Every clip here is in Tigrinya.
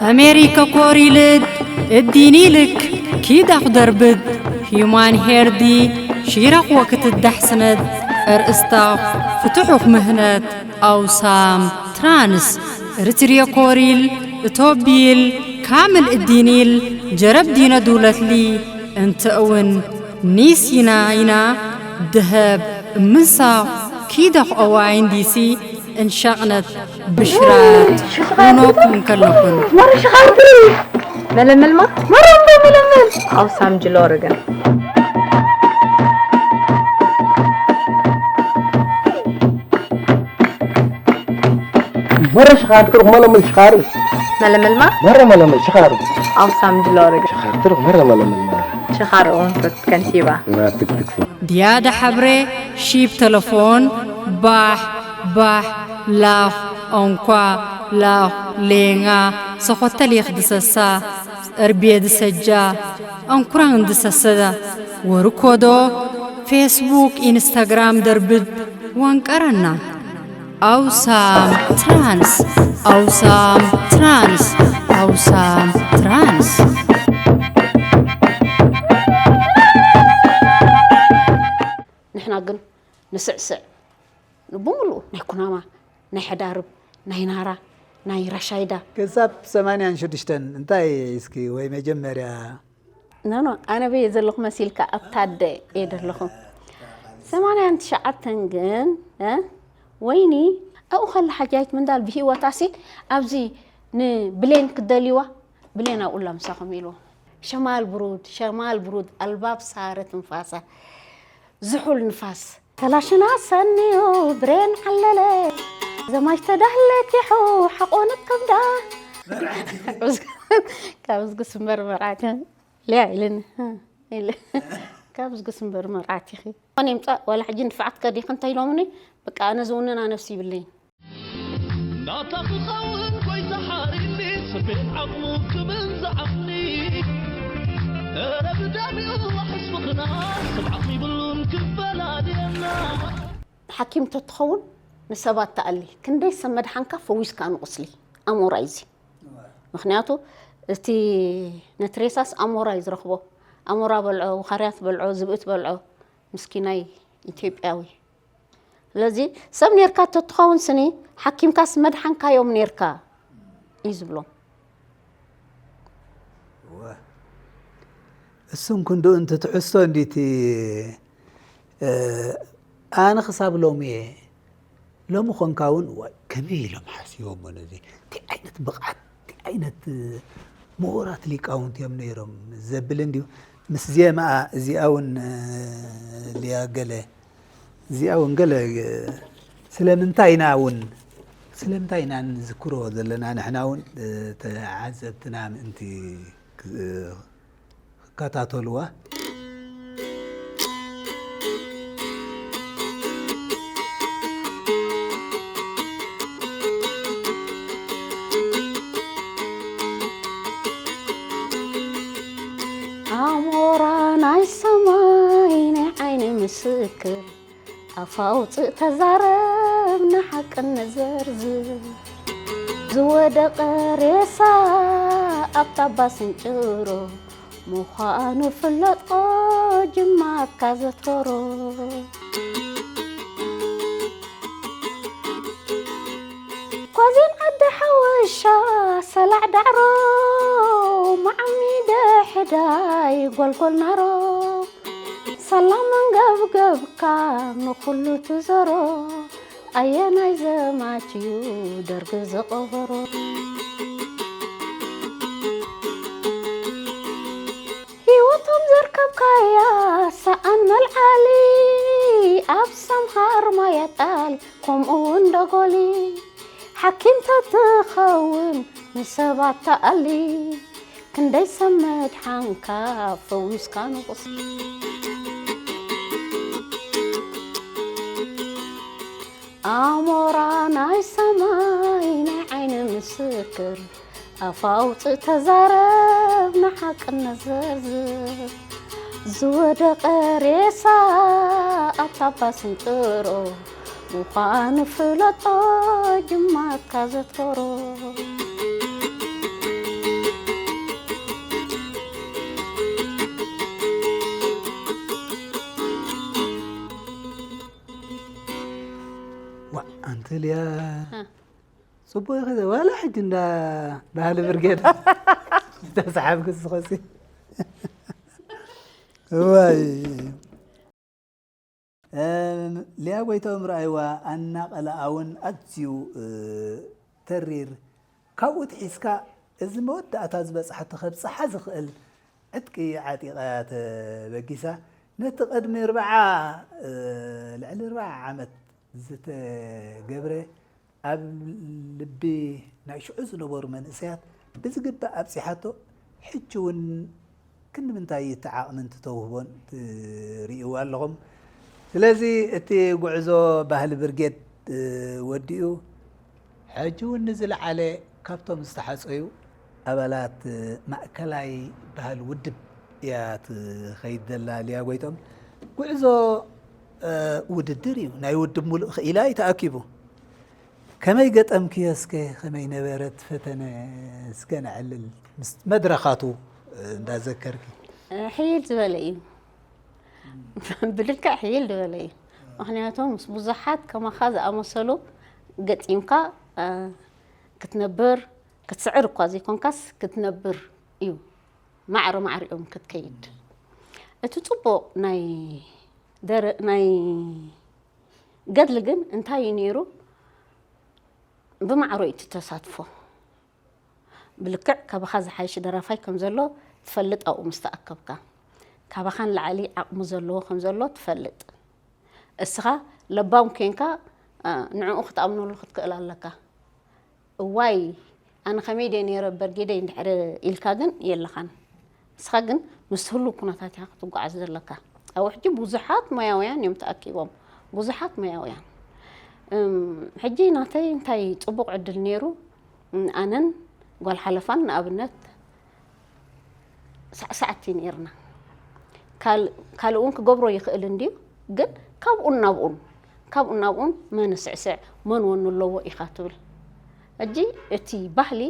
ኣሜሪከ ኮሪልድ እዲኒልክ ኪዳኽ ደርብድ ሂዩማን ሄርዲ ሺራኽ ወክትዳሕስነድ እርእስታኽ ፍትሑኽ ምህነት ኣውሳም ትራንስ ርትርየ ኮሪል እቶቢል ካምል እዲኒል ጀረብ ዲነ ዱለትሊ እንተእውን ኒሲና ኢና ድሀብ እምንሳኽ ኪዳኽ ኦዋይን ዲሲ እንሻቕነት ብሽራት ሆኖኩም ከለኹን። መረ ሽኻርትሪ መለመልማ መረ እንዶ መለመል ኣውሳም ጅሎርግን መረ ሽኻር ትርኽ መለመል ሽኻር መለመልማ መረ መለመል ሽኻር ኣውሳም ጅሎርግን ሽኻር ትርኽ መረ መለመል መረ ሽኻር እውን ከንቲባ ትክትክ ድያዳ ሓብሬ ሺብ ተለፎን ባሕ ባሕ ላኽ ኦንኳ ላኽ ሌንጋ ሰኾተል የኽድሰሳ እርቤ ድሰጃ ኣንኩራን ድሰሰዳ ወርኮዶ ፌስቡክ ኢንስታግራም ደርብድ ወንቀረና ኣውሳም ትራንስ ኣውሳም ትራንስ ኣውሳም ትራንስ ንሕና ግን ንስዕስዕ ብሙሉኡ ናይ ኩናማ ናይ ሕዳርብ ናይ ናራ ናይ ራሻይዳ ክሳብ ሰማንያን ሽዱሽተን እንታይ እስኪ ወይ መጀመርያ ኖኖ ኣነ በየ ዘለኹ መሲልካ ኣብታ ኣደ እየ ዘለኹ ሰማንያን ትሽዓተን ግን እ ወይኒ ኣብኡ ከላ ሓጃይት ምንዳል ብሂወታሲ ኣብዚ ንብሌን ክደልይዋ ብሌን ኣብኡላ ምሳኹም ኢልዎ ሸማል ብሩድ ሸማል ብሩድ ኣልባብ ሳረ ትንፋሳ ዝሑል ንፋስ ከላሽና ሰንዩ ብሬን ዓለለ ዘማች ተዳህለት ይሑ ሓቆነት ከብዳ ካብ ዝግስ እምበር መርዓት ሊያ ኢልን ካብ ዝግስ እምበር መርዓት ኢኺ ኮነ ይምፃእ ዋላ ሕጂ ንፋዓት ከዲኺ እንታይ ኢሎምኒ በቃ ኣነ ዝውንና ነብሲ ይብለይን ናታ ክኸውን ጎይታ ሓሪኒ ስሜት ዓቕሙ ክብል ዝዓቕኒ እረ ብዳሚኡ ሕስፍኽና ሰብ ዓቕሚ ይብሉን ክፈላልየና ሓኪም ተትኸውን ንሰባት ተኣሊ ክንደይ ሰብ መድሓንካ ፈዊስካ ንቁስሊ ኣሞራይ እዚ ምክንያቱ እቲ ነቲ ሬሳስ ኣሞራ እዩ ዝረኽቦ ኣሞራ በልዖ ውኻርያት በልዖ ዝብእት በልዖ ምስኪናይ ኢትዮጵያዊ ስለዚ ሰብ ኔርካ ተትኸውን ስኒ ሓኪምካስ መድሓንካዮም ኔርካ እዩ ዝብሎም እሱን ክንድኡ እንትትሕዝቶ እንዲቲ ኣነ ክሳብ ሎሚ እየ ሎሚ ኾንካ እውን ዋይ ከመይ ኢሎም ሓሲቦሞ ነዚ እንታይ ዓይነት ብቕዓት እንታይ ዓይነት ምሁራት ሊቃውንቲ እዮም ነይሮም ዘብል እንድዩ ምስ ዜማኣ እዚኣ እውን ሊያ ገለ እዚኣ እውን ገለ ስለምንታይ ኢና እውን ስለምንታይ ኢና ንዝክሮ ዘለና ንሕና እውን ተዓዘብትና ምእንቲ ክከታተልዋ ኣሞራ ናይ ሰማይ ናይ ዓይኒ ምስክር ኣፋውፅእ ተዛረብ ንሓቅን ንዘርዝር ዝወደቐ ሬሳ ኣብታ ባስንጭሮ ምዃኑ ፍለጦ ጅማካ ዘትኮሮ ኳዚን ዓዲ ሓወሻ ሰላዕ ዳዕሮ ማዓሚደ ሕዳይ ጎልጎል ናሮ ሳላ መንገብገብካ ንኹሉ ትዘሮ ኣየናይ ዘማች እዩ ደርጊ ዝቐበሮ ሂወቶም ዘርከብካያ ሰኣን መልዓሊ ኣብ ሰምሃር ማያጣል ከምኡ እውን ደጎሊ ሓኪም ተትኸውን ንሰባት ተኣሊ ክንደይ ሰብ መድሓንካ ፈዊስካ ንቑስ ኣሞራ ናይ ሰማይ ናይ ዓይኒ ምስክር ኣፍ ኣውፅእ ተዛረብ ንሓቅነት ዘርዝር ዝወደቐ ሬሳ ኣብታ ባስንጥሮ ምዃኑ ፍለጦ ጅማትካ ዘትኮሮ ኣንቲ ሊያ፣ ጽቡቕ ኢኺ። ዋላ ሕጂ እንዳ ባህሊ ብርጌድ ዝተሰሓብኪ ዝኸሲ። እዋይ። ሊያ ጎይቶም ርኣይዋ፣ ኣናቐላኣ እውን ኣዝዩ ተሪር። ካብኡ ትሒዝካ እዚ መወዳእታ ዝበፅሓቶ ከብፅሓ ዝኽእል ዕጥቂ ዓጢቓ ተበጊሳ። ነቲ ቅድሚ ኣርብዓ ልዕሊ ኣርብዓ ዓመት ዝተገብረ ኣብ ልቢ ናይ ሽዑ ዝነበሩ መንእሰያት ብዝግባእ ኣብፂሓቶ። ሕጂ እውን ክንዲ ምንታይ እቲ ዓቕምን እቲ ተውህቦን ትርእይዎ ኣለኹም። ስለዚ እቲ ጉዕዞ ባህሊ ብርጌድ ወዲኡ ሕጂ እውን ንዝለዓለ ካብቶም ዝተሓፀዩ ኣባላት ማእከላይ ባህሊ ውድብ እያ ትኸይድ ዘላ። ሊያ ጎይቶም፣ ጉዕዞ ውድድር እዩ። ናይ ውድብ ሙሉእ ክኢላ እዩ ተኣኪቡ። ከመይ ገጠምክዮ እስከ? ከመይ ነበረ እቲ ፈተነ? እስከ ነዕልል፣ ምስ መድረኻቱ እንዳዘከርኪ። ሕይል ዝበለ እዩ። ብልክዕ ሕይል ዝበለ እዩ። ምክንያቱ ምስ ብዙሓት ከማኻ ዝኣመሰሉ ገጢምካ ክትነብር፣ ክትስዕር እኳ ዘይኮንካስ ክትነብር እዩ። ማዕረ ማዕሪኦም ክትከይድ። እቲ ጽቡቕ ናይ ደረ ናይ ገድሊ ግን እንታይ እዩ ነይሩ? ብማዕሮ እዩ እቲ ተሳትፎ። ብልክዕ ካባኻ ዝሓይሽ ደራፋይ ከም ዘሎ ትፈልጥ ኣብኡ ምስ ተኣከብካ። ካባኻ ንላዕሊ ዓቕሚ ዘለዎ ከም ዘሎ ትፈልጥ። እስኻ ለባም ኬንካ ንዕኡ ክትኣምነሉ ክትክእል ኣለካ። እዋይ ኣነ ከመይ ድየ ነይረ በርጌደይ እንድሕሪ ኢልካ ግን የለኻን። ንስኻ ግን ምስ ህሉው ኩነታት ኢኻ ክትጓዓዝ ዘለካ። ኣብኡ ሕጂ ብዙሓት ሞያውያን እዮም ተኣኪቦም። ብዙሓት ሞያውያን። ሕጂ ናተይ እንታይ ጽቡቕ ዕድል ነይሩ። ኣነን ጓል ሓለፋን ንኣብነት ሳዕሳዕቲ ነይርና። ካልእ እውን ክገብሮ ይኽእል እንድዩ፣ ግን ካብኡን ናብኡን ካብኡን ናብኡን መን ስዕስዕ መን ወኑ ኣለዎ ኢኻ ትብል። ሕጂ እቲ ባህሊ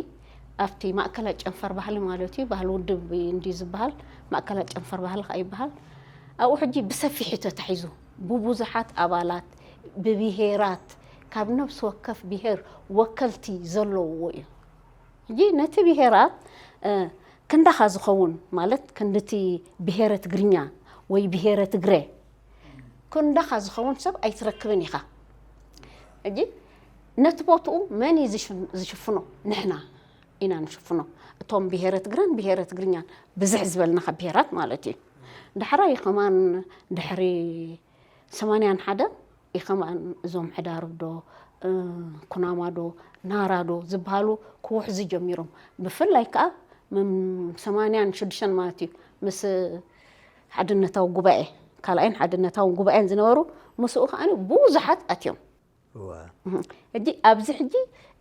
ኣብቲ ማእከላይ ጨንፈር ባህሊ ማለት እዩ፣ ባህሊ ውድብ እንድዩ ዝበሃል፣ ማእከላይ ጨንፈር ባህሊ ከዓ ይበሃል። ኣብኡ ሕጂ ብሰፊሑ ተታሒዙ ብብዙሓት ኣባላት ብብሄራት ካብ ነብሲ ወከፍ ብሄር ወከልቲ ዘለውዎ እዩ። ሕጂ ነቲ ብሄራት ክንዳኻ ዝኸውን ማለት ክንድቲ ብሄረ ትግርኛ ወይ ብሄረ ትግረ ክንዳኻ ዝኸውን ሰብ ኣይትረክብን ኢኻ። ሕጂ ነቲ ቦትኡ መን እዩ ዝሽፍኖ? ንሕና ኢና ንሽፍኖ። እቶም ብሄረ ትግረን ብሄረ ትግርኛን ብዝሕ ዝበልናኻ ብሄራት ማለት እዩ። ዳሕራይ ከማን ድሕሪ ሰማንያን ሓደን ኢኸማን እዞም ሕዳርብ ዶ ኩናማ ዶ ናራ ዶ ዝበሃሉ ክውሕዙ ጀሚሮም። ብፍላይ ከዓ ሰማንያን ሽዱሽተን ማለት እዩ ምስ ሓድነታዊ ጉባኤ ካልኣይን ሓድነታዊ ጉባኤን ዝነበሩ ምስኡ ከዓ ብዙሓት ኣትዮም። ሕጂ ኣብዚ ሕጂ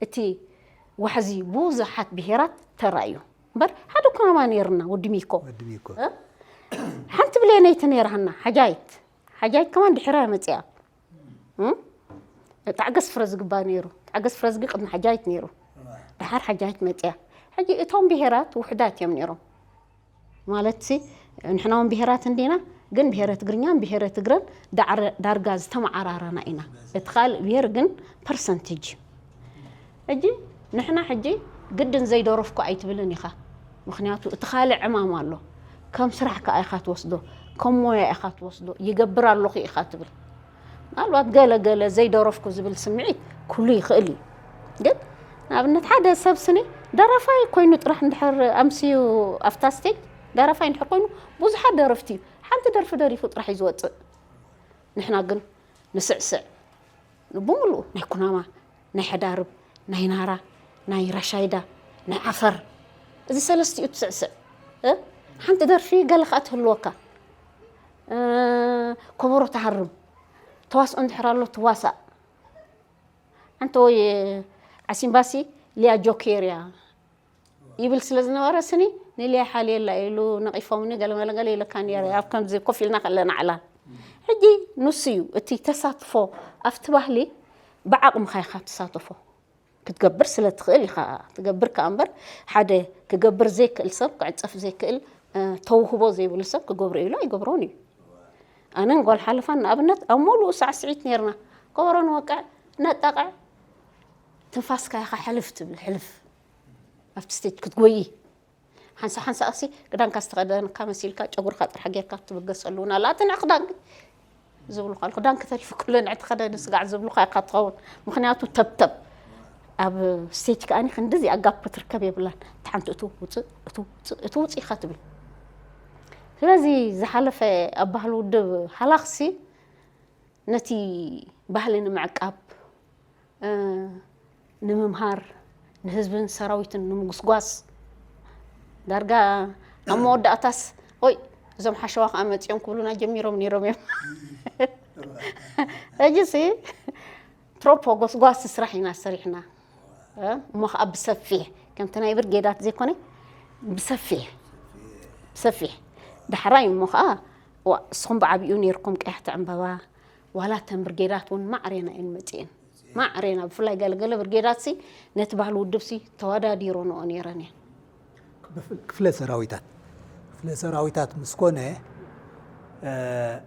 እቲ ዋሕዚ ብዙሓት ብሄራት ተራእዩ እምበር ሓደ ኩናማ ነይርና ወዲ ሚኮ ሓንቲ ብሌነይቲ ነይራሃና ሓጃይት ሓጃይት ከማን ድሕራ መፅያ። ጣዕገስ ፍረ ዝግባ ነይሩ። ጣዕገስ ፍረ ዝጊ ቅድሚ ሓጃይት ነይሩ። ድሓር ሓጃይት መፅያ። ሕጂ እቶም ብሄራት ውሕዳት እዮም ነይሮም። ማለት ሲ ንሕና እውን ብሄራት እንዲና፣ ግን ብሄረ ትግርኛን ብሄረ ትግረን ዳርጋ ዝተመዓራረና ኢና። እቲ ካልእ ብሄር ግን ፐርሰንትጅ። ሕጂ ንሕና ሕጂ ግድን ዘይደረፍኩ ኣይትብልን ኢኻ። ምክንያቱ እቲ ካልእ ዕማም ኣሎ። ከም ስራሕ ከኣ ኢኻ ትወስዶ፣ ከም ሞያ ኢኻ ትወስዶ፣ ይገብር ኣለኹ ኢኻ ትብል። ምናልባት ገለ ገለ ዘይደረፍኩ ዝብል ስምዒት ክህሉ ይኽእል እዩ። ግን ንኣብነት ሓደ ሰብ ስኒ ደራፋይ ኮይኑ ጥራሕ እንድሕር ኣምስዩ ኣብታ ስቴጅ ደራፋይ እንድሕር ኮይኑ ብዙሓት ደረፍቲ እዩ። ሓንቲ ደርፊ ደሪፉ ጥራሕ እዩ ዝወፅእ። ንሕና ግን ንስዕስዕ ብሙሉኡ ናይ ኩናማ ናይ ሕዳርብ ናይ ናራ ናይ ራሻይዳ ናይ ዓፈር እዚ ሰለስቲኡ ትስዕስዕ ሓንቲ ደርፊ ገለ ከዓ ትህልወካ። ኮበሮ ትሃርም ተዋስኦ እንድሕር ኣሎ ትዋሳእ። ሓንቲ ወይ ዓሲምባሲ ሊያ ጆኬር እያ ይብል ስለ ዝነበረ ስኒ ንሊያ ሓልየላ ኢሉ ነቒፎምኒ ገለመለ ገለ ኢለካ ነይረ ኣብ ከምዚ ኮፍ ኢልና ከለና ዕላል። ሕጂ ንሱ እዩ እቲ ተሳትፎ ኣብቲ ባህሊ ብዓቕምኻ ኢኻ ትሳተፎ። ክትገብር ስለ ትኽእል ኢኻ ትገብር ከኣ እምበር ሓደ ክገብር ዘይክእል ሰብ ክዕጸፍ ዘይክእል ተውህቦ ዘይብሉ ሰብ ክገብሮ ኢሉ ኣይገብሮን እዩ። ኣነን ጓል ሓለፋን ንኣብነት ኣብ ሙሉኡ ሳዕስዒት ነይርና። ከበሮ ንወቅዕ ነጣቕዕ፣ ትንፋስካ ኢኻ ሕልፍ ትብል፣ ሕልፍ ኣብቲ ስቴጅ ክትጎይ። ሓንሳ ሓንሳ እሲ ክዳንካ ዝተኸደንካ መሲልካ ጨጉርካ ጥራሕ ጌርካ ትብገሰሉ እውን ኣሎ። ኣትንዕ ክዳንኪ ዝብሉኻ ኣሎ። ክዳንኪ ተሪፉ ኩሉ ንዕቲ ከደኒ ስጋዕ ዝብሉኻ ኢኻ ትኸውን። ምኽንያቱ ተብተብ ኣብ ስቴጅ ከኣኒ ክንድዚ ኣጋፕ ክትርከብ የብላን። እቲ ሓንቲ እቱ ውፅእ፣ እቱ ውፅእ፣ እቱ ውፅእ ኢኻ ትብል። ስለዚ ዝሓለፈ ኣብ ባህሊ ውድብ ሃላኽሲ ነቲ ባህሊ ንምዕቃብ፣ እ፣ ንምምሃር፣ ንህዝብን ሰራዊትን ንምጉስጓስ፣ ዳርጋ ኣብ መወዳእታስ፣ "ኦይ፣ እዞም ሓሸዋ ከኣ መጺኦም" ክብሉና ጀሚሮም ነይሮም እዮም። ሕጂሲ ትሮፖ ጎስጓሲ ስራሕ ኢና ሰሪሕና። እ፣ እሞ ከኣ ብሰፊሕ፣ ከምቲ ናይ ብርጌዳት ዘይኮነ፣ ብሰፊሕ፣ ብሰፊሕ። ዳሕራይ እሞ ከኣ፣ ዋ፣ እስኹም ብዓቢኡ ነይርኩም ቀያሕቲ ዕምበባ፣ ዋላ እተን ብርጌዳት እውን ማዕሬና እየን መጺኤን። ማዕሬና፣ ብፍላይ ገለገለ ብርጌዳትሲ ነቲ ባህሊ ውድብሲ ተወዳዲሮንኦ ነይረን እየን። ክፍለ ሰራዊታት፣ ክፍለ ሰራዊታት ምስ ኮነ፣ እ፣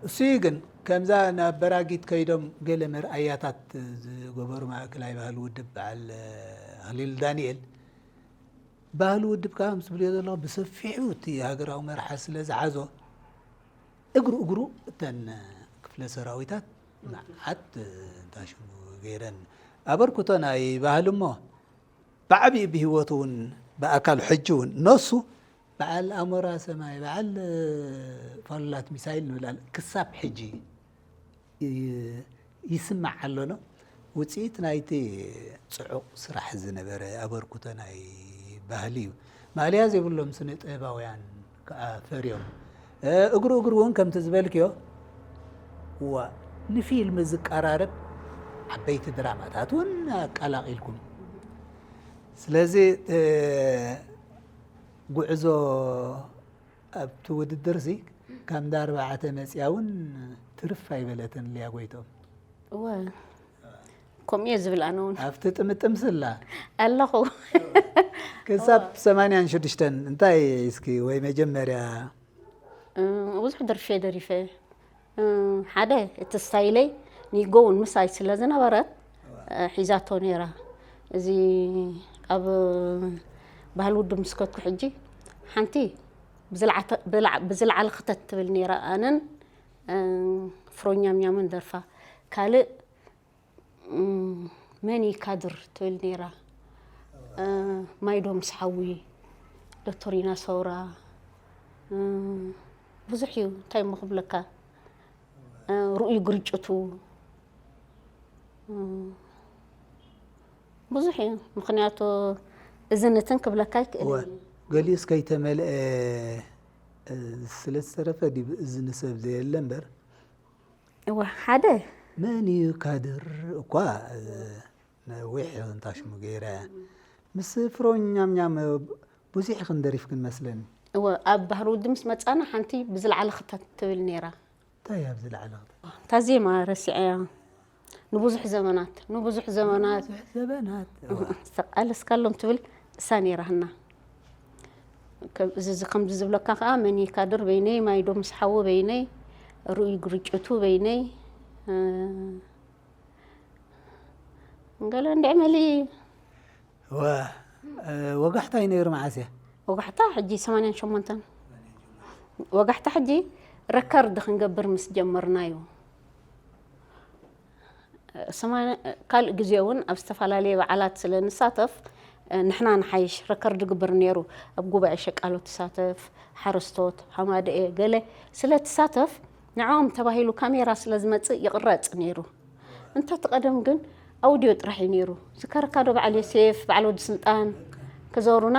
እሱ ግን ከምዛ ናብ በራጊት ከይዶም ገለ መርኣያታት ዝገበሩ ማእከላይ ባህሊ ውድብ በዓል፣ እ፣ ኣኽሊሉ ዳንኤል፣ ባህሊ ውድብ ከኣ ምስ ብልዮ ዘለኹ ብሰፊሑ እቲ ሃገራዊ መርሓ ስለ ዝሓዞ፣ እግሩ እግሩ እተን ክፍለ ሰራዊታት መዓት፣ እ፣ እንታይ ሽሙ ገይረን ኣበርክቶ ናይ ባህሊ እሞ ብዓቢኡ ብህይወቱ እውን ብኣካሉ ሕጂ እውን ነሱ በዓል ኣሞራ ሰማይ፣ በዓል፣ እ፣ ፋሉላት ሚሳይል ንብል ኣለ-፣ ክሳብ ሕጂ ይ-፣ ይስማዕ ኣሎ ነው። ውጽኢት ናይቲ ጽዑቕ ስራሕ ዝነበረ ኣበርክቶ ናይ ባህሊ እዩ። ማእለያ ዘይብሎም ስነ ጥበባውያን ከኣ ፈርዮም። እ፣ እግሩ እግሩ እውን ከምቲ ዝበልክዮ፣ እዋ፣ ንፊልም ዝቀራረብ ዓበይቲ ድራማታት እውን ኣቀላቒልኩም። ስለዚ፣ እ፣ ጉዕዞ ኣብቲ ውድድርሲ ካብ እንዳ ኣርባዕተ መጽያ እውን ትርፍ ኣይበለትን ልያ ጎይቶም። እወ፣ ከምኡ እየ ዝብል ኣነ እውን። ኣብቲ ጥምጥም ስላ ኣለኹ። ክሳብ ሰማንያን ሽዱሽተን እንታይ እስኪ ወይ መጀመርያ? እ፣ ብዙሕ ደርፊ እየ ደሪፈ። እ፣ ሓደ እቲ ስታይለይ ኒጎ እውን ምሳይ ስለ ዝነበረት፣ እ፣ ሒዛቶ ነይራ። እዚ ኣብ ባህሊ ውድብ ምስ ከድኩ ሕጂ ሓንቲ ብዝልዓተ-፣ ብልዓ-፣ ብዝለዓለ ክተት ትብል ነይራ። ኣነን፣ እ፣ ፍሮኛምኛምን ደርፋ። ካልእ፣ እ፣ መን እዩ ካድር ትብል ነይራ። እ፣ ማይዶ ምስ ሓዊ፣ ዶክተሪና ሰውራ፣ እ፣ ብዙሕ እዩ። እንታይ እሞ ክብለካ? እ፣ ርኡይ ግርጭቱ፣ እ፣ ብዙሕ እዩ። ምኽንያቱ እዝንትን ክብለካ ኣይክእልን እወ፣ እዩ። ገሊኡስ ከይተመልአ፣ እ፣ ስለ ዝተረፈ ድዩ ብእዝኒ ሰብ ዘየለ እምበር? እወ፣ ሓደ መን እዩ ካድር እኳ፣ እ፣ ነዊሕ እንታሽሙ ገይረ ምስ ፍሮኛምኛም ብዙሕ ክንደሪፍ ክንመስለኒ። እወ፣ ኣብ ባህሪ ውዲ ምስ መጻና ሓንቲ ብዝለዓለ ክተት ትብል ነይራ። እንታይ እያ ብዝለዓለ ክተት? እታ ዜማ ረሲዐያ። ንብዙሕ ዘመናት፣ ንብዙሕ ዘመናት። ንብዙሕ ዘመናት። እዋ። ዝተቃለስካሎም ትብል እሳ ነይራ ህና። ከም-፣ እዚ፣ እዚ ከምዚ ዝብለካ ከኣ መን እዩ ካድር በይነይ፣ ማይዶ ምስ ሓዊ በይነይ፣ ርኡይ ግርጭቱ በይነይ፣ እ፣ ገለ እንድዒ መሊ። ወ-፣ እ፣ ወጋሕታ እዩ ነይሩ መዓስ እያ? ወጋሕታ ሕጂ ሰማንያን ሸሞንተን። ወጋሕታ ሕጂ ረከርድ ክንገብር ምስ ጀመርና እዩ። ሰማንያ፣ ካልእ ግዜ እውን ኣብ ዝተፈላለየ በዓላት ስለ ንሳተፍ፣ ንሕና ንሓይሽ ረከርድ ግብር ነይሩ። ኣብ ጉባኤ ሸቃሎ ትሳተፍ፣ ሓረስቶት፣ ሃማደኤ፣ ገለ ስለ ትሳተፍ፣ ንዕኦም ተባሂሉ ካሜራ ስለ ዝመጽእ ይቕረጽ ነይሩ። እንተ እቲ ቀደም ግን ኣውድዮ ጥራሕ እዩ ነይሩ። ዝከረካ ዶ በዓል ዮሴፍ፣ በዓል ወዲ ስልጣን ክዘውሩና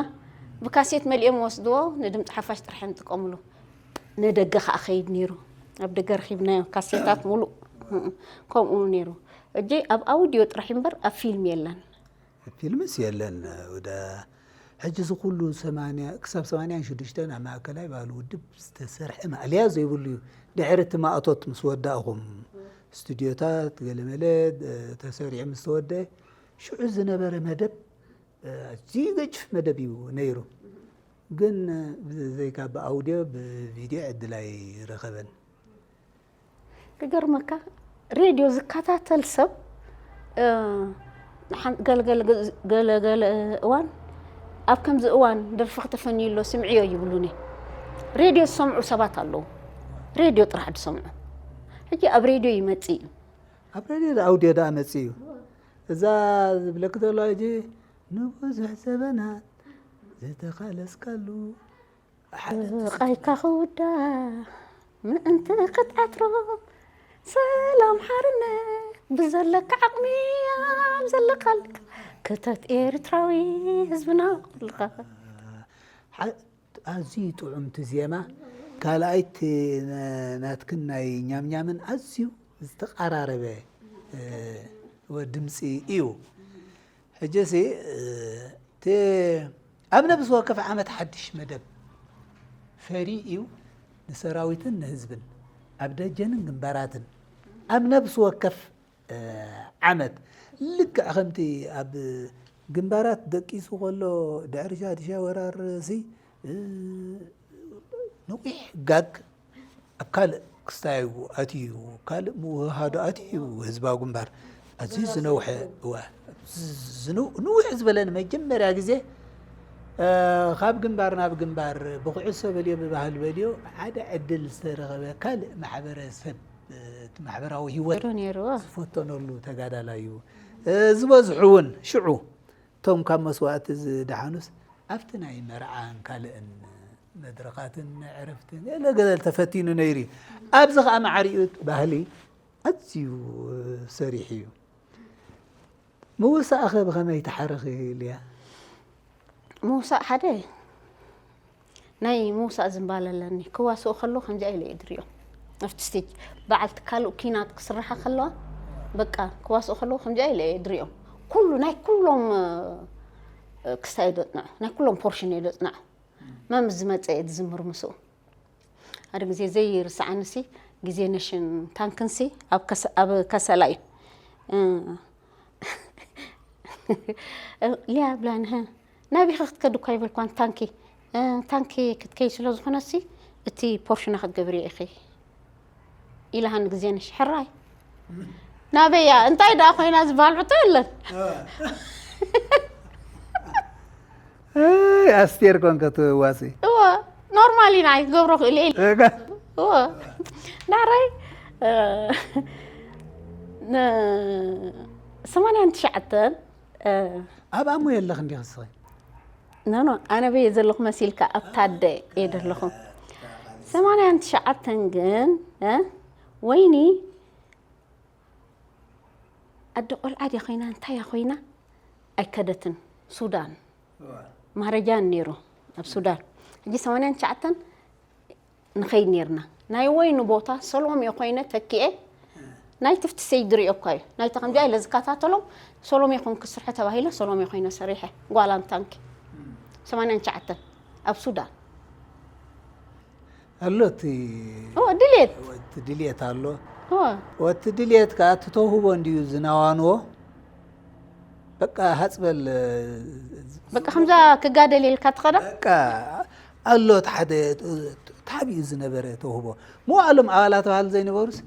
ብካሴት መሊኦም ወስድዎ፣ ንድምፂ ሓፋሽ ጥራሕ እዮም ዝጥቀምሉ። ንደገ ከኣ ከይድ ነይሩ። ኣብ ደገ ረኺብናዮ ካሴታት ሙሉእ። እም፣ ከምኡ ነይሩ። እጂ ኣብ ኣውድዮ ጥራሕ እምበር ኣብ ፊልም የለን። ፊልምስ የለን። ወደ ሕጂ እዚ ኩሉ ሰማንያ ክሳብ ሰማንያን ሽዱሽተን ኣብ ማእከላይ ባህሊ ውድብ ዝተሰርሐ ማእለያ ዘይብሉ እዩ። ድሕሪ እቲ ማእቶት ምስ ወዳእኹም ስቱድዮታት ገለመለ፣ እ፣ ተሰሪዑ ምስ ተወደአ ሽዑ ዝነበረ መደብ፣ እ፣ ኣዝዩ ገጅፍ መደብ እዩ ነይሩ። ግን፣ እ፣ ብዘይካ ብኣውድዮ ብቪድዮ ዕድል ኣይረኸበን። ክገርመካ፣ ሬድዮ ዝከታተል ሰብ እ፣ ሓን-፣ ገለገለ ገ-፣ ገለገለ እዋን፣ ኣብ ከምዚ እዋን ደርፊ ክተፈንዩ ኣሎ ስምዕዮ ይብሉኒ። ሬድዮ ዝሰምዑ ሰባት ኣለዉ። ሬድዮ ጥራሕ ዝሰምዑ። ሕጂ ኣብ ሬድዮ ይመጽእ እዩ። ኣብ ሬድዮ ኣውድዮ ደኣ መጽእ እዩ። እዛ ዝብለኪ ዘሎ ሕጂ ንብዙሕ ዘበናት ዝተቓለስካሉ፣ ሓደ ስቓይካ ክውዳእ ምእንቲ ክትዓትሮ፣ ሰላም ሓርነት ብዘለካ ዓቕሚ ኣብ ዘለካ ልካ ክተት ኤርትራዊ ህዝብና ኩልኻ። ሓ-፣ ኣዝዩ ጥዑም እቲ ዜማ። ካልኣይቲ ና-፣ ናትክን ናይ ኛምኛምን ኣዝዩ ዝተቐራረበ፣ እ፣ ወ-፣ ድምጺ እዩ። ሕጂሲ፣ እ፣ እቲ ኣብ ነብሲ ወከፍ ዓመት ሓድሽ መደብ ፈሪ እዩ፣ ንሰራዊትን ንህዝብን ኣብ ደጀንን ግንባራትን ኣብ ነብሲ ወከፍ፣ እ፣ ዓመት ልክዕ ከምቲ ኣብ ግንባራት ደቂሱ ከሎ ድሕሪ ሻድሻይ ወራርሲ፣ እ፣ ነዊሕ ጋግ ኣብ ካልእ ክስታይ ኣትዩ፣ ካልእ ምውህሃዱ ኣትዩ ህዝባዊ ግንባር ኣዝዩ ዝነውሐ፣ እዋ፣ ዝኑ-፣ ንውሕ ዝበለ ንመጀመርያ ግዜ፣ እ፣ ካብ ግንባር ናብ ግንባር ብኩዕሶ በልዮ ብባህል በልዮ ሓደ ዕድል ዝተረኸበ ካልእ ማሕበረሰብ፣ እ፣ እቲ ማሕበራዊ ህይወት ዶ ነይርዎ? ዝፈተነሉ ተጋዳላይ እዩ። እ፣ ዝበዝሑ እውን ሽዑ እቶም ካብ መስዋእቲ ዝደሓኑስ ኣብቲ ናይ መርዓን ካልእን መድረኻትን ዕረፍትን ገለ ገለ ተፈቲኑ ነይሩ እዩ። ኣብዚ ኸኣ ማዕሪኡ ባህሊ ኣዝዩ ሰሪሑ እዩ። ምውሳእኸ ብኸመይ ትሓርኺ ልያ? ምውሳእ ሓደ ናይ ምውሳእ ዝንባለ ኣለኒ። ክዋስኡ ከለዉ ከምዚኣ ኢለ እየ ድሪኦም። ኣብቲ ስቴጅ በዓልቲ ካልእ ኲናት ክስርሓ ከለዋ በቃ ክዋስኡ ከለዉ ከምዚኣ ኢለ እየ ድሪኦም። ኩሉ ናይ ኩሎም፣ እ፣ ክስታይ እየ ደጽንዖ። ናይ ኩሎም ፖርሽን እየ ደጽንዖ። መም ዝመጸ እየ ዝዝምር ምስኡ። ሓደ ግዜ ዘይርስዓንሲ ግዜ ነሽን ታንክንሲ ኣብ ከሰ-፣ ኣብ ከሰላ እዩ። እ፣ ሊያ ብላኒ፣ "ህህ፣ ናበይ ኸ ክትከዲ እኳ ኣይበልኳን፣ ታንኪ፣ እ፣ ታንኪ ክትከይ ስለ ዝኾነሲ እቲ ፖርሽና ክትገብርዮ ኢኺ" ኢላሃኒ ግዜ ነሽ። ሕራይ ናበያ እንታይ ደኣ ኮይና ዝበሃል ሕቶ የለን። እ። ኣይ፣ ኣስቴር ኮንከ ትዋሲ። እወ፣ ኖርማል ኢና፣ ኣይትገብሮ ክእል እየ። እጋ። እወ። ዳሕራይ፣ እ፣ ን-፣ ሰማንያን ትሽዓተን፣ እ፣ ኣብ ኣሞ የለኽ እንዲኺ እስኺ? ኖ፣ ኖ፣ ኣነ በየ ዘለኹ መሲልካ ኣብ ታደ እየ ዘለኹ። ሰማንያን ትሽዓተን ግን፣ እ፣ ወይኒ ኣደ ቆልዓ ድያ ኮይና፣ እንታይ እያ ኮይና? ኣይከደትን። ሱዳን። እዋ። ማረጃን ነይሩ ኣብ ሱዳን። ሕጂ ሰማንያን ትሽዓተን ንኸይድ ነይርና። ናይ ወይኑ ቦታ ሰሎሜ ኮይነ ተኪኤ፣ ናይ ትፍቲ ሰይድ ሪኦ እኳ እዩ። ናይታ ከምዚኣ ኢለ ዝከታተሎም፣ ሰሎሜ ኮንክ ስርሐ ተባሂለ፣ ሰሎሜ ኮይነ ሰሪሐ። ጓላን ታንኪ። ሰማንያን ትሽዓተን ኣብ ሱዳን። ኣሎ እቲ እወ፣ ድልየት። እቲ ድልየት ኣሎ። እወ። እቲ ድልየት ከኣ እቲ ተውህቦ እንድዩ ዝናዋንዎ። በቃ ሃጽ በል፣ በቃ ከምዛ ክጋደል ኢልካ ትኸዳ? በቃ ኣሎ እቲ ሓደ ተሓቢኡ ዝነበረ ተውህቦ። መዋእሎም ኣባላት ባህሊ ዘይነበሩስ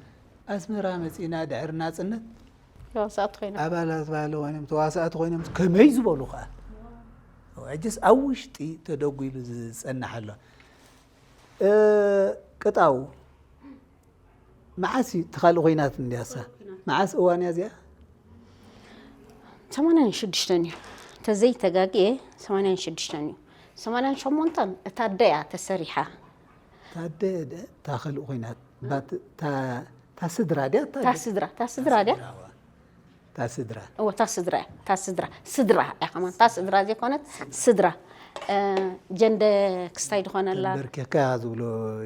ኣስመራ መጺና ድሕሪ ናጽነት ተዋሳእቲ ኮይኖም። ኣባላት ባህሊ ኮይኖም፣ ተዋሳእቲ ኮይኖም፣ ከመይ ዝበሉ ከኣ። ሕጅስ ኣብ ውሽጢ ተደጒሉ ዝጸንሕ ኣሎ። እ፣ ቅጣው፣ መዓስ እዩ እቲ ካልእ ኲናት እንድያሳ? መዓስ እዋን እያ እዚኣ? ሰማንያን ሽዱሽተን እዩ። ተዘይተጋግየ ሰማንያን ሽዱሽተን እዩ። ሰማንያን ሸሞንተን እታ ኣደ እያ ተሰሪሓ። እታ ኣደ ደ-፣ እታ ካልእ ኲናት፣ ባት-፣ እታ፣ እታ ስድራ ድያ? እታ እታ ኣደ? ስድራ፣ እታ ስድራ ድያ? ስድራ፣ እዋ። እታ ስድራ። እወ፣ እታ ስድራ እያ። እታ ስድራ። ስድራ እያ ከማን። እታ ስድራ ዘይኮነት፣ ስድራ። እ፣ ጀንደ ክስታይ ዝኾነላ። ተንበርኪኽካ ዝብሎ።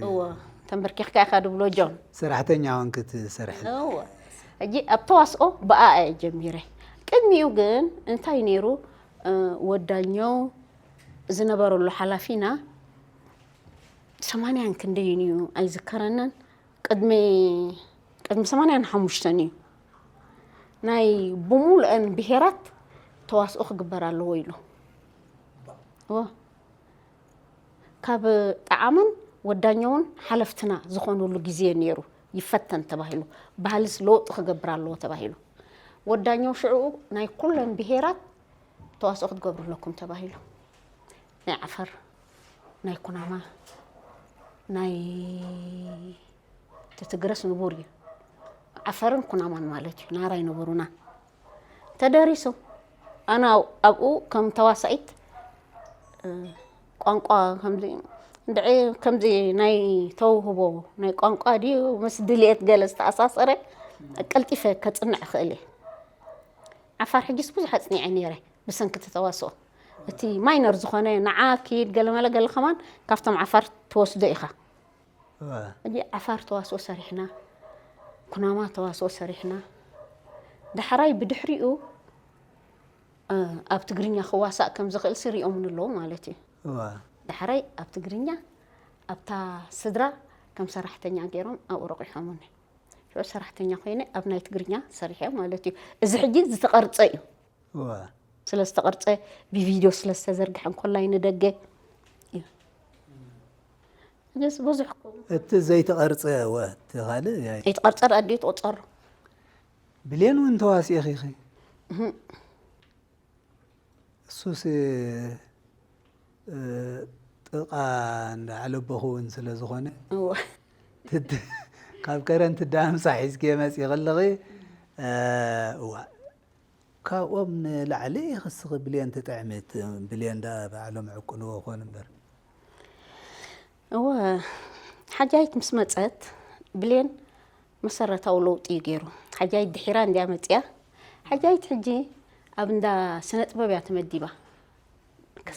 እወ፣ ተንበርኪኽካ ኢኻ ዝብሎ ጆን። ሰራሕተኛ እውን ክትሰርሕ። እወ። ሕጂ ኣብ ተዋስኦ ብኣ እየ ጀሚረ። ቅድሚኡ ግን እንታይ ነይሩ? እ፣ ወዳኛው ዝነበረሉ ሓላፊና ሰማንያን ክንደይን እዩ ኣይዝከረንን። ቅድሚ፣ ቅድሚ ሰማንያን ሓሙሽተን እዩ። ናይ ብምሉአን ብሄራት ተዋስኦ ክግበር ኣለዎ ኢሉ። እወ። ካብ ጠዓመን ወዳኛውን ሓለፍትና ዝኾኑሉ ግዜ ነይሩ። ይፈተን ተባሂሉ። ባህልስ ለውጢ ክገብር ኣለዎ ተባሂሉ። ወዳኛው ሽዕኡ ናይ ኩለን ብሄራት ተዋስኦ ክትገብሩ ኣለኩም ተባሂሉ። ናይ ዓፈር፣ ናይ ኩናማ፣ ናይ ትትግረስ ንቡር እዩ። ዓፈርን ኩናማን ማለት እዩ። ናራይ ንቡሩና ተደሪሱ። ኣነ ኣብኡ ከም ተዋሳኢት ቋንቋ ከምዚ እንድዒ ከምዚ ናይ ተውህቦ ናይ ቋንቋ ድዩ ምስ ድልየት ገለ ዝተኣሳሰረ ቀልጢፈ ከፅንዕ እኽእል እየ። ዓፋር ሕጅስ ብዙሕ ኣፅኒዐ ነይረ ብሰንኪ ተዋስኦ። እቲ ማይነር ዝኾነ ንዓ ኪድ ገለመለ ገለ ከማን ካብቶም ዓፋር ትወስዶ ኢኻ። ሕጂ ዓፋር ተዋስኦ ሰሪሕና፣ ኩናማ ተዋስኦ ሰሪሕና። ዳሕራይ ብድሕሪኡ ኣብ ትግርኛ ክዋሳእ ከም ዝኽእል ሲ ሪኦምኒ ኣለዉ ማለት እዩ። ዳሕራይ ኣብ ትግርኛ ኣብታ ስድራ ከም ሰራሕተኛ ገይሮም ኣብኡ ረቑሖምኒ። ሽዑ ሰራሕተኛ ኮይነ ኣብ ናይ ትግርኛ ሰሪሐ ማለት እዩ። እዚ ሕጂ ዝተቐርጸ እዩ። ስለ ዝተቐርጸ ብቪድዮ ስለ ዝተዘርግሐ እንኮላይ ንደገ እዩ። ሕጅስ ብዙሕ እኮ። እቲ ዘይተቐርጸ ወ እቲ ካልእ ያይ ዘይተቐርጸ ዳኣ ድዩ ትቑጸሩ? ብሌን እውን ተዋሲእኺ ኢኺ። እሱስ ጥቓ እንዳ ዓለቦኹ እውን ስለ ዝኾነ እወ። ትድ- ካብ ከረን ትዳምሳ ሒዝኪ መፂ ከለኺ እዋ ካብኦም ንላዕሊ ክስኺ ብሌን ትጥዕሚ። ብሌን ዳ ባዕሎም ዕቅንዎ ኮን እምበር። እወ ሓጃይት ምስ መፀት ብሌን መሰረታዊ ለውጢ እዩ ገይሩ። ሓጃይት ድሒራ እንድያ መፅያ። ሓጃይት ሕጂ ኣብ እንዳ ስነ ጥበብ እያ ተመዲባ።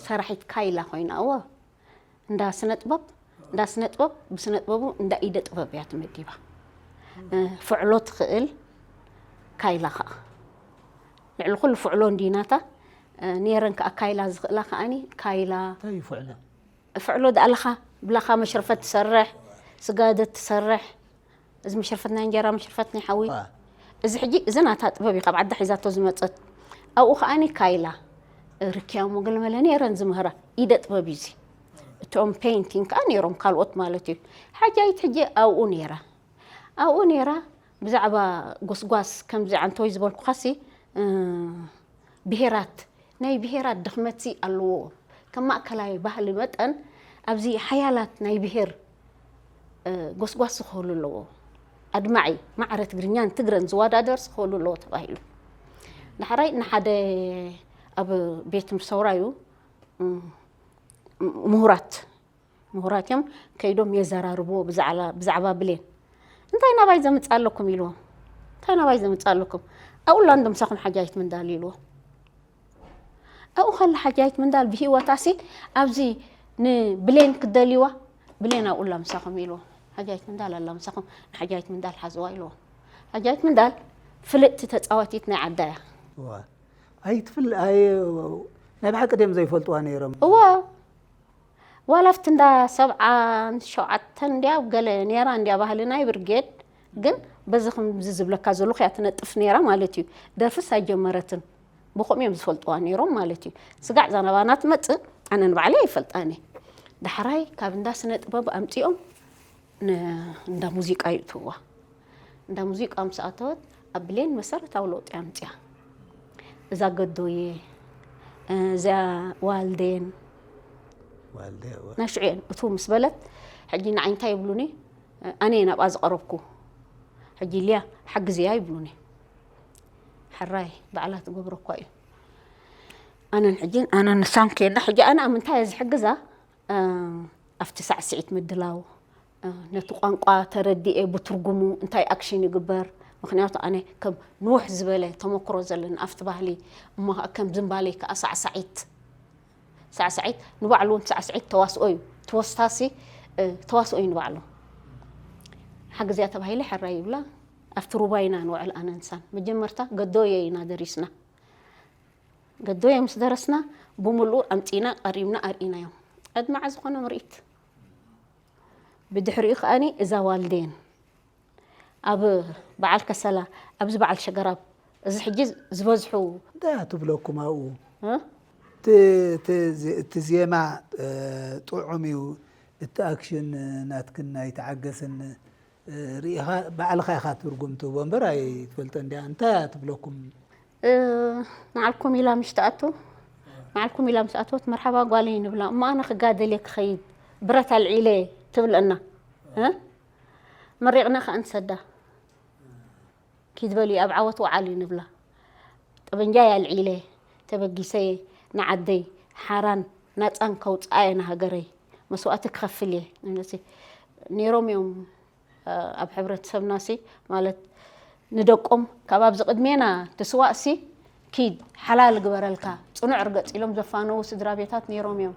ሰራሒት ካይላ ኮይና እወ እንዳ ስነ ጥበብ እንዳ ስነ ጥበብ ብስነ ጥበቡ እንዳ ኢደ ጥበብ እያ ተመዲባ። ፍዕሎ ትኽእል ካይላ ከዓ ልዕሊ ኩሉ ፍዕሎ እንዲናታ ነይረን ከዓ ካይላ ዝኽእላ ከዓኒ ካይላ እንታይ እዩ ፍዕሎ? ፍዕሎ ደኣ ለኻ ብላኻ መሽረፈት ትሰርሕ፣ ስጋደት ትሰርሕ፣ እዚ መሽረፈት ናይ እንጀራ፣ መሽረፈት ናይ ሓዊ። ዋ። እዚ ሕጂ፣ እዚ ናታ ጥበብ እዩ፣ ካብ ዓዳ ሒዛቶ ዝመጸት። ኣብኡ ከኣኒ ካይላ፣ ርክያሞ ገለመለ ነይረን ዝምህራ፣ ኢደ ጥበብ እዩ እዚ። እቶም ፔይንቲንግ ከኣ ነይሮም፣ ካልኦት ማለት እዩ። ሓጃይት ሕጂ ኣብኡ ነይራ። ኣብኡ ነይራ፣ ብዛዕባ ጎስጓስ፣ ከምዚ ዓንተወይ ዝበልኩኻሲ፣ እ፣ ብሄራት፣ ናይ ብሄራት ድኽመትሲ ኣለዎ። ከም ማእከላይ ባህሊ መጠን፣ ኣብዚ ሓያላት ናይ ብሄር፣ እ፣ ጎስጓስ ክህሉ ኣለዎ። ኣድማዒ፣ ማዕረ ትግርኛን ትግረን ዝወዳደር ክህሉ ኣለዎ ተባሂሉ። ዳሕራይ ንሓደ ኣብ ቤት ሰውራ እዩ፣ ም-፣ ምሁራት፣ ምሁራት እዮም፣ ከይዶም የዘራርብዎ ብዛዕባ፣ ብዛዕባ ብሌን። "እንታይ ናባይ ዘምጽእ ኣለኩም?" ኢልዎም። "እንታይ ናባይ ዘምጽእ ኣለኩም? ኣብኡ ኣላ እንዶ ምሳኹም ሓጃይት ምንዳል" ኢልዎም። ኣብኡ ከላ ሓጃይት ምንዳል ብህይወታሲ ኣብዚ ንብሌን ክትደልይዋ፣ ብሌን ኣብኡ ኣላ ምሳኹም ኢልዎም። ሓጃይት ምንዳል ኣላ ምሳኹም፣ ንሓጃይት ምንዳል ሓዝዋ ኢልዎም። ሓጃይት ምንዳል ፍልጥቲ ተጻዋቲት ናይ ዓዳ እያ። እዋ። ኣይትፍል-፣ ኣይ-፣ ናይ ብሓቂ ድዮም ዘይፈልጥዋ ነይሮም? እዋ። ዋላ ኣብቲ እንዳ ሰብዓን ሸውዓተን እንድያ ገለ ነይራ እንድያ ባህሊ ናይ ብርጌድ፣ ግን በዚ ከምዚ ዝብለካ ዘለኹ እያ ትነጥፍ ነይራ ማለት እዩ። ደርፍስ ኣይጀመረትን። ብኸምኡ እዮም ዝፈልጥዋ ነይሮም ማለት እዩ። ስጋዕ እዛ ናባና ትመጽእ፣ ኣነ ንባዕለይ ኣይፈልጣን እየ። ዳሕራይ ካብ እንዳ ስነ ጥበብ ኣምጺኦም ን-፣ እንዳ ሙዚቃ የእትውዋ። እንዳ ሙዚቃ ምስ ኣተወት ኣብ ብሌን መሰረታዊ ለውጢ ኣምጺኣ። እዛ ገዶዬ፣ እዚኣ ዋልዴን፣ ዋልዴ፣ እወ። ናይ ሽዑ እየን። እቱ ምስ በለት፣ ሕጂ ንዓይ እንታይ ይብሉኒ? ኣነ እየ ናብኣ ዝቐረብኩ። ሕጂ ሊያ፣ ሓግዝያ ይብሉኒ። ሕራይ፣ ባዕላ ትገብሮ እኳ እዩ። ኣነን ሕጂ፣ ኣነን ንሳን ኬና፣ ሕጂ ኣነ ኣብ ምንታይ እየ ዝሕግዛ? እ፣ ኣብቲ ሳዕስዒት ምድላው፣ እ፣ ነቲ ቋንቋ ተረዲኤ ብትርጉሙ እንታይ ኣክሽን ይግበር። ምኽንያቱ ኣነ ከም ንውሕ ዝበለ ተመክሮ ዘለኒ ኣብቲ ባህሊ፣ እሞ ኸኣ ከም ዝምባለይ ከኣ ሳዕሳዒት፣ ሳዕሳዒት ንባዕሉ እውን ሳዕሳዒት ተዋስኦ እዩ። ተወስታሲ፣ እ፣ ተዋስኦ እዩ ንባዕሉ። ሓግዝያ ተባሂለ ሕራይ ይብላ። ኣብቲ ሩባ ኢና ንውዕል ኣነን ንሳን። መጀመርታ ገዶዬ ኢና ደሪስና። ገዶዬ ምስ ደረስና ብምሉኡ ኣምጺእና ቀሪብና ኣርኢናዮም። ኣድማዒ ዝኾነ ምርኢት። ብድሕሪኡ ከኣኒ እዛ ዋልዴን ኣብ በዓል ከሰላ፣ ኣብዚ በዓል ሸገራብ፣ እዚ ሕጂ ዝበዝሑ እንታይ እያ ትብለኩም ኣብኡ? እ? እቲ፣ እቲ ዜ-፣ እቲ ዜማ፣ እ፣ ጥዑም እዩ፣ እቲ ኣክሽን ናትክን ኣይተዓገስን፣ ርኢኻ ባዕልኻ ኢኻ ትርጉም ትህቦ እምበር ኣይትፈልጦ እንዲያ። እንታይ እያ ትብለኩም? እ፣ ንዓልኩም ኢላ ምሽ ትኣቱ፣ ንዓልኩም ኢላ ምስ ኣትወት፣ "መርሓባ ጓለይ" ንብላ። "እሞ ኣነ ክጋደል እየ ክኸይድ፣ ብረት ኣልዒለ" ትብለና። እ? መሪቕና ከኣ ንሰዳ። "ኪድ በሊ፣ ኣብ ዓወት ውዓሊ" ንብላ። ጠበንጃይ ኣልዒለ፣ ተበጊሰ፣ ንዓደይ ሓራን ናጻን ከውጽኣ እየ፣ ንሃገረይ መስዋእቲ ክኸፍል እየ። እምነሲ ነይሮም እዮም፣ ኣብ ሕብረተሰብናሲ፣ ማለት፣ ንደቆም ካብ ኣብዚ ቅድሜና ትስዋእሲ፣ "ኪድ፣ ሓላል ግበረልካ፣ ጽኑዕ ርገጽ" ኢሎም ዘፋነዉ ስድራ ቤታት ነይሮም እዮም።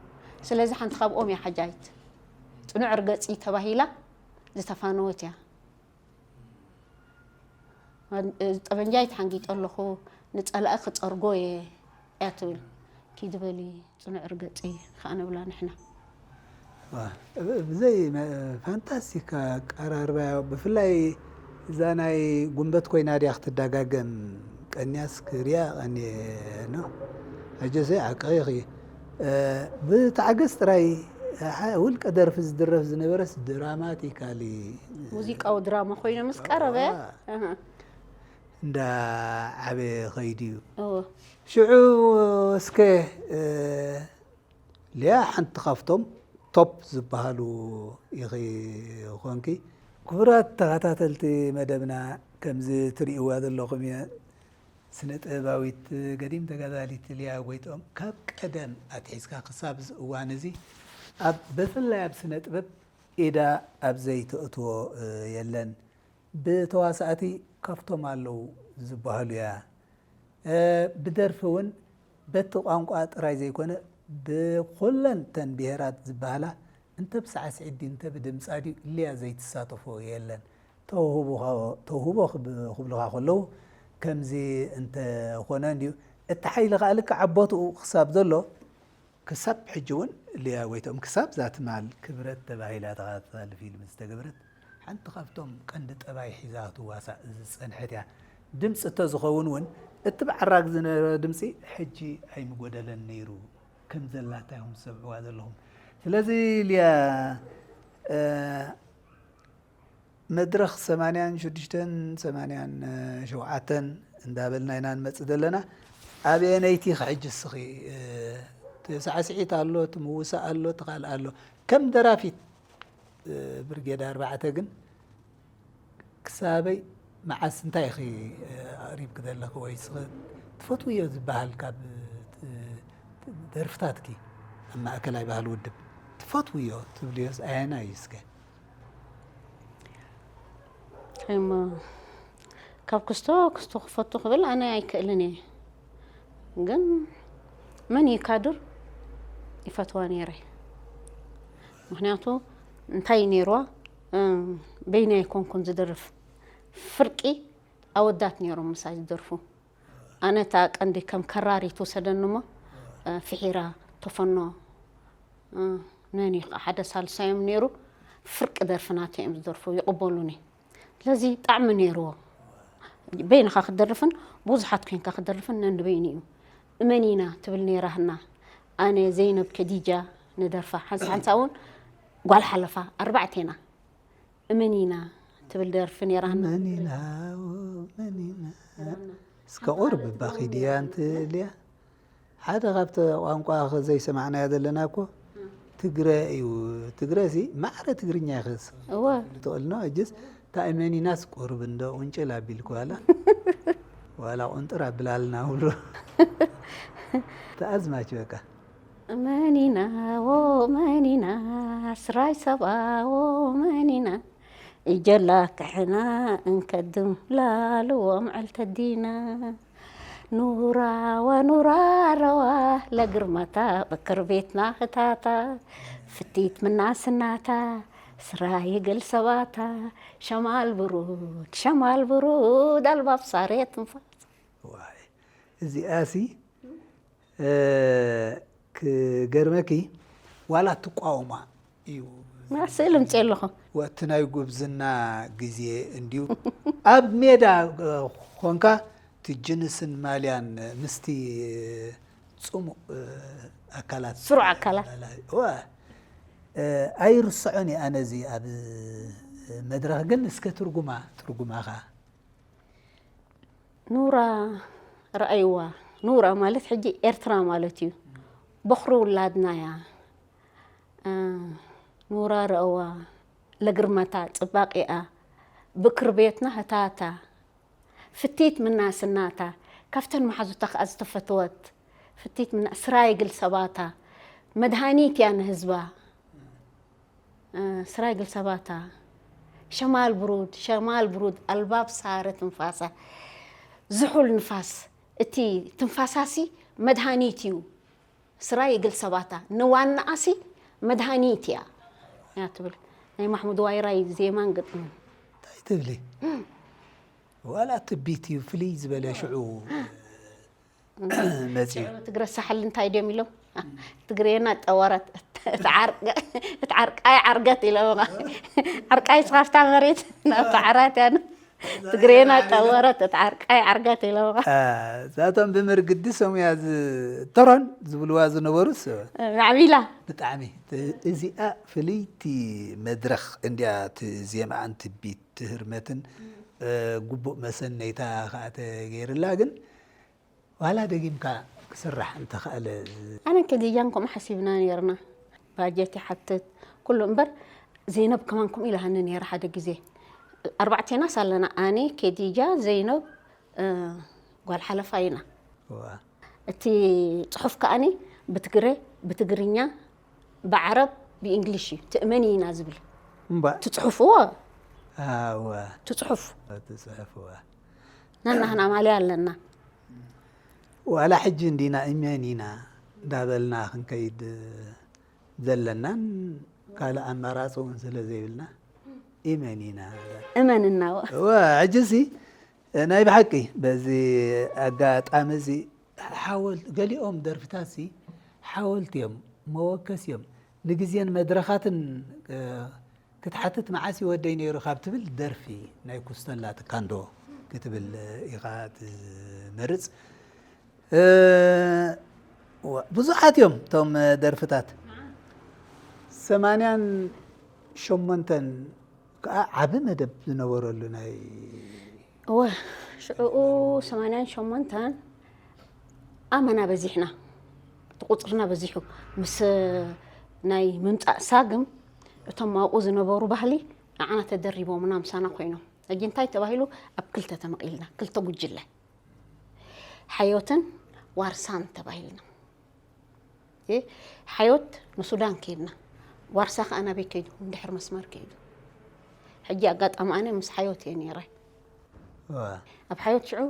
ስለዚ ሓንቲ ካብኦም እያ ሓጃይት። ጽኑዕ ርገጺ ተባሂላ ዝተፋነወት እያ። "ጠበንጃይ ተሓንጊጠ ኣለኹ፣ ንጸላኢ ክጸርጎ እየ" እያ ትብል። "ኪድ በሊ፣ ጽኑዕ ርገጺ" ከኣ ንብላ ንሕና። ዋ፣ ብ-፣ ብዘይ መ-፣ ፋንታስቲክ ኣቀራርባ እያ። ብፍላይ እዛ ናይ ጉንበት ኮይና ድያ ክትደጋገም ቀንያስ ክሪያ ቀንየ ነው። ሕጂ ዘይ ዓቀኺ፣ እ፣ ብታዕገስ ጥራይ፣ እ፣ ሓ-፣ ውልቀ ደርፊ ዝድረፍ ዝነበረስ ድራማቲካሊ፣ ሙዚቃዊ ድራማ ኮይኑ ምስ ቀረበ፣ ዋ። ኣሃ። እንዳ ዓበየ ኸይዱ እዩ። እወ። ሽዑ እስከ፣ እ፣ ሊያ ሓንቲ ካብቶም ቶፕ ዝበሃሉ ኢኺ ኾንኪ። ክቡራት ተኸታተልቲ መደብና፣ ከምዚ ትርእይዋ ዘለኹም እየ። ስነ ጥበባዊት ገዲም ተጋዳሊት ሊያ ጎይትኦም ካብ ቀደም ኣትሒዝካ ክሳብ እዚ እዋን እዚ ኣብ፣ ብፍላይ ኣብ ስነ ጥበብ ኢዳ ኣብ ዘይተእትዎ፣ እ፣ የለን። ብተዋሳእቲ ካብቶም ኣለዉ ዝበሃሉ እያ። እ፣ ብደርፊ እውን በቲ ቋንቋ ጥራይ ዘይኮነ ብኩለን ተን ብሄራት ዝበሃላ እንተ ብሳዕስዒት ድዩ እንተ ብድምጻ ድዩ ሊያ ዘይትሳተፎ የለን። ተውህቦ፣ ተውህቦ ክብ-፣ ክብሉኻ ከለዉ ከምዚ እንተኾነ እንድዩ። እቲ ሓይሊ ከኣ ልክዕ ኣብ ቦትኡ ክሳብ ዘሎ ክሳብ ሕጂ እውን ሊያ ጎይትኦም ክሳብ እዛ ትማል ክብረት ተባሂላ ተኸታታሊ ፊልም ዝተገብረት ሓንቲ ካብቶም ቀንዲ ጠባይ ሒዛ ክትዋሳእ ዝጸንሐት እያ። ድምጺ እንተዝኸውን እውን እቲ ብዓራግ ዝነበረ ድምጺ ሕጂ ኣይምጎደለን ነይሩ። ከም ዘላታ ኢኹም ትሰምዕዋ ዘለኹም። ስለዚ ሊያ፣ እ፣ መድረኽ ሰማንያን ሽዱሽተን ሰማንያን ሸውዓተን እንዳበልና ኢና ንመጽእ ዘለና። ኣበየነይቲ ኢኺ ሕጂ እስኺ፣ እ፣ እቲ ሳዕስዒት ኣሎ፣ እቲ ምውሳእ ኣሎ፣ እቲ ካልእ ኣሎ። ከም ደራፊት፣ እ፣ ብርጌድ ኣርባዕተ ግን ክሳበይ መዓስ እንታይ ኢኺ፣ እ፣ ኣቕሪብኪ ዘለኺ ወይ እስኺ ትፈትውዮ ዝበሃል ካብ፣ እ፣ ደርፍታትኪ ኣብ ማእከላይ ባህሊ ውድብ ትፈትውዮ ትብልዮስ ኣየናይ እዩ እስከ? እሞ ካብ ክስቶ ክስቶ ክፈቱ ክብል ኣነ ኣይክእልን እየ። ግን መን እዩ ካድር ይፈትዋ ነይረ። ምኽንያቱ እንታይ ነይርዋ፣ እ፣ በይነይ ኣይኮንኩን ዝደርፍ። ፍርቂ ኣወዳት ነይሮም ምሳይ ዝደርፉ። ኣነ እታ ቀንዲ ከም ከራር ይትውሰደኒ እሞ፣ እ፣ ፍሒራ፣ ተፈኖ፣ እ፣ ነኒ ከዓ ሓደ ሳልሳዮም ነይሩ። ፍርቂ ደርፊ ናተይ እዮም ዝደርፉ፣ ይቕበሉኒ። ስለዚ ጣዕሚ ነይርዎ። በይንኻ ክደርፍን ብዙሓት ኮይንካ ክደርፍን ነንበይኑ እዩ። እመኒና ትብል ነይራ ህና። ኣነ፣ ዘይነብ፣ ከዲጃ ንደርፋ። ሓንሳ ሓንሳ እውን ጓል ሓለፋ፣ ኣርባዕቴና። እመኒና ትብል ደርፊ ነይራ ህና። እመኒና፣ እመኒና። እስከ ቁርብ እባ ኺድያ ኣንቲ ሊያ። ሓደ ካብቲ ቋንቋ ዘይሰማዕናዮ ዘለና እኮ ትግረ እዩ። ትግረ ሲ ማዕረ ትግርኛ ይኸስ እወ። ትኽእል ነው። እጅስ ታእመኒናስ ቁርብ እንዶ ቁንጭል ኣቢልኩ ዋላ ዋላ ቁንጥር ኣብላልና ብሎ ተኣዝማች በቃ። መኒና ዎ መኒና ስራይ ሰባ ዎ መኒና እጀላ ክሕና እንከድም ላልዎም ዕልተዲና ኑራ ወኑራ ረዋ ለግርማታ በክር ቤትና ህታታ ፍቲት ምናስናታ ስራ ይግል ሰባታ ሸማል ብሩድ ሸማል ብሩድ ኣልባብ ሳሬ ትንፋስ። ዋይ እዚኣሲ እ፣ ክገርመኪ ዋላ ትቋወማ እዩ። ስእሊ ምፅእ ኣለኹ። ወቲ ናይ ጉብዝና ግዜ እንድዩ ኣብ ሜዳ፣ እ፣ ኾንካ እቲ ጅንስን ማልያን ምስቲ ጽሙእ፣ እ፣ ኣካላት ስሩዕ ኣካላት። እወ፣ እ፣ ኣይርስዖን እየ ኣነ እዚ ኣብ መድረኽ ግን እስከ ትርጉማ፣ ትርጉማ ኸኣ። ኑራ ረኣይዋ። ኑራ ማለት ሕጂ ኤርትራ ማለት እዩ። በኹሪ ውላድና እያ። እ፣ ኑራ ረእዋ፣ ለግርመታ፣ ጽባቄኣ፣ ብክርቤትና ህታታ፣ ፍቲት ምናስናታ፣ ካብተን መሓዙታ ከኣ ዝተፈተወት፣ ፍቲት ምና-፣ ስራይ ግል ሰባታ፣ መድሃኒት እያ ንህዝባ። ስራይ ግል ሰባታ ሸማል ብሩድ ሸማል ብሩድ ኣልባብ ሳረ ትንፋሳ ዝሑል ንፋስ እቲ ትንፋሳሲ መድሃኒት እዩ። ስራይ ግል ሰባታ ንዋናኣሲ መድሃኒት እያ እያ ትብል። ናይ ማሕሙድ ዋይራይ ዜማን ግጥምን። እንታይ ትብሊ? ዋላ ትቢት እዩ ፍልይ ዝበለ ሽዑ መፅዩ። ትግረ ሳሕል እንታይ ድዮም ኢሎም? ትግሬና ጠወረት። እቲ ዓርቃይ ዓርገት ኢሎም። ዓርቃይ ስኻፍታ መሬት ናብ ዓራት ያኑ። ትግሬና ጠወረት እቲ ዓርቃይ ዓርገት ኢሎም። እዛቶም ብምርግዲ ሰሙያ ተሮን ዝብልዋ ዝነበሩስ ማዕቢላ። ብጣዕሚ እዚኣ ፍልይቲ መድረኽ እንዲያ። እቲ ዜማኣን ትቢት ትህርመትን ግቡእ መሰነይታ ከዓ ተገይርላ ግን ዋላ ደጊምካ ክስራሕ እንተኸኣለ። ኣነ ከዲጃን ከምኡ ሓሲብና ነይርና። ባጀት ይሓትት ኩሉ እምበር ዘይነብ ከማን ከምኡ ኢላሃኒ ነይራ ሓደ ግዜ። ኣርባዕቴናስ ኣለና፣ ኣነ፣ ከዲጃ፣ ዘይነብ፣ እ፣ ጓል ሓለፋ ኢና። እዋ። እቲ ፅሑፍ ከኣኒ ብትግረ፣ ብትግርኛ፣ ብዓረብ፣ ብእንግሊሽ እዩ ትእመኒ ኢና ዝብል። እምባ። እቲ ፅሑፍ እዎ። ኣዋ። እቲ ፅሑፍ። እቲ ፅሑፍ እዋ። ናናህና ማልያ ኣለና። ዋላ ሕጂ እንዲና እመን ኢና እንዳበልና ክንከይድ ዘለናን ካልእ ኣማራፂ እውን ስለ ዘይብልና እመን ኢና። እመን እናወ። እወ፣ ሕጂ ሲ ናይ ብሓቂ በዚ ኣጋጣሚ እዚ ሓወልቲ፣ ገሊኦም ደርፍታት ሲ ሓወልቲ እዮም፣ መወከሲ እዮም። ንግዜን መድረኻትን ክትሓትት መዓስ እዩ ወደይ ነይሩ ካብ ትብል ደርፊ ናይ ኩስተላ ትካንዶ ክትብል ኢኻ ትመርጽ። ብዙሓት እዮም እቶም ደርፍታት። ሰማንያን ሸሞንተን ከዓ ዓቢ መደብ ዝነበረሉ ናይ እወ ሽዕኡ ሰማንያን ሸሞንተን ኣመና በዚሕና እቲ ቁፅርና በዚሑ ምስ ናይ ምምፃእ ሳግም እቶም ኣብኡ ዝነበሩ ባህሊ ንዓና ተደሪቦምና ምሳና ኮይኖም ሕጂ እንታይ ተባሂሉ ኣብ ክልተ ተመቒልና ክልተ ጉጅለ ሓዮትን ዋርሳን ተባሂልና ሓዮት ንሱዳን ከይድና ዋርሳ ከዓ ናበይ ከይዱ እንድሕር መስመር ከይዱ ሕጂ ኣጋጣሚ ኣነ ምስ ሓዮት እየ ነይረ ኣብ ሓዮት ሽዑ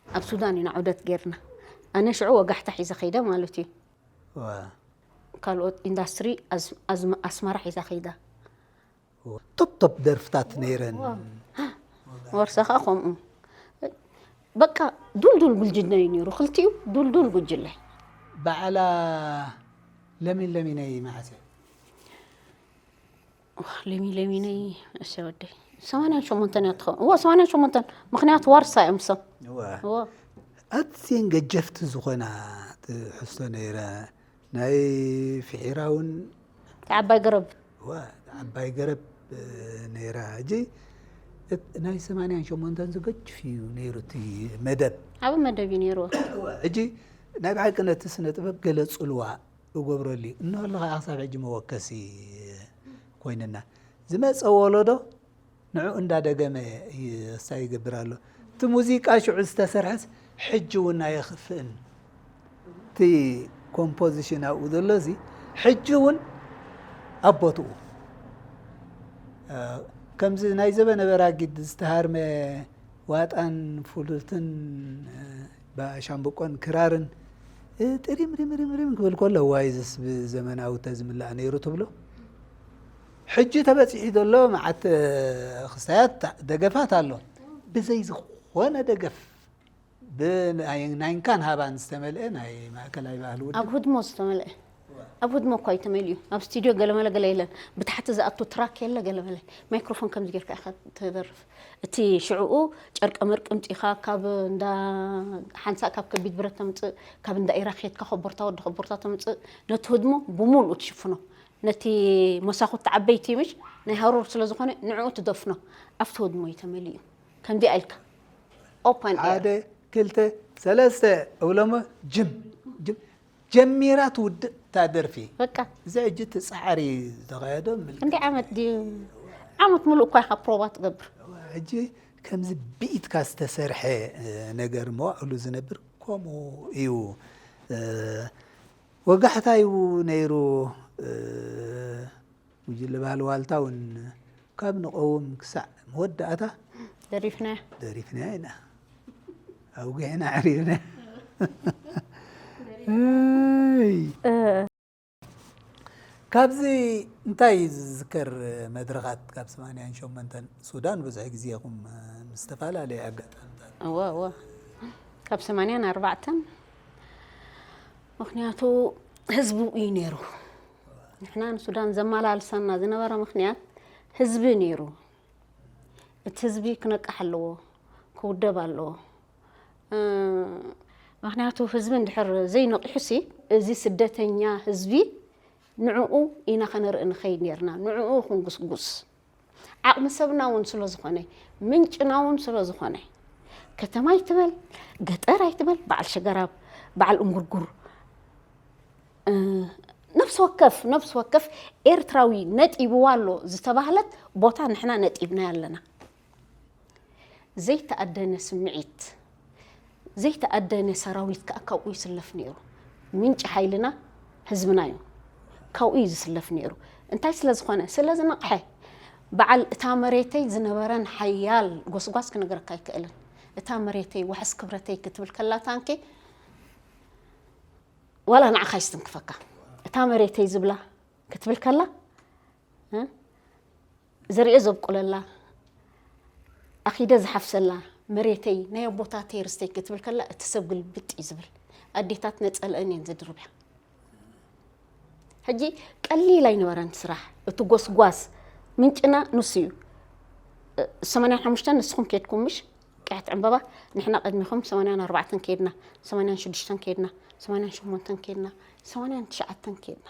ኣብ ሱዳን ኢና ዑደት ጌርና ኣነ ሽዑ ወጋሕታ ሒዘ ከይደ ማለት እዩ ካልኦት ኢንዳስትሪ ኣስመራ ሒዛ ከይዳ ቶፕ ቶፕ ደርፍታት ነይረን። ወርሰኻ ከምኡ በቃ ዱልዱል ጉልጅለ እዩ ነይሩ። ክልቲኡ ዱልዱል ጉጅለ። በዓላ ለሚን ለሚነይ መዓስ እያ? ለሚ ለሚነይ እሰ ወደይ ሰማንያን ሸሞንተን እያ ትኸውን። እዎ ሰማንያን ሸሞንተን ምኽንያቱ ዋርሳ እዮም እሶም። እወ። እዎ። ኣዝየን ገጀፍቲ ዝኾና ትሕዝቶ ነይረ ናይ ፍሒራ እውን ዓባይ ገረብ እዋ ዓባይ ገረብ ነይራ ሕጂ ናይ ሰማንያን ሸሞንተን ዝገጅፍ እዩ ነይሩ እቲ መደብ ዓብ መደብ እዩ ነይሩ ሕጂ ናይ ብሓቂ ነቲ ስነ ጥበብ ገለ ፅልዋ እገብረሉ እዩ እነሆ ኣለኻ ክሳብ ሕጂ መወከሲ ኮይንና ዝመፀ ወለዶ ንዕኡ እንዳደገመ ይሳ ይገብር ኣሎ። እቲ ሙዚቃ ሽዑ ዝተሰርሐስ ሕጂ እውን ኣየኽፍእን። እቲ ኮምፖዚሽን ኣብኡ ዘሎ እዚ ሕጂ እውን ኣብ ቦትኡ ከምዚ ናይ ዘበነ በራጊድ ዝተሃርመ ዋጣን ፍሉትን ሻምብቆን ክራርን ጥሪም ሪም ሪም ሪም ክብል ከሎ ዋይዝስ ብዘመናዊ ተዝምላእ ነይሩ ትብሎ ሕጂ ተበፂሑ ዘሎ መዓት ክስታያት ደገፋት ኣሎ ብዘይ ዝኾነ ደገፍ ብናይንካን ሃባን ዝተመልአ ናይ ማእከላይ ባህሊ ውድብ ኣብ ህድሞ ዝተመልአ ኣብ ህድሞ እኳ እዩ ተመሊኡ ኣብ ስቱድዮ ገለመለ ገለ የለን ብታሕቲ ዝኣቱ ትራክ የለ ገለመለ ማይክሮፎን ከምዚ ጌርካ ኢኻ ትደርፍ እቲ ሽዕኡ ጨርቀ መርቂ ምፂኻ ካብ እንዳ ሓንሳእ ካብ ከቢድ ብረት ተምፅእ ካብ እንዳ ኢራክ ሄድካ ከቦርታ ወዲ ከቦርታ ተምፅእ ነቲ ህድሞ ብሙሉኡ ትሽፍኖ ነቲ መሳኹቲ ዓበይቲ ምሽ ናይ ሃሩር ስለ ዝኾነ ንዕኡ ትደፍኖ ኣብቲ ህድሞ እዩ ተመሊኡ። ከምዚኣ ኢልካ ኦፓን ኤር። ሓደ ክልተ ሰለስተ እብሎሞ ጅም ጅም ጀሚራ ትውድእ እታ ደርፊ። በቃ እዚ ሕጂ እቲ ጻዕሪ ዝተኻየዶ ምልክት ክንደይ ዓመት ድዩ? ዓመት ሙሉእ እኳ ኢኻ ፕሮባ ትገብር። ሕጂ ከምዚ ብኢድካ ዝተሰርሐ ነገር መዋእሉ ዝነብር ከምኡ እዩ። ወጋሕታ እዩ ነይሩ። ጉጅለ ባህሊ ዋልታ እውን ካብ ንቐውም ክሳዕ መወዳእታ ደሪፍና ደሪፍና ኢና ኣውጊዕና ኣዕሪርና። እይ። ካብዚ እንታይ ዝዝከር መድረኻት ካብ ሰማንያን ሸሞንተን ሱዳን ብዙሕ ግዜ ኢኹም ምስ ዝተፈላለዩ ኣጋጣምታት እወ እወ ካብ ሰማንያን ኣርባዕተን ምክንያቱ ህዝቡ እዩ ነይሩ። ንሕና ንሱዳን ዘመላልሰና ዝነበረ ምክንያት ህዝቢ ነይሩ። እቲ ህዝቢ ክነቅሕ ኣለዎ፣ ክውደብ ኣለዎ። ምክንያቱ ህዝቢ እንድሕር ዘይነቂሑሲ እዚ ስደተኛ ህዝቢ ንዕኡ ኢና ከነርኢ ንኸይድ ነርና፣ ንዕኡ ክንጉስጉስ። ዓቕሚ ሰብና እውን ስለ ዝኾነ፣ ምንጭና እውን ስለ ዝኾነ፣ ከተማ ኣይትበል፣ ገጠር ኣይትበል፣ በዓል ሸገራብ፣ በዓል እንጉርጉር፣ ነፍሲ ወከፍ ነፍሲ ወከፍ ኤርትራዊ ነጢብዋ ኣሎ ዝተባህለት ቦታ ንሕና ነጢብና ኣለና። ዘይተኣደነ ስምዒት ዘይተኣደነ ሰራዊት ከዓ ካብኡ ይስለፍ ነይሩ። ምንጪ ሓይልና ህዝብና እዩ። ካብኡ እዩ ዝስለፍ ነይሩ። እንታይ ስለ ዝኾነ? ስለ ዝነቕሐ። በዓል እታ መሬተይ ዝነበረን ሓያል ጎስጓስ ክነግረካ ኣይክእልን። እታ መሬተይ ዋሕስ ክብረተይ ክትብል ከላ ታንኪ ዋላ ንዓኻ ይስትንክፈካ። እታ መሬተይ ዝብላ ክትብል ከላ እ? ዘርእዮ ዘብቁለላ ኣኺደ ዝሓፍሰላ መሬተይ ናይ ኣቦታተይ ርስተይ ክትብል ከላ እቲ ሰብ ግልብጥ እዩ ዝብል። ኣዴታት ነፀለአን እየን ዝድርብያ። ሕጂ ቀሊል ኣይነበረን ስራሕ። እቲ ጎስጓስ ምንጭና ንሱ እዩ። ሰማንያን ሓሙሽተን ንስኹም ከድኩም ምሽ ቅሕት ዕምበባ ንሕና ቅድሚኹም ሰማንያን ኣርባዕተን ከድና፣ ሰማንያን ሽዱሽተን ከድና፣ ሰማንያን ሸሞንተን ከድና፣ ሰማንያን ትሽዓተን ከድና።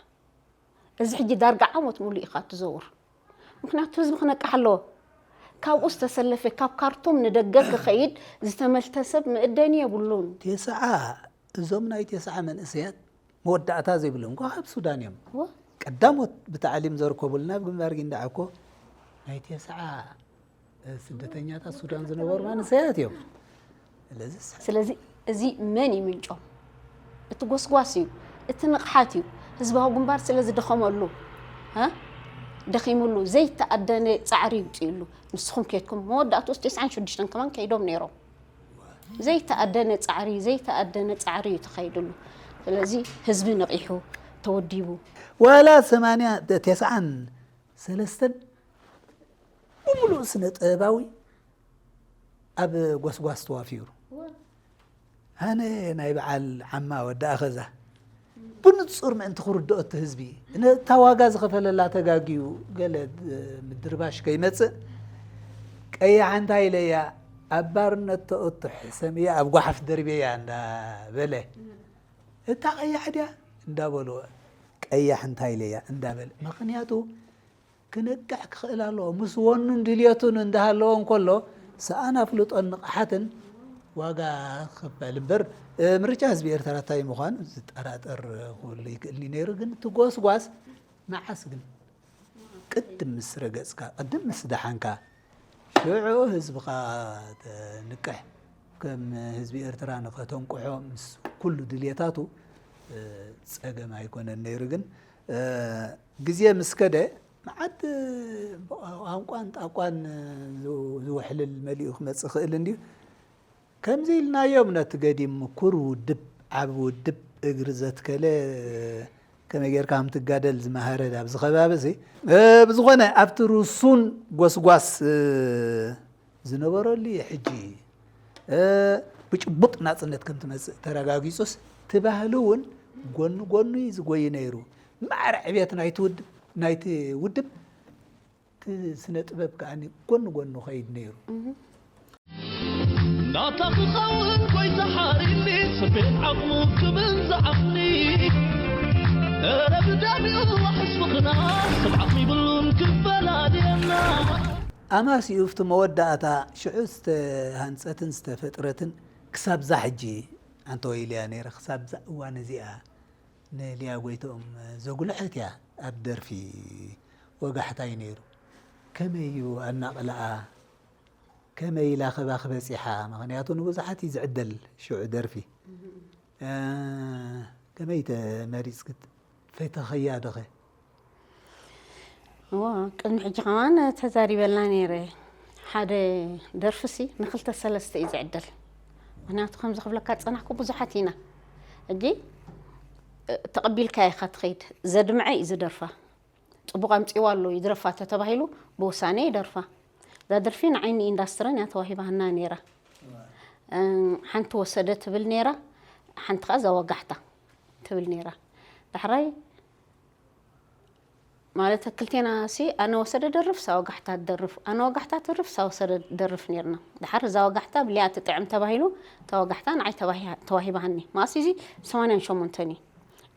እዚ ሕጂ ዳርጋ ዓመት ሙሉእ ኢኻ ትዘውር። ምክንያቱ ህዝቢ ክነቅሕ ኣለዎ። ካብኡ ዝተሰለፈ ካብ ካርቱም ንደገ ክኸይድ ዝተመልተ ሰብ መእደኒ የብሉን። ቴስዓ እዞም ናይ ቴስዓ መንእሰያት መወዳእታ ዘይብሎም እኳ ካብ ሱዳን እዮም። ወ- ቀዳሞት ብታዕሊም ዘርከቡልና ኣብ ግንባር ጊንዳዕ እኮ ናይ ቴስዓ ስደተኛታት ሱዳን ዝነበሩ መንእሰያት እዮም። ስለዚ ስለዚ እዚ መን እዩ ምንጮም? እቲ ጎስጓስ እዩ፣ እቲ ንቕሓት እዩ። ህዝባዊ ግንባር ስለ ዝደኸመሉ እ? ደኺሙሉ ዘይተኣደነ ፃዕሪ ይውፅእሉ። ንስኹም ከድኩም መወዳእትኡስ ተስዓን ሽዱሽተን ከማን ከይዶም ነይሮም። ዘይተኣደነ ፃዕሪ ዘይተኣደነ ፃዕሪ እዩ ተኻይድሉ። ስለዚ ህዝቢ ነቒሑ ተወዲቡ ዋላ ሰማንያ ተስዓን ሰለስተን ብምሉእ ስነ ጥበባዊ ኣብ ጎስጓስ ተዋፊሩ። ኣነ ናይ በዓል ዓማ ወዲ ኣኸዛ ብንጹር ምእንቲ ክርድኦ እቲ ህዝቢ ነታ ዋጋ ዝኸፈለላ ተጋግዩ ገለ ምድርባሽ ከይመጽእ ቀያሕ እንታይ ኢለያ ኣብ ባርነት ተእቱ ሕሰም እያ ኣብ ጓሓፍ ደርብያ እንዳበለ እታ ቀያሕ ድያ እንዳበሉ ቀያሕ እንታይ ኢለያ እንዳበለ ምኽንያቱ ክነቅሕ ክኽእል ኣለዎ። ምስ ወኑን ድልየቱን እንዳሃለዎ እንከሎ ሰኣን ኣፍልጦን ንቕሓትን ዋጋ ክኽፈል እምበር ምርጫ ህዝቢ ኤርትራ እንታይ ምዃኑ ዝጠራጠር ክህሉ ይክእል እዩ ነይሩ። ግን እቲ ጎስጓስ መዓስ ግን ቅድም ምስ ረገጽካ ቅድም ምስ ደሓንካ ሽዑ ህዝብኻ ተንቅሕ ከም ህዝቢ ኤርትራ ንኸተንቅሖ ምስ ኩሉ ድልየታቱ ጸገም ኣይኮነን ነይሩ። ግን ግዜ ምስ ከደ መዓት ቋንቋን ጣቋን ዝውሕልል መሊኡ ክመጽእ ይኽእል እንድዩ። ከምዚ ኢልናዮም ነቲ ገዲም ምኩር ውድብ ዓቢ ውድብ እግሪ ዘትከለ ከመይ ጌርካ ከም ትጋደል ዝመሃረ ኣብዚ ከባቢ እዚ ብዝኾነ ኣብቲ ርሱን ጎስጓስ ዝነበረሉ ሕጂ ብጭቡጥ ናጽነት ከም ትመጽእ ተረጋጊጹስ እቲ ባህሊ እውን ጎኒ ጎኑ እዩ ዝጎይ ነይሩ። ማዕረ ዕብየት ናይቲ ውድብ ናይቲ ውድብ እቲ ስነ ጥበብ ከኣ ጎኒ ጎኑ ኸይድ ነይሩ። ናታ ክኸውን ኮይታ ሓሪኒ ስቤት ዓቕሙ ክብል ዝዓቕኒ ኧረ ብጣዕሚ እዋ ሕስብኽና ሰብ ዓቕሚ ይብሉን ክፈላልየና። ኣማሲኡ ኣብቲ መወዳእታ ሽዑ ዝተሃንጸትን ዝተፈጥረትን ክሳብዛ ሕጂ ኣንተ ወይልያ ነይረ፣ ክሳብዛ እዋን እዚኣ ንልያ ጎይትኦም ዘጉልሐት እያ። ኣብ ደርፊ ወጋሕታ እዩ ነይሩ። ከመይ እዩ ኣናቕላኣ? ከመይ ኢላ ከባኺ በጺሓ? ምኽንያቱ ንብዙሓት እዩ ዝዕደል ሽዑ ደርፊ። እ፣ ከመይ ተመሪጽኪ? ፈቲኽያ ዶኸ? እዎ፣ ቅድሚ ሕጂ ከማን ተዛሪበላ ነይረ። ሓደ ደርፍሲ ንኽልተ ሰለስተ እዩ ዝዕደል። ምኽንያቱ ከምዚ ክብለካ ዝጸናሕኩ ብዙሓት ኢና። ሕጂ፣ እ፣ ተቐቢልካ ኢኻ ትኸይድ። ዘድምዐ እዩ ዝደርፋ። ጽቡቕ ኣምጺእዋ ኣሎ ይድረፋ ተተባሂሉ ብውሳኔ ይደርፋ። እዛ ደርፊ ንዓይኒ ኢንዳስትርን እያ ተዋሂባና ነይራ። እ፣ ሓንቲ ወሰደ ትብል ነይራ፣ ሓንቲ ከኣ እዛ ወጋሕታ ትብል ነይራ። ዳሕራይ ማለት ክልቴና ሲ ኣነ ወሰደ ደርፍ፣ እሳ ወጋሕታ ትደርፍ፣ ኣነ ወጋሕታ ትደርፍ፣ እሳ ወሰደ ደርፍ ነይርና። ዳሓር እዛ ወጋሕታ ብልያ ትጥዕም ተባሂሉ እታ ወጋሕታ ንዓይ ተባሂ-፣ ተዋሂባኒ። መኣስ እዚ ሰማንያን ሸሞንተን እዩ።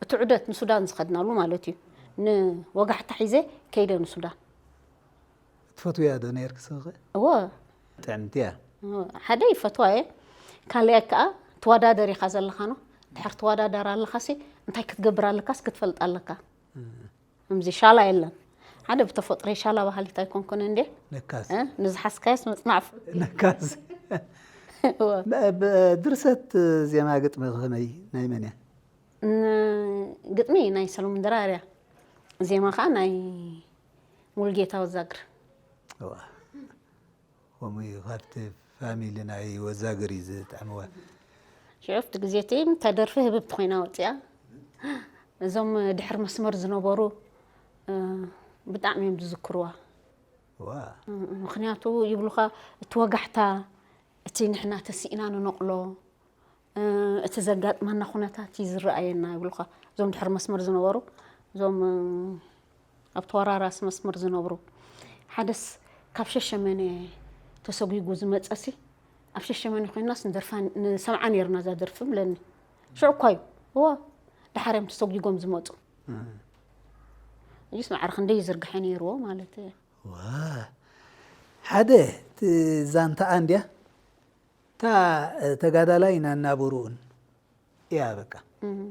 እቲ ዑደት ንሱዳን ዝኸድናሉ ማለት እዩ። ንወጋሕታ ሒዘ ከይደ ንሱዳን። ትፈትውያ ዶ ነይርኪ ስኺ? እወ። ጥዕምቲ እያ። እወ፣ ሓደ ይፈትዋ እየ። ካልኣይ ከኣ ትወዳደር ኢኻ ዘለኻ ነው። ድሕር ትወዳደር ኣለኻሲ እንታይ ክትገብር ኣለካስ ክትፈልጥ ኣለካ። እ። ከምዚ ሻላ የለን። ሓደ ብተፈጥሮይ ሻላ በሃሊት ኣይኮንኩን እንዴ? ነካስ። እ? ንዝሓስካዮስ ምጽናዕ ፍ-፣ ነካስ። እወ። ብ-፣ ብ-፣ ድርሰት ዜማ ግጥሚ ከመይ ናይ መን እያ? ን-፣ ግጥሚ ናይ ሰሎሞን ድራር እያ። ዜማ ኸኣ ናይ ሙሉጌታ ወዛግር። እዋ። ከምኡ እዩ፣ ካብቲ ፋሚሊ ናይ ወዛግር እዩ ዝጥዕምዋ። ሽዑ ኣብቲ ግዜ እቲ ተደርፊ ህብብቲ ኮይና ወፂኣ። እዞም ድሕር መስመር ዝነበሩ፣ እ፣ ብጣዕሚ እዮም ዝዝክርዋ። ዋ። እ፣ ምኽንያቱ ይብሉኻ፣ እቲ ወጋሕታ፣ እቲ ንሕና ተሲእና ንነቕሎ፣ እ፣ እቲ ዘጋጥመና ኩነታት እዩ ዝረኣየና ይብሉኻ። እዞም ድሕሪ መስመር ዝነበሩ፣ እዞም፣ እ፣ ኣብ ተወራራሲ መስመር ዝነብሩ፣ ሓደስ ካብ ሸሸመነ ተሰጒጉ ዝመጸሲ፣ ኣብ ሸሸመነ ኮይናስ ንደርፋ፣ ንሰምዓ ነይርና እዛ ደርፊ ብለኒ። ሽዑ እኳ እዩ፣ እወ፣ ደሓር እዮም ተሰጒጎም ዝመጹ። እ። እዩስ ማዕረ ክንደይ ይዝርግሐ ነይርዎ ማለት እዩ። ዋ፣ ሓደ፣ እቲ ዛንታኣ እንድያ፣ እታ ተጋዳላይ ናናብርኡን እያ በቃ። እም።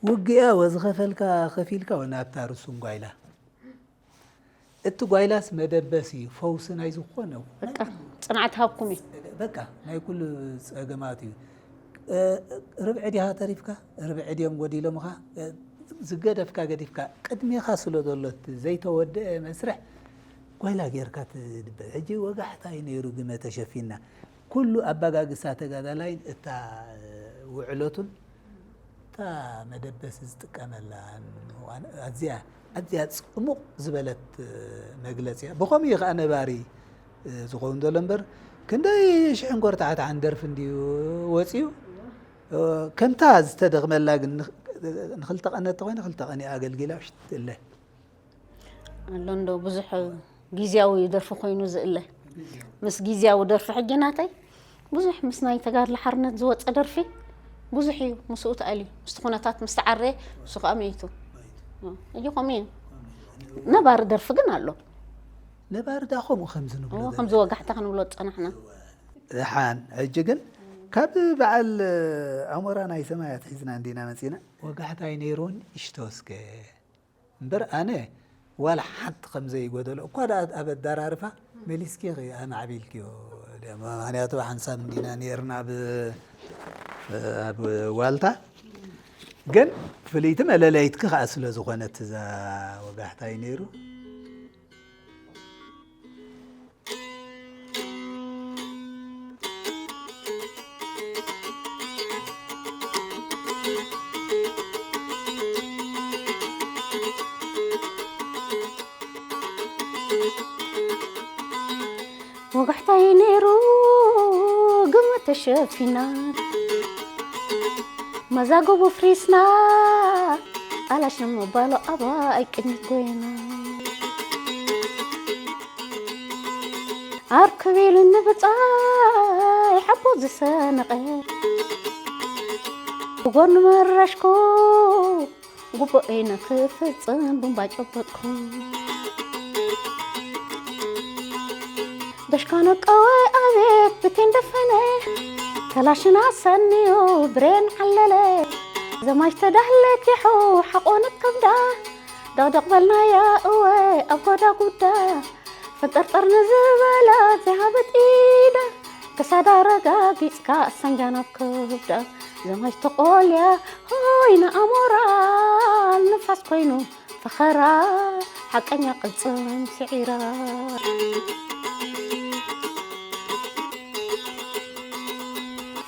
ውግእያ ወዝኸፈልካ ከፊልካ ወናብታ ርሱን ጓይላ። እቲ ጓይላስ መደበስ እዩ፣ ፈውሲ ናይ ዝኾነ። በቃ፣ ጽንዓት ሃብኩም እዩ። በቃ፣ ናይ ኩሉ ጸገማት እዩ። እ፣ ርብዒ ዲኻ ተሪፍካ? ርብዒ ድዮም ጎዲሎምኻ? እ፣ ዝገደፍካ ገዲፍካ፣ ቅድሜኻ ስለ ዘሎ እቲ ዘይተወደአ መስርሕ ጓይላ ጌርካ ትድበ። ሕጂ ወጋሕታ እዩ ነይሩ ግመ ተሸፊና። ኩሉ ኣበጋግሳ ተጋዳላይን እታ ውዕለቱን እታ መደበሲ ዝጥቀመላን ምዃን ኣዝያ፣ ኣዝያ ጽሙቕ ዝበለት መግለጺ እያ። ብኸምኡ እዩ ኸኣ ነባሪ ዝኸውን ዘሎ እምበር፣ ክንደይ ሽሕን ኮርታዕታዕን ደርፊ እንድዩ ወጺኡ። ከምታ ዝተደኽመላ ግን ንኽ-፣ ንኽልተ ቀን እተኾይነ ክልተ ቀን እያ ኣገልጊላ ውሽጥ እለ። ኣሎ እንዶ ብዙሕ ግዝያዊ ደርፊ ኮይኑ ዝእለ። ምስ ግዝያዊ ደርፊ ሕጂ ናተይ ብዙሕ ምስ ናይ ተጋድሎ ሓርነት ዝወጸ ደርፊ ብዙሕ እዩ። ምስኡ ተኣልዩ፣ ምስቲ ኩነታት ምስ ተዓረየ፣ ንሱ ከኣ መይቱ። ሕጂ ከምኡ እዩ። ነባሪ ደርፊ ግን ኣሎ። ነባሪ ደኣ ከምኡ ከም ዝንብሎ እዎ፣ ዘለ። ከምዚ ወጋሕታ ክንብሎ ዝጸናሕና። ደሓን፣ ሕጂ ግን ካብ በዓል ኣሞራ ናይ ሰማያት ሒዝና እንዲና መጺና። ወጋሕታ ኣይነይርዎን፣ እሽቶ እስከ። እምበር ኣነ ዋላ ሓንቲ ከም ዘይጎደሎ፣ እኳ ደኣ ኣብ ኣደራርፋ መሊስኪ ኣማዕቢልክዮ። ምኽንያቱ ሓንሳብ እንዲና ነይርና ኣብ፣ ኣብ ዋልታ። ግን ፍልይቲ መለለይትኪ ከኣ ስለ ዝኾነት እዛ ወጋሕታ እዩ ነይሩ። ወጋሕታይ ነይሩ ግመ ተሸፊና፣ መዛግቡ ፍሪስና፣ ኣላሽ ንምባሎ ኣባይ ቅድሚት ጎይና። ኣርክብ ኢሉኒ ብጻይ ሓቦ ዝሰነቐ፣ ብጎኑ መረሽኩ ጉቦኤ ንኽፍጽም ቡምባ ጨበጥኩ። ደሽካነ ቀወ ኣቤት ብቴን ደፈነ፣ ከላሽና ሰንዩ ብሬን ዓለለ። ዘማች ተዳህለት ይሑ ሓቆነት ከብዳ፣ ደቕደቕ በልናያ እወ ኣብ ጎዳ ጉዳ። ፈንጠርጠር ንዝበላ ዘይሃበት ኢዳ፣ ክሳዳ ረጋጊጽካ ኣሳንጃ ናብ ከብዳ። ዘማች ተቖልያ ሆይ ንኣሞራ፣ ንፋስ ኮይኑ ፈኸራ፣ ሓቀኛ ቅልጽም ስዒራ።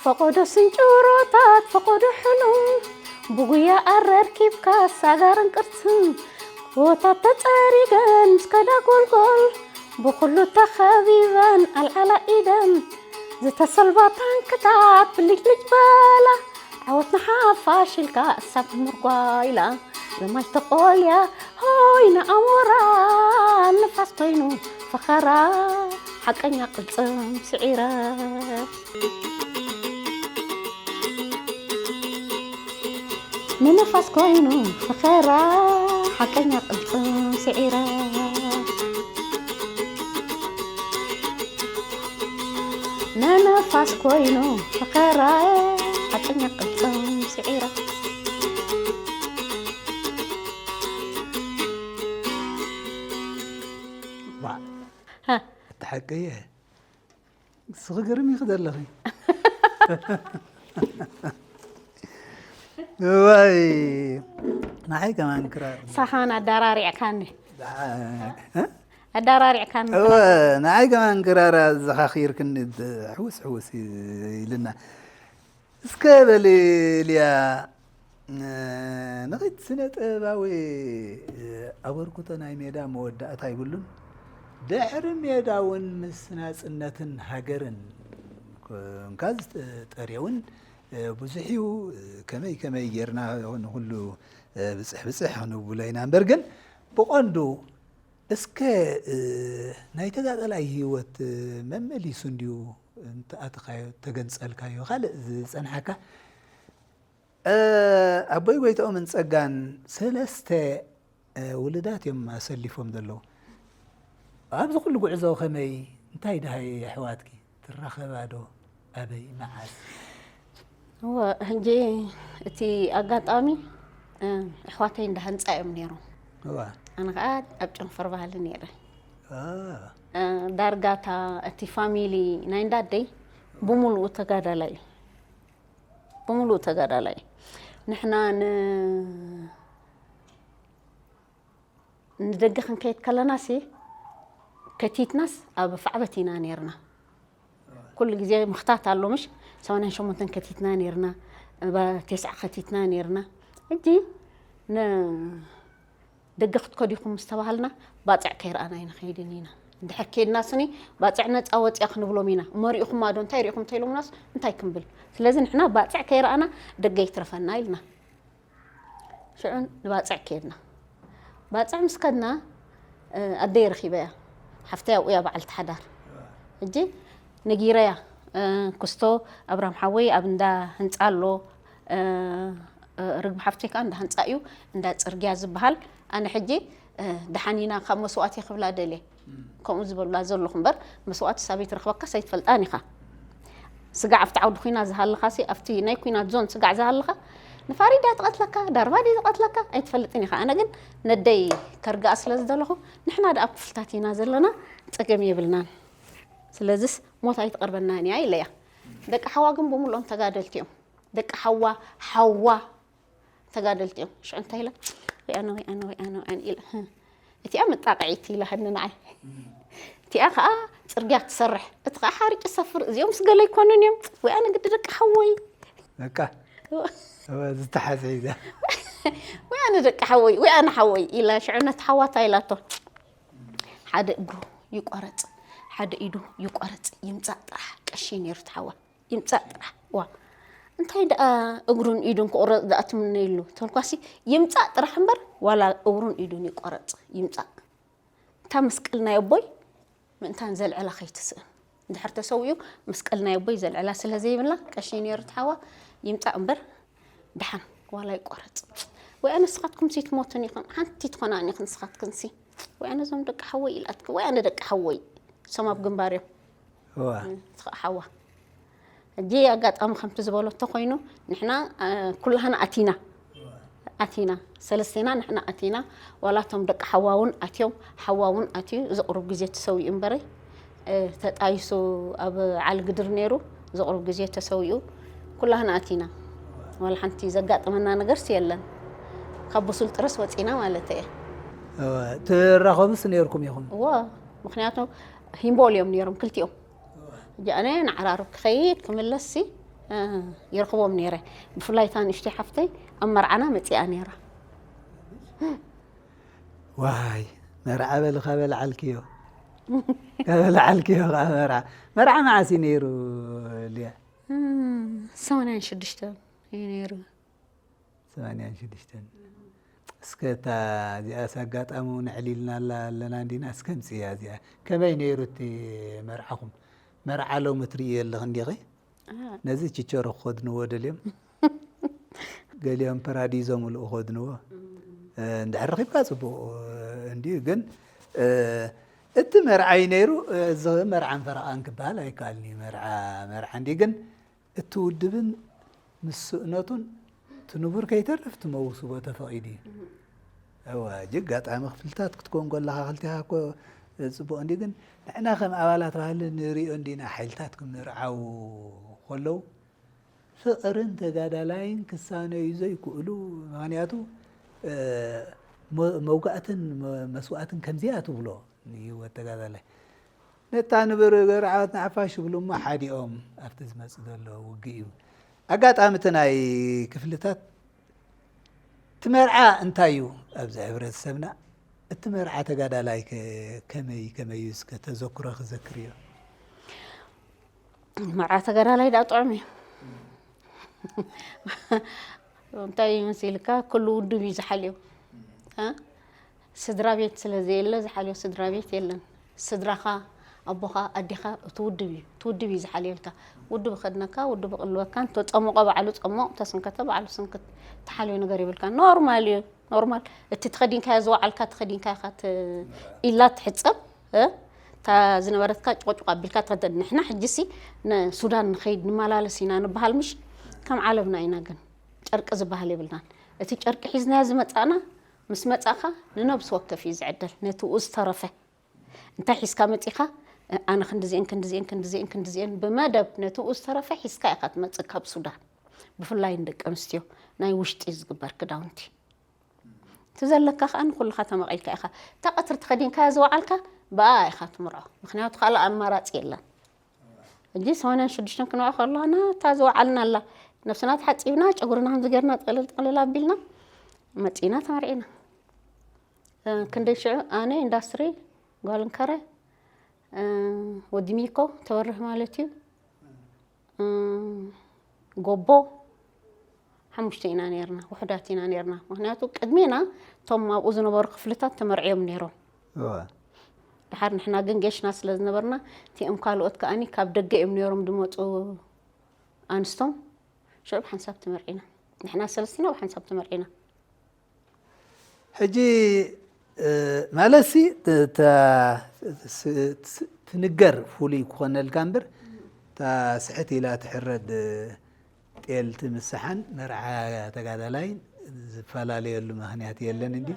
ፈቐዶ ስንጭሮታት ፈቐዶ ሕሉም፣ ብጉያ ኣረርኪብካ ሳጋርን ቅርጽም። ጎቦታት ተጸሪገን ምስ ከዳ ጎልጎል፣ ብኹሉ ተኸቢበን ኣልዓላ ኢደን። ዝተሰልባ ታንክታት ብልጭልጭ በላ፣ ዓወት ንሓፋሽ ኢልካ እሳብ ምርጓ ኢላ። ዘማች ተቖልያ ሆይ ንኣሞራ፣ ንፋስ ኮይኑ ፈኸራ፣ ሓቀኛ ቅልጽም ስዒራ። ንነፋስ ኮይኑ ፈኸራ፣ ሓቀኛ ቅልጽም ስዒራ። ንነፋስ ኮይኑ ፈኸራ፣ ሓቀኛ ቅልጽም ስዒራ። ዋ፣ ሃ። እቲ ሓቂ እየ። ንስኺ ግርም ኢኺ ዘለኺ። እዋይ፣ ንዓይ ከማን ክራር። ሳኻን ኣዳራሪዕካኒ። እ? ኣዳራሪዕካኒ። እወ፣ ንዓይ ከማን ክራር ኣዘኻኺርክኒ፣ ሕውስ ሕውስ ኢልና። እስከ በሊ ሊያ፣ እ፣ ንኺድ ስነ ጥበባዊ፣ እ፣ ኣበርክቶ ናይ ሜዳ መወዳእታ ይብሉን። ድሕሪ ሜዳ እውን ምስ ናጽነትን ሃገርን ኮንካ ዝጠርየውን፣ እ፣ ብዙሕ እዩ። እ፣ ከመይ ከመይ ጌርና ንኹሉ፣ እ፣ ብጽሕ ብጽሕ ክንብሎ ኢና። እምበር ግን ብቐንዱ እስከ፣ እ፣ ናይ ተጋዳላይ ህይወት፣ እ፣ መመሊሱ እንድዩ እንተኣተኻዮ፣ ተገንጸልካዮ፣ ካልእ ዝጸንሓካ? እ፣ ኣቦይ ጎይትኦምን ጸጋን ሰለስተ፣ እ፣ ውሉዳት እዮም ኣሰሊፎም ዘለዉ። ኣብዚ ኩሉ ጉዕዞ ከመይ፣ እንታይ ደሃይ ኣሕዋትኪ? ትራኸባ ዶ? ኣበይ? መዓስ? እወ፣ ሕጂ እቲ ኣጋጣሚ፣ እ፣ ኣሕዋተይ እንዳ ህንጻ እዮም ነይሮም። እዋ። ኣነ ኸኣ ኣብ ጨንፈር ባህሊ ነይረ። አ። እ፣ ዳርጋ እታ፣ እቲ ፋሚሊ ናይ እንዳደይ ብምሉኡ ተጋዳላይ እዩ። ብምሉኡ ተጋዳላይ እዩ። ንሕና ን-፣ ንደገ ክንከይድ ከለናሲ፣ ከቲትናስ ኣብ ፋዕበት ኢና ነይርና። ኩሉ ግዜ ምኽታት ኣሎ፣ ምሽ? ሰማንያን ሸሞንተን ከቲትና ነይርና፣ ባ-፣ ቴስዓ ከቲትና ነይርና። ሕጂ ን-፣ ደገ ክትከዱ ኢኹም ምስ ተባሃልና፣ ባጽዕ ከይረኣና ኣይንኸይድን ኢና። እንድሕር ኬድና ስኒ፣ ባጽዕ ነጻ ወጽያ ክንብሎም ኢና። እሞ ሪኢኹማ ዶ፣ እንታይ ሪኢኹም እንተኢሎምናስ፣ እንታይ ክንብል? ስለዚ ንሕና ባጽዕ ከይረኣና፣ ደገ ይትረፈና ኢልና። ሽዑ ንባጽዕ ከድና። ባጽዕ ምስ ከድና፣ እ፣ ኣደይ ረኺበያ። ሓፍተይ ኣብኡ እያ በዓልቲ ሓዳር። ሕጂ ነጊረያ፣ እ፣ ክስቶ ኣብርሃም ሓወይ ኣብ እንዳ ህንጻ ኣሎ፣ እ፣ እ፣ ርግቢ ሓፍተይ ከኣ እንዳ ህንጻ እዩ፣ እንዳ ጽርግያ ዝበሃል። ኣነ ሕጂ፣ እ፣ ደሓን ኢና ካብ መስዋእቲ ክብላ ደልየ። ከምኡ ዝበሉላ ዘለኹ እምበር፣ መስዋእቲ ሳበይ ትረኽበካስ ኣይትፈልጣን ኢኻ። ስጋዕ ኣብቲ ዓውዲ ኲናት ዝሃለኻሲ፣ ኣብቲ ናይ ኲናት ዞን ስጋዕ ዝሃለኻ፣ ንፋሪድ ድያ ትቐትለካ፣ ዳርባ ድዩ ዝቐትለካ፣ ኣይትፈልጥን ኢኻ። ኣነ ግን ነደይ ከርግኣ ስለ ዝደለኹ፣ ንሕና ደኣ ኣብ ክፍልታት ኢና ዘለና፣ ጸገም የብልናን። ስለዝስ ሞት ኣይትቐርበናን እያ ኢለያ። ደቂ ሓዋ ግን ብምልኦም ተጋደልቲ እዮም። ደቂ ሓዋ፣ ሓዋ ተጋደልቲ እዮም። ሽዑ እንታይ ኢለ? ወይ ኣነ፣ ወይ ኣነ፣ ወይ ኣነ፣ ወይ ኣነ ኢለ። ህም። እቲኣ መጣቕዒት ኢላ ሃኒ ንዓይ። እቲኣ ኸኣ ጽርግያ ትሰርሕ። እቲ ኸኣ ሓርጭ ሰፍር። እዚኦም ምስ ገለ ኣይኮኑን እዮም። ወይ ኣነ ግዲ ደቂ ሓወይ። በቃ። እወ፣ ዝተሓዘ ሒዛ። ወይ ኣነ ደቂ ሓወይ፣ ወይ ኣነ ሓወይ ኢላ ሽዑ ነቲ ሓዋ እንታይ ኢላቶ? ሓደ እግሩ ይቆረጽ፣ ሓደ ኢዱ ይቆረጽ፣ ይምጻእ ጥራሕ ቀሺ ነይሩ እቲ ሓዋ። ይምጻእ ጥራሕ። ዋ፣ እንታይ ደኣ እግሩን ኢዱን ክቑረጽ ደኣ ትምነየሉ? ተልኳሲ ይምጻእ ጥራሕ እምበር፣ ዋላ እግሩን ኢዱን ይቆረጽ፣ ይምጻእ። እታ መስቀል ናይ ኣቦይ ምእንታን ዘልዕላ ከይትስእን። እንድሕር ተሰዊኡ፣ መስቀል ናይ ኣቦይ ዘልዕላ ስለ ዘይብላ፣ ቀሺ ነይሩ እቲ ሓዋ፣ ይምጻእ እምበር፣ ደሓን፣ ዋላ ይቆረጽ። ወይ ኣነ ንስኻትኩም ሲ ትሞቱን ኢኹም፣ ሓንቲ ትኾናን ኢኹም ንስኻትክን ሲ። ወይ ኣነ እዞም ደቂ ሓወይ ኢላትክ፣ ወይ ኣነ ደቂ ሓወይ፣ እሶም ኣብ ግንባር እዮም። እዋ እም፣ ትኸ-፣ ሓዋ። ሕጂ ኣጋጣሚ ከምቲ ዝበሎ እንተኾይኑ፣ ንሕና፣ እ፣ ኩላህና ኣቲና፣ ኣቲና፣ ሰለስቴና ንሕና ኣቲና፣ ዋላ እቶም ደቂ ሓዋ እውን ኣትዮም፣ ሓዋ እውን ኣትዩ፣ እዚ ቁሩብ ግዜ ተሰዊኡ እምበረይ፣ እ፣ ተጣይሱ ኣብ ዓሊ ግድር ነይሩ፣ እዚ ቁሩብ ግዜ ተሰዊኡ፣ ኩላህና ኣቲና። ዋላ ሓንቲ ዘጋጠመና ነገርስ የለን። ካብ ብሱል ጥረስ ወፂና ማለት እየ። እዋ፣ ትራኸቡስ ነይርኩም ኢኹም? እዎ፣ ምኽንያቱ ሂምቦል እዮም ነይሮም ክልቲኦም። ሕጂ ኣነ ንዓራርብ ክኸይድ ክምለስ ሲ፣ እ፣ ይረኽቦም ነይረ። ብፍላይ እታ ንእሽተይ ሓፍተይ ኣብ መርዓና መጺኣ ነይራ። ዋይ፣ መርዓ በልኻ በልዓልክዮ። በልዓልክዮ ኸዓ መርዓ። መርዓ መዓስ እዩ ነይሩ ሊያ? እም፣ ሰማንያን ሽዱሽተን እዩ ነይሩ። ሰማንያን ሽዱሽተን። እስከ እታ እዚኣስ ኣጋጣሚ እውን ኣዕሊልናላ ኣለና እንዲና፣ እስከ ምጽእያ እዚኣ። ከመይ ነይሩ እቲ መርዓኹም? መርዓ ሎሚ ትርእዮ ኣለኺ እንዲኺ? አ፣ ነዚ ችቸሮ ክኸድንዎ ደልዮም። ገሊኦም ፐራዲዞ ምሉእ ክኸድንዎ። እ፣ እንድሕር ረኺብካ ጽቡቕ፣ እ፣ እንድዩ። ግን፣ እ፣ እቲ መርዓይ ነይሩ፣ እ፣ እዚ መርዓን ፈረቓን ክበሃል ኣይከኣልን እዩ። መርዓ፣ መርዓ እንድዩ። ግን እቲ ውድብን ምስእነቱን እቲ ንቡር ከይተርፍ እቲ መውስቦ ተፈቒዱ እዩ። እዋ፣ እጅ ኣጋጣሚ ክፍልታት ክትኮን ከለኻ ክልቲኻ እኮ ጽቡቕ እንዲ፣ ግን ንሕና ከም ኣባላት ባህሊ ንርእዮ እንዲና ሓይልታት ክምርዓው ከለዉ ፍቕርን ተጋዳላይን ክሳነዩ ዘይክእሉ፣ ምኽንያቱ፣ እ፣ መ-፣ መውጋእትን መ-፣ መስዋእትን ከምዚኣ ትብሎ ንህይወት ተጋዳላይ። ነታ ንብር ገርዓወት ንሓፋሽ ይብሉ እሞ ሓዲኦም ኣብቲ ዝመጽእ ዘሎ ውግእ እዩ። ኣጋጣሚ እቲ ናይ ክፍልታት እቲ መርዓ እንታይ እዩ ኣብዚ ሕብረተሰብና? እቲ መርዓ ተጋዳላይ ከ ከመይ ከመይ እዩ እስከ ተዘክሮ ክዘክር እዩ? መርዓ ተጋዳላይ ዳኣ ጥዑም እዩ። እንታይ እዩ መሲልካ? ኩሉ ውድብ እዩ ዝሓልዮ። እ? ስድራ ቤት ስለ ዘየለ ዝሓልዮ ስድራ ቤት የለን። ስድራኻ፣ ኣቦኻ፣ ኣዴኻ፣ እቲ ውድብ እዩ። እቲ ውድብ እዩ ዝሓልየልካ። ውድብ ይኸድነካ፣ ውድብ ይቕልበካ። እንተጸሞቐ ባዕሉ ጸሞቕ፣ እንተስንከተ ባዕሉ ስንክት። ትሓልዮ ነገር የብልካን። ኖርማል እዩ። ኖርማል። እቲ ተኸዲንካዮ ዝወዓልካ ተኸዲንካ ኢኻ ት-፣ ኢላ ትሕጸብ። እ? እታ ዝነበረትካ ጭቆጭቆ ኣቢልካ ትኸደ። ንሕና ሕጂሲ ንሱዳን ንኸይድ ንመላለስ ኢና ንበሃል ምሽ? ከም ዓለምና ኢና ግን። ጨርቂ ዝበሃል የብልናን። እቲ ጨርቂ ሒዝናዮ ዝመጻእና ምስ መጻእኻ ንነብሲ ወከፍ እዩ ዝዕደል። ነቲ ዝተረፈ። እንታይ ሒዝካ መጺኻ? ኣነ ክንድዚኤን፣ ክንድዚኤን፣ ክንድዚኤን፣ ክንድዚኤን ብመደብ ነቲ ዝተረፈ ሒዝካ ኢኻ ትመጽእ ካብ ሱዳን። ብፍላይ ንደቂ ኣንስትዮ ናይ ውሽጢ ዝግበር ክዳውንቲ። እቲ ዘለካ ከኣ ንኹልኻ ተመቒልካ ኢኻ። እታ ቀትሪ ተኸዲንካያ ዝወዓልካ ብኣ ኢኻ ትምርዖ። ምኽንያቱ ካልእ ኣማራጺ የለን። ሕጂ ሰማንያን ሽዱሽተን ክንወዕ ከለና እታ ዝወዓልና ኣላ። ነብስና ተሓጺብና፣ ጨጉርና ከምዚ ጌርና ጥቕልል ጥቕልል ኣቢልና መጺና ተመርዒና። እ፣ ክንደይ ሽዑ ኣነ ኢንዳስትሪ፣ ጓል እንከረ፣ እ፣ ወዲ ሚኮ ተበርህ ማለት እዩ። እ፣ ጎቦ ሓሙሽተ ኢና ነርና፣ ውሑዳት ኢና ነርና። ምኽንያቱ ቅድሜና እቶም ኣብኡ ዝነበሩ ክፍልታት ተመርዕዮም ነይሮም። እወ። ድሓር ንሕና ግን ጌሽና ስለ ዝነበርና፣ እቲኦም ካልኦት ከኣኒ ካብ ደገ እዮም ነይሮም ዝመፁ ኣንስቶም። ሽዑ ብሓንሳብ ተመርዒና። ንሕና ሰለስቲና ብሓንሳብ ተመርዒና። ሕጂ፣ እ፣ ማለትሲ፣ ተ-፣ ተ-፣ ስ-፣ ስ-፣ ትንገር ፍሉይ ክኾነልካ እምበር፣ እታ ስሕት ኢላ ትሕረድ ጤል ትምስሓን መርዓ ተጋዳላይን ዝፈላለየሉ ምኽንያት የለን እንዲ።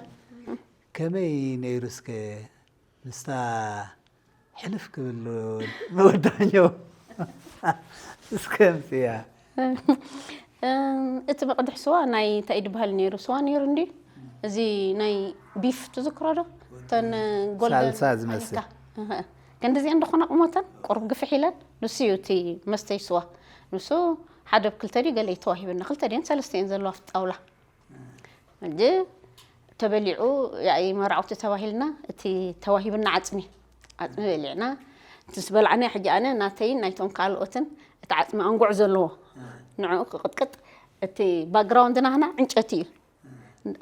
ከመይ ነይሩ እስከ ምስታ ሕልፍ ክብል መወዳኛው እስከ ምጽያ? እም፣ እቲ መቕድሕ ስዋ ናይ እንታይ ድበሃል ነይሩ? ስዋ ነይሩ እንዲ? እዚ ናይ ቢፍ ትዝክሮ ዶ? እተን ጎልደን ሳልሳ ዝመስል። ኣሊካ። እህ። ክንድዚአን ዶ ኮነ ቁመተን? ቁሩብ ግፍሕ ኢለን። ንሱ እዩ እቲ መስተይ ስዋ። ንሱ ሓደ ብ ክልተ ድዩ ገለ እዩ ተዋሂብና። ክልተ ድየን ሰለስተ እየን ዘለዋ ኣብቲ ጣውላ። ሕጂ ተበሊዑ፣ ያኢ መርዓውቲ ተባሂልና፣ እቲ ተዋሂብና ዓጽሚ፣ ዓጽሚ በሊዕና። እቲ ዝበላዕናዮ ሕጂ ኣነ ናተይን ናይቶም ካልኦትን እቲ ዓጽሚ ኣንጉዕ ዘለዎ፣ ንዕኡ ክቕጥቅጥ፣ እቲ ባክግራውንድና ህና ዕንጨቲ እዩ።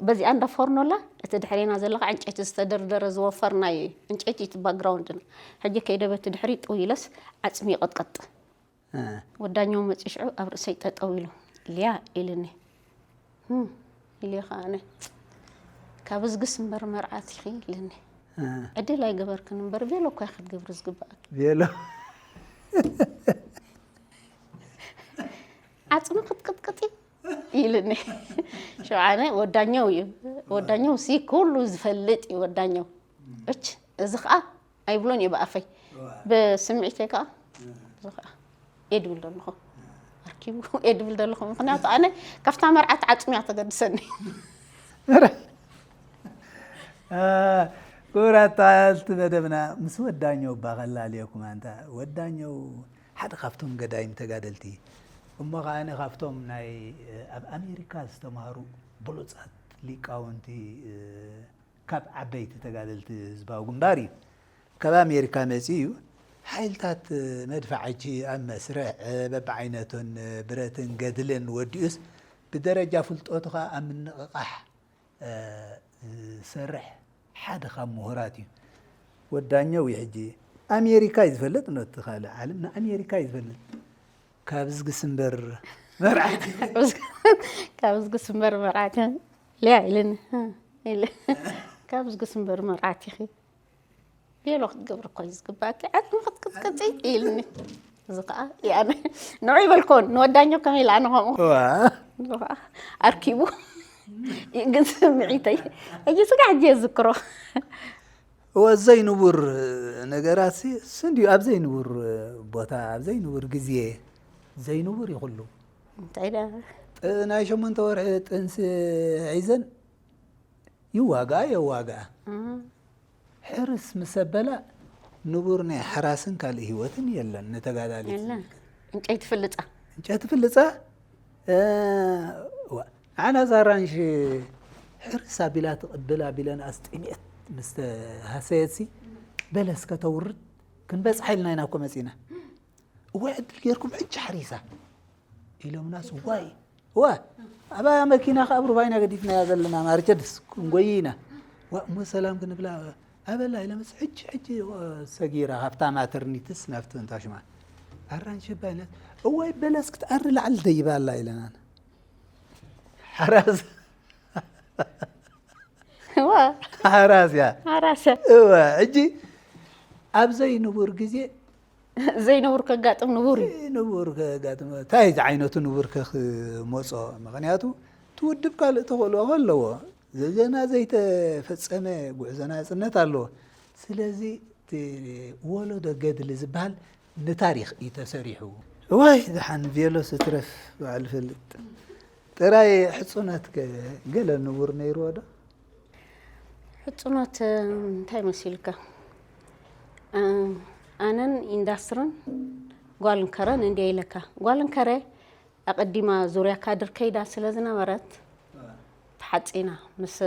በዚኣ እንዳ ፎርኖላ፣ እቲ ድሕሬና ዘለኻ ዕንጨቲ ዝተደርደረ ዝወፈርናዮ እዩ። ዕንጨቲ እቲ ባክግራውንድና። ሕጂ ከይደ በቲ ድሕሪ ጥው ኢለስ ዓጽሚ ይቕጥቅጥ። እ። ወዳኛው መፂኡ ሽዑ ኣብ ርእሰይ ጠጠው ኢሉ፣ "ሊያ" ኢልኒ። "ህም፣ ኢለ ከዓነ ካብ ዝግስ እምበር መርዓት ኢኺ ኢልኒ። ዕድል ኣይገበርክን እምበር ቤሎ እኳ ክትገብሪ ዝግባእ። ቤሎ ዓፅሚ ክትቅጥቅጢ ኢልኒ። ሸውዓነ ወዳኛው እዩ። ወዳኛው ሲ ኩሉ ዝፈልጥ እዩ ወዳኛው። እች እዚ ከዓ ኣይብሎን እየ ብኣፈይ። ብስምዒተይ ከዓ እዚ ከዓ እየ ድብል ዘለኹ። ኣርኪቡ እየ ድብል ዘለኹ። ምክንያቱ ኣነ ካብታ መርዓት ዓፅሚ እያ ተገድሰኒ። ክቡራት ተኸታተልቲ መደብና ምስ ወዳኛው እባ ከላልየኩም ኣንታ ወዳኛው ሓደ ካብቶም ገዳይም ተጋደልቲ እሞ ከዓነ ካብቶም ናይ ኣብ ኣሜሪካ ዝተምሃሩ ብሉፃት ሊቃውንቲ ካብ ዓበይቲ ተጋደልቲ ህዝባዊ ግንባር እዩ። ካብ ኣሜሪካ መፂኡ እዩ። ሓይልታት መድፍዓጂ ኣብ መስርሕ በብዓይነቱን ብረትን ገድልን ወዲኡስ ብደረጃ ፍልጠቱ ከዓ ኣብ ምንቕቓሕ ዝሰርሕ ሓደ ካብ ምሁራት እዩ። ወዳኛው እዩ ሕጂ ኣሜሪካ እዩ ዝፈልጥ፣ ነቲ ካልእ ዓለም ንኣሜሪካ እዩ ዝፈልጥ። ካብ ዝግስ እምበር መርዓት ካብ ዝግስ እምበር መርዓት ሊያ ኢልኒ ኢለ ካብ ዝግስ እምበር መርዓት ኢኺ ቤሎ ክትገብሪ እኮ እዩ ዝግባእኪ። ዓፅሚ ክትቅጥቅጢ ኢልኒ። እዚ ከዓ ያነ ንዑ ይበልኮን ንወዳኛው ከመይ ኢለ ኣነ ከምኡ። እዚ ከዓ ኣርኪቡ ግን ስምዒተይ ሕጂ ስጋ ሕጂ የዝክሮ። እወ ዘይንቡር ነገራት ሲ እንዲዩ ኣብ ዘይንቡር ቦታ ኣብ ዘይንቡር ግዜ ዘይንቡር ይኹሉ። እንታይ ዳ ጥ- ናይ ሸሞንተ ወርሒ ጥንሲ ሒዘን ይዋጋ የዋጋ ሕርስ ምስ ኣበላ ንቡር ናይ ሓራስን ካልእ ህይወትን የለን ንተጋዳሊት። የለን። ዕንጨይቲ ፍልፃ። ዕንጨይቲ ፍልፃ። እ፣ ዋ፣ ኣነ እዛ ኣራንሺ ሕርስ ኣቢላ ትቕብል ኣቢለን ኣስጢሚት ምስ ተሃሰየትሲ በለስ ከተውርድ ክንበፅሓ ኢልና ኢና እኮ መፂና። እዋይ ዕድል ጌርኩም ሕጂ ሓሪሳ ኢሎምናስ ዋይ ዋ ኣባያ መኪና ከኣ ኣብ ሩባይና ገዲፍናያ ዘለና ማርቸድስ ክንጎይ ኢና። ዋ እሞ ሰላም ክንብላ ኣበላ ኢለ መስ ሕጂ ሕጂ ሰጊራ ካብታ ማተርኒትስ ናብቲ እንታሽማ ኣራንሺ ባይነት እዋይ በለስ ክትኣሪ ላዕሊ ደይባ ኣላ ኢለና። ሓራስ ዋ ሓራስ እያ። ሓራሰ እወ ሕጂ ኣብ ዘይንቡር ግዜ ዘይንቡር ከጋጥም ንቡር እዩ። ንቡር ከጋጥመ እንታይ ዝዓይነቱ ንቡር ከክመፆ ምክንያቱ ትውድብ ካልእ ተኽእሎ ኣለዎ። ዘገና ዘይተፈፀመ ጉዕዞ ናፅነት ኣለዎ። ስለዚ እቲ ወለዶ ገድሊ ዝበሃል ንታሪክ እዩ ተሰሪሑ። እዋይ ዝሓን ቬሎ ስትረፍ በዓል ፈልጥ ጥራይ ሕፁነት ገለ ንቡር ነይርዎ ዶ? ሕፁኖት እንታይ መሲልካ? ኣነን ኢንዳስትርን ጓልን ከረን እንዲያ ኢለካ። ጓልን ከረ ኣቐዲማ ዙርያ ካድር ከይዳ ስለ ዝነበረት ተሓፂና ምስ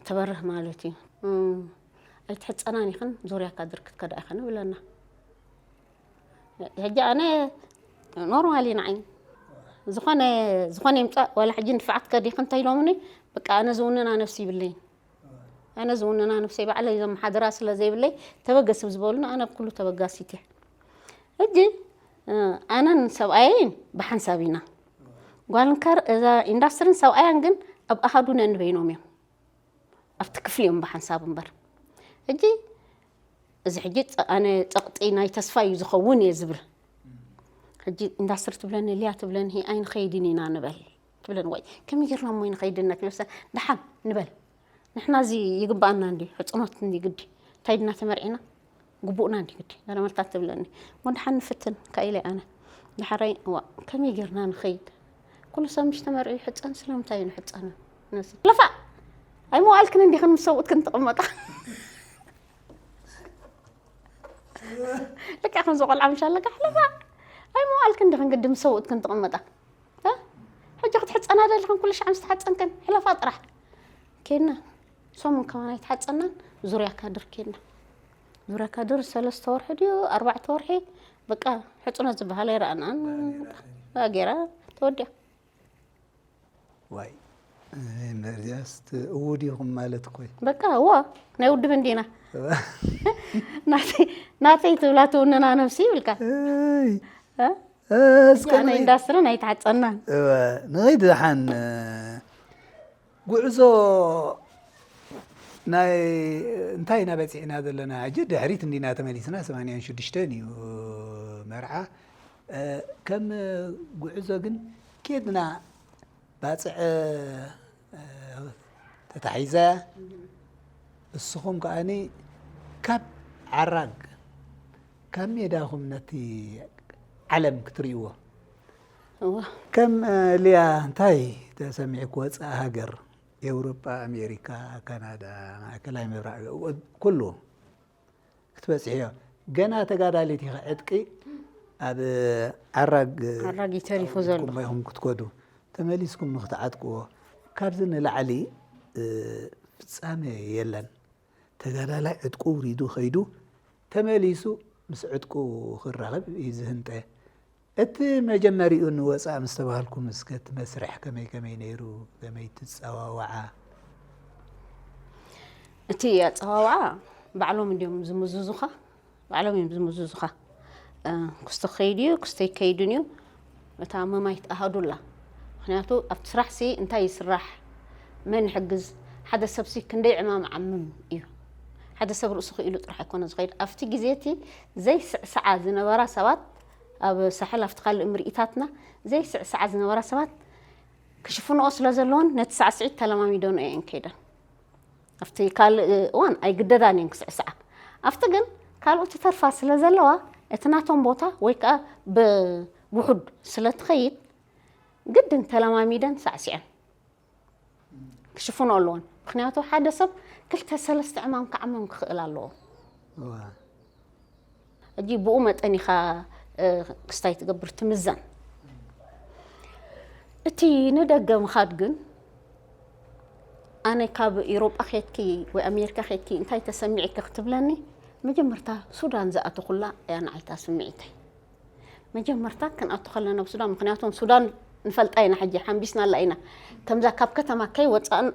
ትበርህ ማለት እዩ። ኣይትሕፀናን ኢኽን ዙርያ ካድር ክትከዳ ኢኽን ብለና። ሕጂ ኣነ ኖርማል እዩ ንዓይ። ዝኾነ ዝኾነ ይምፃእ ዋላ ሕጂ ንፋዓት ከዲኺ እንተኢሎምኒ በቃ ኣነ ዝውንና ነብሲ ይብለይን። ኣነ ዝውንና ነብሰይ ባዕለይ ዘመሓድራ ስለ ዘይብለይ ተበገስ ብዝበሉኒ ኣነ ኣብ ኩሉ ተበጋሲት እየ። ሕጂ ኣነን ሰብኣየይን ብሓንሳብ ኢና። ጓል እንከር እዛ ኢንዳስትርን ሰብኣያን ግን ኣብ ኣሃዱ ነንበይኖም እዮም። ኣብቲ ክፍሊ እዮም ብሓንሳብ እምበር ሕጂ እዚ ሕጂ ኣነ ፀቕጢ ናይ ተስፋ እዩ ዝኸውን እየ ዝብል። ሕጂ ኢንዳስትሪ ትብለኒ ሊያ ትብለኒ ኣይንኸይድን ኢና ንበል ትብለኒ ወይ ከመይ ጌርና እሞ ኣይንኸይድን ኢና ትብለሰ ደሓን ንበል ንሕና እዚ ይግባኣና እንዲ ሕፅኖት እንዲ ግዲ እንታይ ድና ተመርዒና ግቡእና እንዲ ግዲ ገለመልካ ትብለኒ እሞ ደሓን ንፍትን ከኢለ ኣነ ደሓራይ እዋ ከመይ ጌርና ንኸይድ ኩሉ ሰብ ምሽ ተመርዒ ይሕፀን ስለምንታይ እዩ ንሕፀን ነዚ ለፋ ኣይመዋልክን እንዲኽን ምስ ሰብኡትክን ትቕመጣ ልክዕ ከምዚ ቆልዓ ምሽ ኣለካ ሕለፋ ኣይመዋልክን እንዲኽን ግዲ ምስ ሰብኡትክን ትቕመጣ ሕጂ ክትሕፀና ደለኽን ኩሉ ሻዕ ምስ ተሓፀንክን ሕለፋ ጥራሕ ኬና ሰሙን ከማን ኣይተሓፀናን ዙርያ ካድር ኬና ዙርያ ካድር ሰለስተ ወርሒ ድዩ ኣርባዕተ ወርሒ በቃ ሕፅኖት ዝበሃል ኣይረኣናን ባጌራ ተወዲያ ዋይ መርዚያስ እውድ ኢኹም ማለት እኮ እዩ። በቃ እዋ ናይ ውድብ እንዲና ናተይ ትብላ ትውንና ነብሲ ይብልካ እይ፣ እ? እስከ ኣነ ኢንዳስትርን ኣይተዓፀናን። ንኸይድ ደሓን። ጉዕዞ ናይ እንታይ ኢና በፂዕና ዘለና? ሕጂ ድሕሪት እንዲና ተመሊስና። ሰማንያን ሽዱሽተን እዩ መርዓ። ከም ጉዕዞ ግን ኬድና ባፅዕ ተታሒዛ። እስኹም ከኣኒ ካብ ዓራግ ካብ ሜዳኹም ነቲ ዓለም ክትርእይዎ። ከም ሊያ እንታይ ተሰሚዕኩ? ወፃኢ ሃገር፣ ኤውሮጳ፣ ኣሜሪካ፣ ካናዳ፣ ማእከላይ ምብራቕ፣ ኩሉ ክትበፅሕዮ። ገና ተጋዳሊት ኢኻ። ዕጥቂ ኣብ ዓራግ ዓራግ እዩ ተሪፉ ዘሎ። ኢኹም ክትከዱ፣ ተመሊስኩም ንክትዓጥቅዎ። ካብዚ ንላዕሊ ፍፃመ የለን። ተጋዳላይ ዕጥቁ ውሪዱ ከይዱ ተመሊሱ ምስ ዕጥቁ ክራኸብ እዩ ዝህንጠ። እቲ መጀመሪኡ ንወፃእ ምስ ተባህልኩም እስከ እቲ መስርሕ ከመይ ከመይ ነይሩ? ከመይ ትፀዋወዓ? እቲ ኣፀዋውዓ ባዕሎም እንዲዮም ዝምዝዙኻ፣ ባዕሎም እዮም ዝምዝዙኻ። ክስቶ ከይዱ እዩ ክስቶ ይከይዱን እዩ። እታ መማይት ኣሃዱላ። ምክንያቱ ኣብቲ ስራሕ ሲ እንታይ ይስራሕ፣ መን ይሕግዝ፣ ሓደ ሰብ ሲ ክንደይ ዕማም ዓምም እዩ። ሓደ ሰብ ርእሱ ክኢሉ ጥራሕ ኣይኮነ ዝኸይድ። ኣብቲ ግዜ እቲ ዘይስዕስዓ ዝነበራ ሰባት፣ ኣብ ሳሕል ኣብቲ ካልእ ምርኢታትና ዘይስዕስዓ ዝነበራ ሰባት ክሽፍንኦ ስለ ዘለዎን ነቲ ሳዕስዒት ተለማሚደንኦ እየን ከይደን። ኣብቲ ካልእ እዋን ኣይግደዳን እየን ክስዕስዓ። ኣብቲ ግን ካልኦት ትተርፋ ስለ ዘለዋ እቲ ናቶም ቦታ ወይ ከዓ ብውሑድ ስለ ትኸይድ ግድን ተለማሚደን ሳዕሲዐን ክሽፍኖ ኣለዎን። ምክንያቱ ሓደ ሰብ ክልተ ሰለስተ ዕማም ክዓመም ክኽእል ኣለዎ። ሕጂ ብኡ መጠን ኢኻ ክስታይ ትገብር ትምዘን። እቲ ንደገ ምኻድ ግን ኣነ ካብ ኢሮጳ ኬድኪ ወይ ኣሜሪካ ኬድኪ እንታይ ተሰሚዕኪ ክትብለኒ መጀመርታ ሱዳን ዝኣተኹላ እያ ንዓይታ ስምዒተይ። መጀመርታ ክንኣቱ ከለና ኣብ ሱዳን ምክንያቱም ሱዳን ንፈልጣ ኢና ሕጂ ሓንቢስናላ ኢና ከምዛ ካብ ከተማ ከይወፃእን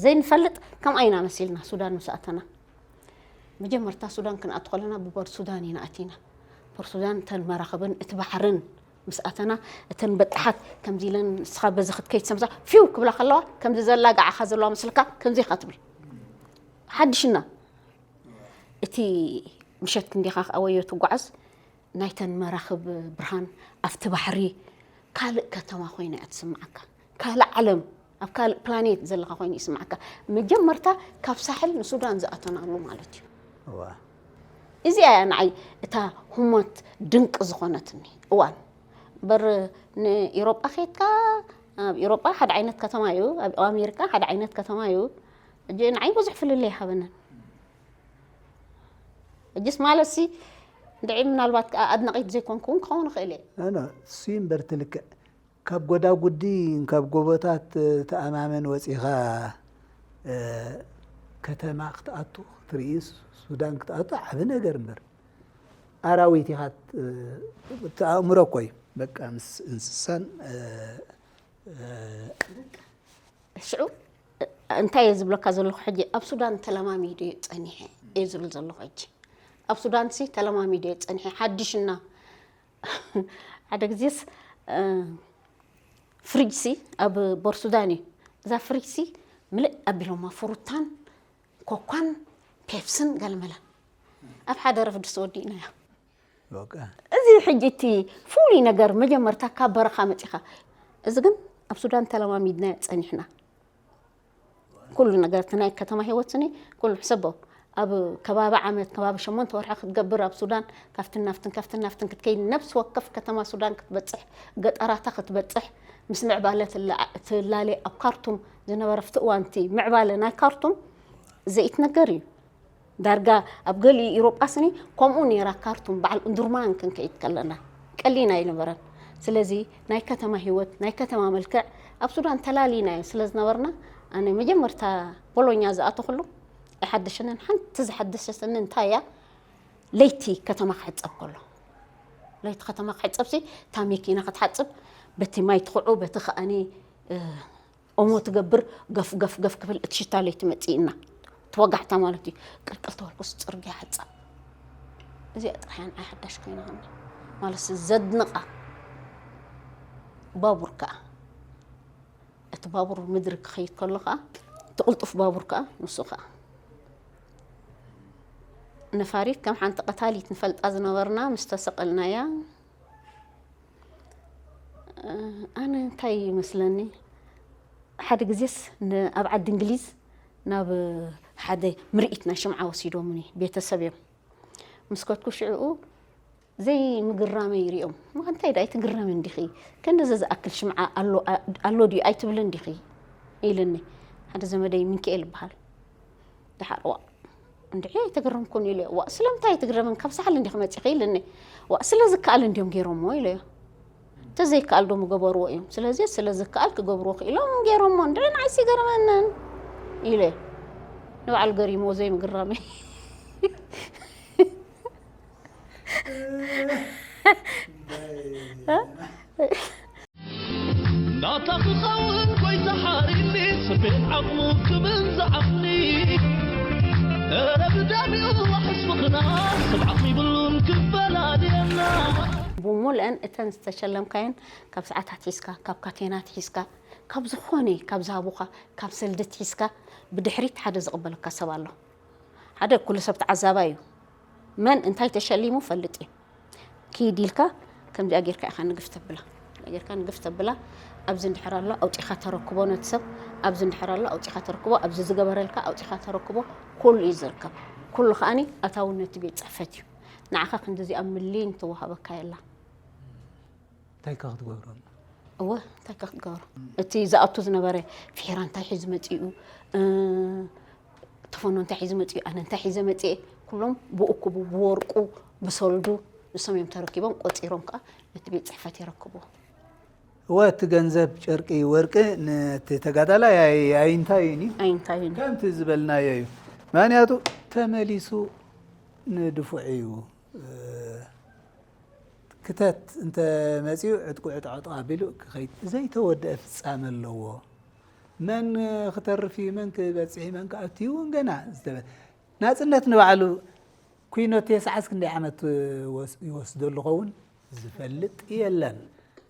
ዘይንፈልጥ ከምኣ ኢና መሲልና ሱዳን ምስ ኣተና። መጀመርታ ሱዳን ክንኣቱ ከለና ብበር ሱዳን ኢና ኣቲና። በር ሱዳን እተን መራኽብን እቲ ባሕርን ምስ ኣተና እተን በጣሓት ከምዚ ኢለን ንስኻ በዚ ክትከይድ ሰምሳ ፊው ክብላ ከለዋ ከምዚ ዘላጋዓኻ ዘለዋ ምስልካ ከምዚ ኢኻ ትብል። ሓድሽና እቲ ምሸት ክንዲኻ ከኣ ወዮ ትጓዓዝ ናይተን መራኽብ ብርሃን ኣብቲ ባሕሪ ካልእ ከተማ ኮይና እያ ትስምዓካ። ካልእ ዓለም ኣብ ካልእ ፕላኔት ዘለኻ ኮይኑ ይስምዓካ። መጀመርታ ካብ ሳሕል ንሱዳን ዝኣተናሉ ማለት እዩ። እዚኣ እያ ንዓይ እታ ህሞት ድንቂ ዝኾነትኒ እዋን። እምበር ንኢሮጳ ኬድካ ኣብ ኢሮጳ ሓደ ዓይነት ከተማ እዩ፣ ኣብ ኣሜሪካ ሓደ ዓይነት ከተማ እዩ። ሕጂ ንዓይ ብዙሕ ፍልልይ ኣይሃበንን። እጅስ ማለት ሲ ድዒ ምናልባት ከኣ ኣድናቒት ዘይኮንኩ እውን ክኸውን ይኽእል እየ። ኣነ እሱ እምበር ትልክዕ ካብ ጎዳጉዲ ካብ ጎቦታት ተኣማመን ወፂኻ ከተማ ክትኣቱ ክትርኢ ሱዳን ክትኣቱ ዓብ ነገር እምበር ኣራዊት ኢኻ። ኣእምሮ እኮ እዩ በቃ ምስ እንስሳን ሽዑ እንታይ እየ ዝብለካ ዘለኹ ሕጂ ኣብ ሱዳን ተለማሚደ እየ ፀኒሐ እየ ዝብል ዘለኹ ሕጂ ኣብ ሱዳን ሲ ተለማሚደ እየ ፀኒሐ ሓድሽ እና ሓደ ግዜስ ፍሪጅ ሲ ኣብ ቦር ሱዳን እዩ እዛ ፍሪጅ ሲ ምልእ ኣቢሎማ ፍሩታን ኮኳን ፔፕስን ገለመለን ኣብ ሓደ ረፍድስ ወዲእናዮ። እዚ ሕጂ እቲ ፍሉይ ነገር መጀመርታ ካብ በረኻ መፂኻ እዚ ግን ኣብ ሱዳን ተለማሚድናዮ ፀኒሕና ኩሉ ነገር እቲ ናይ ከተማ ህይወት ስኒ ኩሉ ሕሰቦ ኣብ ከባቢ ዓመት ከባቢ ሸሞንተ ወርሒ ክትገብር ኣብ ሱዳን ካብትን ናፍትን ካብትን ናፍትን ክትከይድ ነብሲ ወከፍ ከተማ ሱዳን ክትበፅሕ ገጠራታ ክትበፅሕ ምስ ምዕባለ ትላለ ኣብ ካርቱም ዝነበረ ፍቲ እዋንቲ ምዕባለ ናይ ካርቱም ዘይትነገር እዩ ዳርጋ ኣብ ገሊኡ ኢሮጳ ስኒ ከምኡ ነይራ ካርቱም በዓል እንዱርማን ክንከይድ ከለና ቀሊና ኣይነበረን ስለዚ ናይ ከተማ ህይወት ናይ ከተማ መልክዕ ኣብ ሱዳን ተላሊና እዩ ስለ ዝነበርና ኣነ መጀመርታ ቦሎኛ ዝኣተኹሉ ኣይሓደሸንን ሓንቲ ዝሓደሸትኒ እንታይ እያ ለይቲ ከተማ ክሕፀብ ከሎ ለይቲ ከተማ ክሕፀብ ሲ እታ መኪና ክትሓፅብ በቲ ማይ ትኽዑ በቲ ከኣኒ ኦሞ ትገብር ገፍ ገፍ ገፍ ክብል እቲ ሽታ ለይቲ መፅእና እቲ ወጋሕታ ማለት እዩ ቅልቅል ተበልኩስ ፅርግያ ሕፃብ እዚኣ ጥራሕ እያ ንዓይ ሓዳሽ ኮይና ከኒ ማለት ዘድንቓ ባቡር ከኣ፣ እቲ ባቡር ምድሪ ክኸይድ ከሎ ከኣ፣ እቲ ቅልጡፍ ባቡር ከኣ ንሱ ከኣ። ነፋሪት ከም ሓንቲ ቀታሊት ንፈልጣ ዝነበርና ምስ ተሰቐልናያ፣ ኣነ እንታይ ይመስለኒ፣ ሓደ ግዜስ ን-፣ ኣብ ዓዲ እንግሊዝ ናብ ሓደ ምርኢት ናይ ሽምዓ ወሲዶምኒ ቤተሰብ እዮም። ምስ ከድኩ ሽዕኡ ዘይምግራመይ ይሪኦም። "እሞ እንታይ ደኣ ኣይትግረምን ዲኺ? ክንድዚ ዝኣክል ሽምዓ ኣሎ፣ ኣሎ ድዩ ኣይትብልን ዲኺ?" ኢልኒ። ሓደ ዘመደይ ሚካኤል ይበሃል። ደሓር፣ "ዋእ፣ እንድዒ ኣይተገረምኩን" ኢለ። "ዋእ፣ ስለምንታይ ኣይትግረምን? ካብ ሳሕል እንዲኺ መጺኺ?" ኢልኒ። "ዋእ፣ ስለ ዝከኣል እንድዮም ገይሮሞ" ኢለዮ። "ተዘይከኣል ዶ ምገበርዎ እዮም? ስለዚ ስለ ዝከኣል ክገብርዎ ክኢሎም ገይሮሞ፣ እንድዒ ንዓይስ ይገርመንን" ኢለ። ንባዕሉ ገሪምዎ ዘይምግራመይ። ናታ ክኸውን ጎይታ ሓሪኒ፣ ስምዒት ዓቕሙ ክብል ዝዓቕኒ። ኧረ ብደም ይዋሕስ ፍቕርና፣ ስብዓት ይብሉን ክፈላልየና። ብሙሉአን እተን ዝተሸለምካየን፣ ካብ ሰዓታት ሒዝካ፣ ካብ ካቴናት ሒዝካ፣ ካብ ዝኾነ፣ ካብ ዝሃቡኻ፣ ካብ ሰልድት ሒዝካ፣ ብድሕሪት ሓደ ዝቕበለካ ሰብ ኣሎ። ሓደ ኩሉ ሰብ ተዓዛባይ እዩ። መን እንታይ ተሸሊሙ ፈልጥ እዩ። ኪድ ኢልካ ከምዚኣ ጌርካ ኢኻ ንግፍ ተብላ። ጌርካ ንግፍ ተብላ፣ ኣብዚ እንድሕር ኣሎ ኣውጺኻ ተረክቦ ነቲ ሰብ፣ ኣብዚ እንድሕር ኣሎ ኣውጺኻ ተረክቦ፣ ኣብዚ ዝገበረልካ ኣውጺኻ ተረክቦ፣ ኩሉ እዩ ዝርከብ። ኩሉ ከኣኒ ኣታዊ ነቲ ቤት ጽሕፈት እዩ። ንዓኻ ክንድዚኣ ሚልዮን ትወሃበካ የላ። እንታይ ከ ክትገብሮ? እወ፣ እንታይ ከ ክትገብሮ? እቲ ዝኣቱ ዝነበረ ፊሒራ እንታይ ሒዙ መጺኡ፣ እ፣ ተፈኖ እንታይ ሒዙ መጺኡ፣ ኣነ እንታይ ሒዘ መጺኤ፣ ኩሎም ብእኩቡ፣ ብወርቁ፣ ብሰልዱ፣ ንሶም እዮም ተረኪቦም፣ ቆጺሮም ከኣ ነቲ ቤት ጽሕፈት የረክብዎ። እወ፣ እቲ ገንዘብ፣ ጨርቂ፣ ወርቂ ነቲ ተጋዳላይ ኣይ-፣ ኣይንታዩን እዩ። ኣይንታዩን። ከምቲ ዝበልናዮ እዩ። ምኽንያቱ ተመሊሱ ንድፉዕ እዩ። እ፣ ክተት እንተ መጺኡ ዕጥቁ ዕጥዕጥ ኣቢሉ ክኸይድ ዘይተወደአ ፍጻመ ኣለዎ። መን ክተርፍ እዩ፣ መን ክበጽሕ እዩ፣ መን ክኣቱ እዩ እውን ገና ዝተበ-፣ ናጽነት ንባዕሉ ኲኖ ቴስዓስ ክንደይ ዓመት ወስ-፣ ይወስደሉ ኸውን ዝፈልጥ የለን።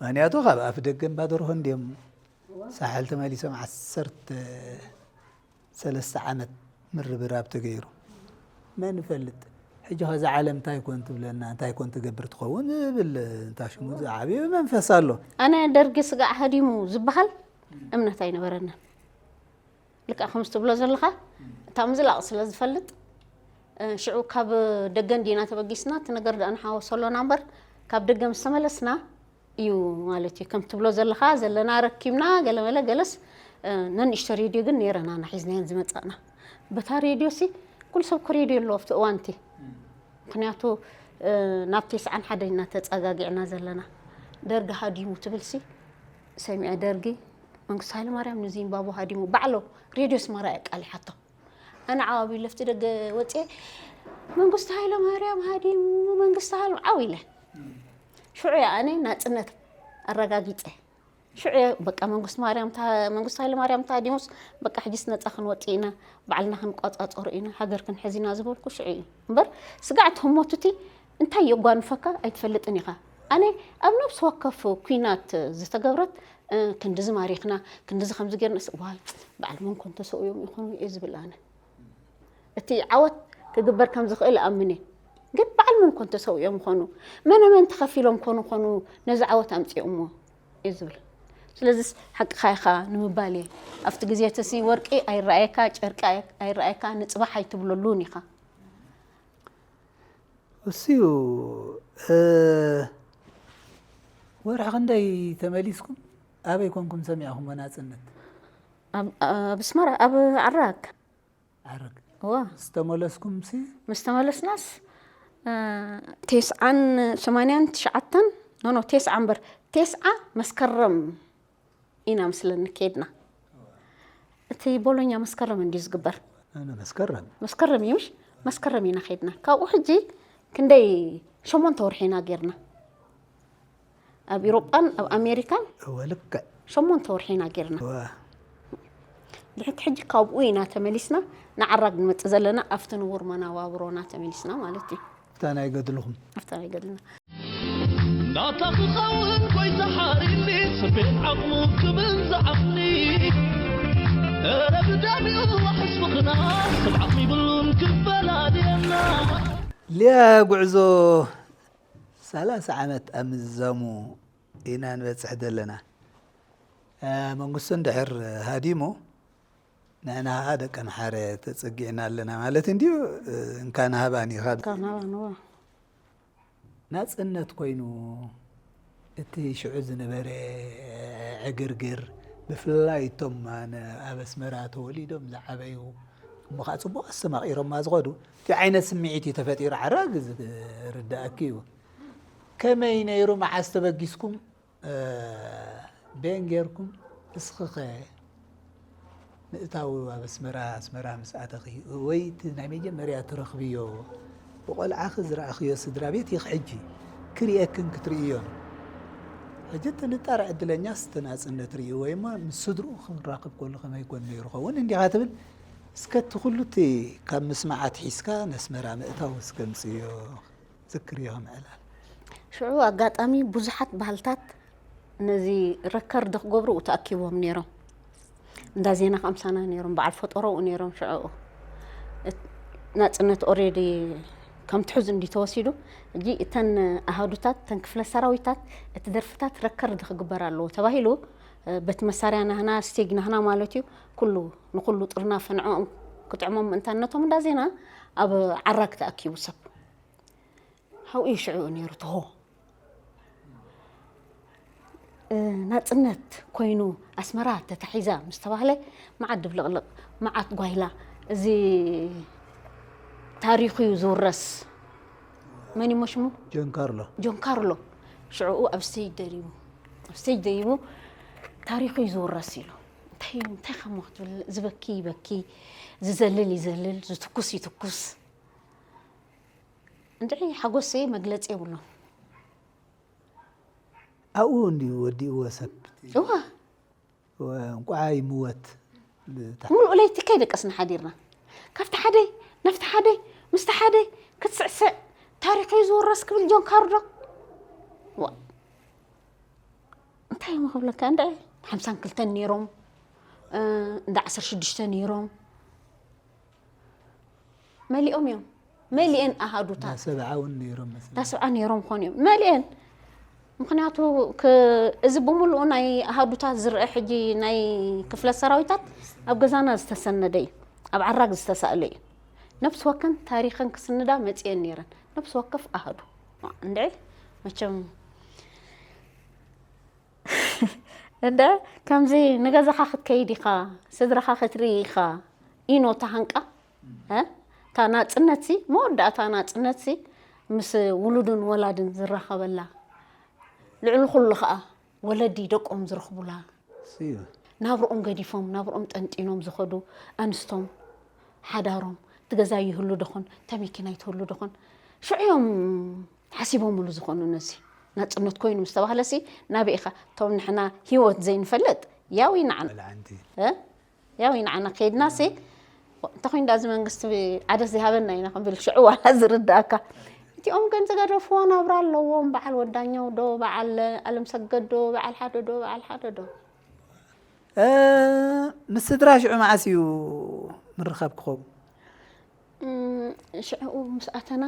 ምኽንያቱ ካብ ኣፍ ደገ እምባ ደርሆ እንድዮም ሳሕል ተመሊሶም ዓሰርተ ሰለስተ ዓመት ምርብራብ ተገይሩ። መን ይፈልጥ? ሕጂ ኸዚ ዓለም እንታይ ኮን ትብለና፣ እንታይ ኮን ትገብር ትኸውን ዝብል እንታይ ሽሙ ዝዓብየ መንፈስ ኣሎ። ኣነ ደርጊ ስጋዕ ሃዲሙ ዝበሃል እምነት ኣይነበረንን። ልክዕ ከምዚ ትብሎ ዘለኻ፣ እታ ምዝላቕ ስለ ዝፈልጥ፣ እ፣ ሽዑ ካብ ደገ እንዲና ተበጊስና፣ እቲ ነገር ደኣ ንሓወሰሎና እምበር፣ ካብ ደገ ምስ ተመለስና፣ እዩ ማለት እዩ። ከም ትብሎ ዘለኻ ዘለና ረኪብና ገለመለ ገለስ፣ እ፣ ነንእሽቶ ሬድዮ ግን ነይረና፣ ና ሒዝናየን ዝመጻእና። በታ ሬድዮ ሲ ኩሉ ሰብ እኮ ሬድዮ ኣለዎ ኣብቲ እዋንቲ። ምኽንያቱ፣ እ፣ ናብ ተስዓን ሓደን ኢና ተጸጋጊዕና ዘለና። ደርጊ ሃዲሙ ትብል ሲ ሰሚዐ፣ ደርጊ መንግስቱ ሃይለማርያም ንዚምባብወ ሃዲሙ ባዕሎ ሬድዮ ኣስመራ ኣቃሊሓቶ። ኣነ ዓው ኣቢለ ኣብቲ ደገ ወፅየ፣ "መንግስቱ ሃይለማርያም ሃዲሙ፣ መንግስቱ ሃይለ-" ዓው ኢለ። ሽዑ እየ ኣነ ናፅነት ኣረጋጊፀ። ሽዑ እየ በቃ መንግስቱ ማርያም ተ-፣ መንግስቱ ሃይለማርያም ተሃዲሙስ በቃ ሕጂስ ነፃ ክንወፅእ ኢና፣ ባዕልና ክንቆፃፀሮ ኢና፣ ሃገር ክንሕዝ ኢና ዝበልኩ ሽዑ እዩ። እምበር ስጋዕቲ ህሞት እቲ እንታይ የጓንፈካ ኣይትፈልጥን ኢኻ። ኣነ ኣብ ነፍሲ ወከፍ ኲናት ዝተገብረት፣ እ፣ ክንድዚ ማሪኽና፣ ክንድዚ ከምዚ ጌርናስ፣ ዋይ፣ በዓል መን ኮን ተሰውዮም ይኾኑ እየ ዝብል ኣነ። እቲ ዓወት ክግበር ከም ዝኽእል እኣምን እየ። ግን በዓል መን ኮን ተሰውዮም ይኾኑ? መነ መን ተኸፊሎም ኮኑ ኾኑ ነዚ ዓወት ኣምጺኦምዎ እየ ዝብል። ስለዚስ ሓቅኻ ኢኻ ንምባል እየ። ኣብቲ ግዜ እቲ ሲ ወርቂ ኣይረኣየካ፣ ጨርቂ ኣይ-፣ ኣይረኣየካ፣ ንጽባሕ ኣይትብለሉን ኢኻ። እሱ እዩ። እ፣ ወርሒ ክንደይ ተመሊስኩም? ኣበይ ኮንኩም ሰሚዕኹምዎ ናጽነት? ኣብ፣ ኣብ ኣስመራ፣ ኣብ ዓራግ። ዓራግ። እዋ። ምስ ተመለስኩም ሲ? ምስ ተመለስናስ፣ እ፣ ቴስዓን ሰማንያን ትሽዓተን፣ ኖ፣ ኖ፣ ቴስዓ እምበር፣ ቴስዓ መስከረም ኢና ምስለኒ ከይድና። እቲ ቦሎኛ መስከረም እንድዩ ዝግበር። ኣነ መስከረም። መስከረም እዩ ምሽ? መስከረም ኢና ከይድና። ካብኡ ሕጂ ክንደይ ሸሞንተ ወርሒ ኢና ጌርና። ኣብ ኢሮጳን ኣብ ኣሜሪካን እወ፣ ልክዕ። ሸሞንተ ወርሒ ኢና ጌርና። እወ። ድሕቲ ሕጂ ካብኡ ኢና ተመሊስና ንዓራግ ንመጽእ ዘለና፣ ኣብቲ ንቡር መነባብሮና ተመሊስና ማለት እዩ። ኣብታ ናይ ገድልኹም። ኣብታ ናይ ገድልና። ናታ ክኸውን ጎይታ ሓሪኒ፣ ቤት ዓቕሙ ክብል ዝዓቕሊ፣ ኧረ ብደም ይዋሕስ ምኽና፣ ሰብ ዓቕሚ ይብሉን ክፈላልየና። ሊያ ጉዕዞ ሰላሳ ዓመት ኣብ ምዝዛሙ ኢና ንበፅሕ ዘለና። መንግስቱ እንድሕር ሃዲሙ ንሕና ከዓ ደቂ ኣምሓረ ተፀጊዕና ኣለና ማለት እንድዩ። እንካን ሃባን ኢኻ። ካናባንዋ ናፅነት ኮይኑ እቲ ሽዑ ዝነበረ ዕግርግር፣ ብፍላይ እቶም ኣብ ኣስመራ ተወሊዶም ዝዓበዩ፣ እሞ ከዓ ፅቡቅ ኣስተማቂሮማ ዝኸዱ፣ እቲ ዓይነት ስምዒት እዩ ተፈጢሩ። ዓራግ ዝርዳእኪ እዩ። ከመይ ነይሩ? መዓስ ተበጊስኩም? በን ጌርኩም? እስኽኸ ምእታው ኣብ ኣስመራ፣ ኣስመራ ምስ ኣተኺ ወይ እቲ ናይ መጀመርያ ትረኽብዮ ብቆልዓኺ ዝረኣኽዮ ስድራ ቤት ይኽ ሕጂ ክርእየክን ክትርእዮን። ሕጂ እቲ ንጣር ዕድለኛስ እቲ ናጽነት ርእዩ ወይ እሞ ምስ ስድርኡ ክራኸብ ከሎ ከመይ ኮን ነይሩ ኸውን እንዲኻ ትብል። እስከ እቲ ኩሉ እቲ ካብ ምስማዓት ሒዝካ ነስመራ ምእታው እስከ ምጽዮ ዝክርዮ ከም ዕላል። ሽዑ ኣጋጣሚ ብዙሓት ባህልታት ነዚ ረከርድ ክገብሩ ተኣኪቦም ነይሮም። እንዳ ዜና ከምሳና ነይሮም፣ በዓል ፈጠሮኡ ነይሮም። ሽዑ ናፅነት ኦሬዲ ከም ትሑዝ እንዲ ተወሲዱ፣ እጂ እተን ኣሃዱታት፣ እተን ክፍለ ሰራዊታት እቲ ደርፍታት ረከርድ ክግበር ኣለዎ ተባሂሉ። በቲ መሳርያ ናህና፣ ስቴጅ ናህና ማለት እዩ። ኩሉ ንኩሉ ጥርናፈ ንዕኦም ክጥዕሞም ምእንታን ነቶም እንዳ ዜና ኣብ ዓራግ ተኣኪቡ ሰብ ሓውኡ ሽዑ ነይሩ ትሆ ናፅነት ኮይኑ ኣስመራ ተታሒዛ ምስ ተባህለ፣ መዓት ድብልቕልቕ፣ መዓት ጓይላ። እዚ ታሪኹ እዩ ዝውረስ። መን እሞ ሽሙ? ጆን ካርሎ። ጆን ካርሎ ሽዕኡ ኣብ ስቴጅ ደይቡ፣ ኣብ ስቴጅ ደይቡ፣ ታሪኹ እዩ ዝውረስ ኢሉ። እንታይ እንታይ ከሞ ክትብል፣ ዝበኪ ይበኪ፣ ዝዘልል ይዘልል፣ ዝትኩስ ይትኩስ። እንድዒ ሓጎሰይ መግለፂ የብሉን። ኣብኡ እንድዩ ወዲእዎ ሰብ። እዋ እንቋዓ ይምወት። ሙሉእ ለይቲ ከይደቀስና ሓዲርና፣ ካብቲ ሓደ ናብቲ ሓደ ምስቲ ሓደ ክትስዕስዕ፣ ታሪኸይ ዝውረስ ክብል ጆን ካርዶ። ዋ እንታይ እሞ ክብለካ፣ እንደ ሓምሳን ክልተን ነይሮም፣ እንደ ዓሰርተ ሽዱሽተ ነይሮም፣ መሊኦም እዮም። መሊኤን ኣሃዱታት ሰብዓ እውን ነይሮም መስለኒ። ዳስብዓ ነይሮም ኾን እዮም መሊኤን። ምኽንያቱ እዚ ብምሉኡ ናይ ኣሃዱታት ዝረአ ሕጂ ናይ ክፍለ ሰራዊታት ኣብ ገዛና ዝተሰነደ እዩ፣ ኣብ ዓራግ ዝተሳእለ እዩ። ነብሲ ወከን ታሪኸን ክስንዳ መፅኤን ነይረን። ነብሲ ወከፍ ኣሃዱ እንድዒ መቸም እንደ ከምዚ ንገዛኻ ክትከይድ ኢኻ፣ ስድራኻ ክትርኢ ኢኻ። ኢኖ እታ ሃንቃ እታ ናፅነትሲ፣ መወዳእታ ናፅነትሲ ምስ ውሉድን ወላድን ዝራኸበላ፣ ልዕሊ ኩሉ ከዓ ወለዲ ደቆም ዝረኽቡላ፣ ናብርኦም ገዲፎም ናብርኦም ጠንጢኖም ዝኸዱ ኣንስቶም ሓዳሮም፣ እቲ ገዛ ይህሉ ደኾን፣ እታ መኪና ይትህሉ ደኾን፣ ሽዑ እዮም ሓሲቦምሉ ዝኾኑ። ነዚ ናፅነት ኮይኑ ምስ ተባህለሲ ናበይ ኢኻ? እቶም ንሕና ህይወት ዘይንፈልጥ ያው ይንዓና በልዓንቲ እ? ያው ይንዓና ከይድናሲ። እንታይ ኮይኑ ዳዚ መንግስቲ ዓደስ ዘይሃበና ኢና ክንብል ሽዑ ዋላ ዝርዳእካ። እቲኦም ግን ዝገደፍዎ ናብራ ኣለዎም። በዓል ወዳኛው ዶ፣ በዓል ኣለም ሰገድ ዶ፣ በዓል ሓደ ዶ፣ በዓል ሓደ ዶ። እ፣ ምስ ስድራ ሽዑ መዓስ እዩ ምርኻብ ክኸውን? እም፣ ሽዕኡ ምስ ኣተና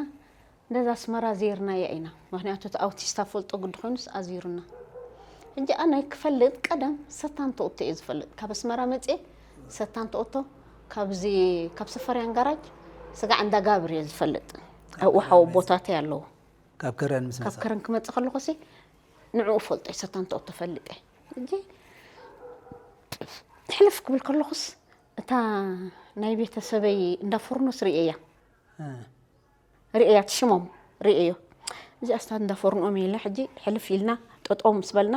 ነዛ ኣስመራ ዜርናያ ኢና። ምኽንያቱ እቲ ኣውቲስታ ፈልጦ ግዲ ኮይኑስ ኣዚሩና። ሕጂ ኣነ ክፈልጥ ቀደም ሰታን ተኦቶ እየ ዝፈልጥ። ካብ ኣስመራ መፅየ ሰታን ተኦቶ ካብዚ ካብ ሰፈርያን ጋራጅ ስጋዕ እንዳ ጋብር እየ ዝፈልጥ። ኣብኡ ሓወቦታተ ኣለዎ። ካብ ከረን ምስ ካብ መፃ ከረን ክመፅእ ከለኹሲ ንዕኡ ፈልጦ እየ፣ ሰታን ተኦቶ ፈልጠ። ሕጂ ሕልፍ ክብል ከለኹስ እታ ናይ ቤተሰበይ እንዳ ፎርኖስ ርእየያ። እ፣ ርእያ ትሽሞም ርእዮ። እዚኣ ስታ እንዳ ፎርኖኦም ኢለ ሕጂ ሕልፍ ኢልና ጠጠው ምስ በልና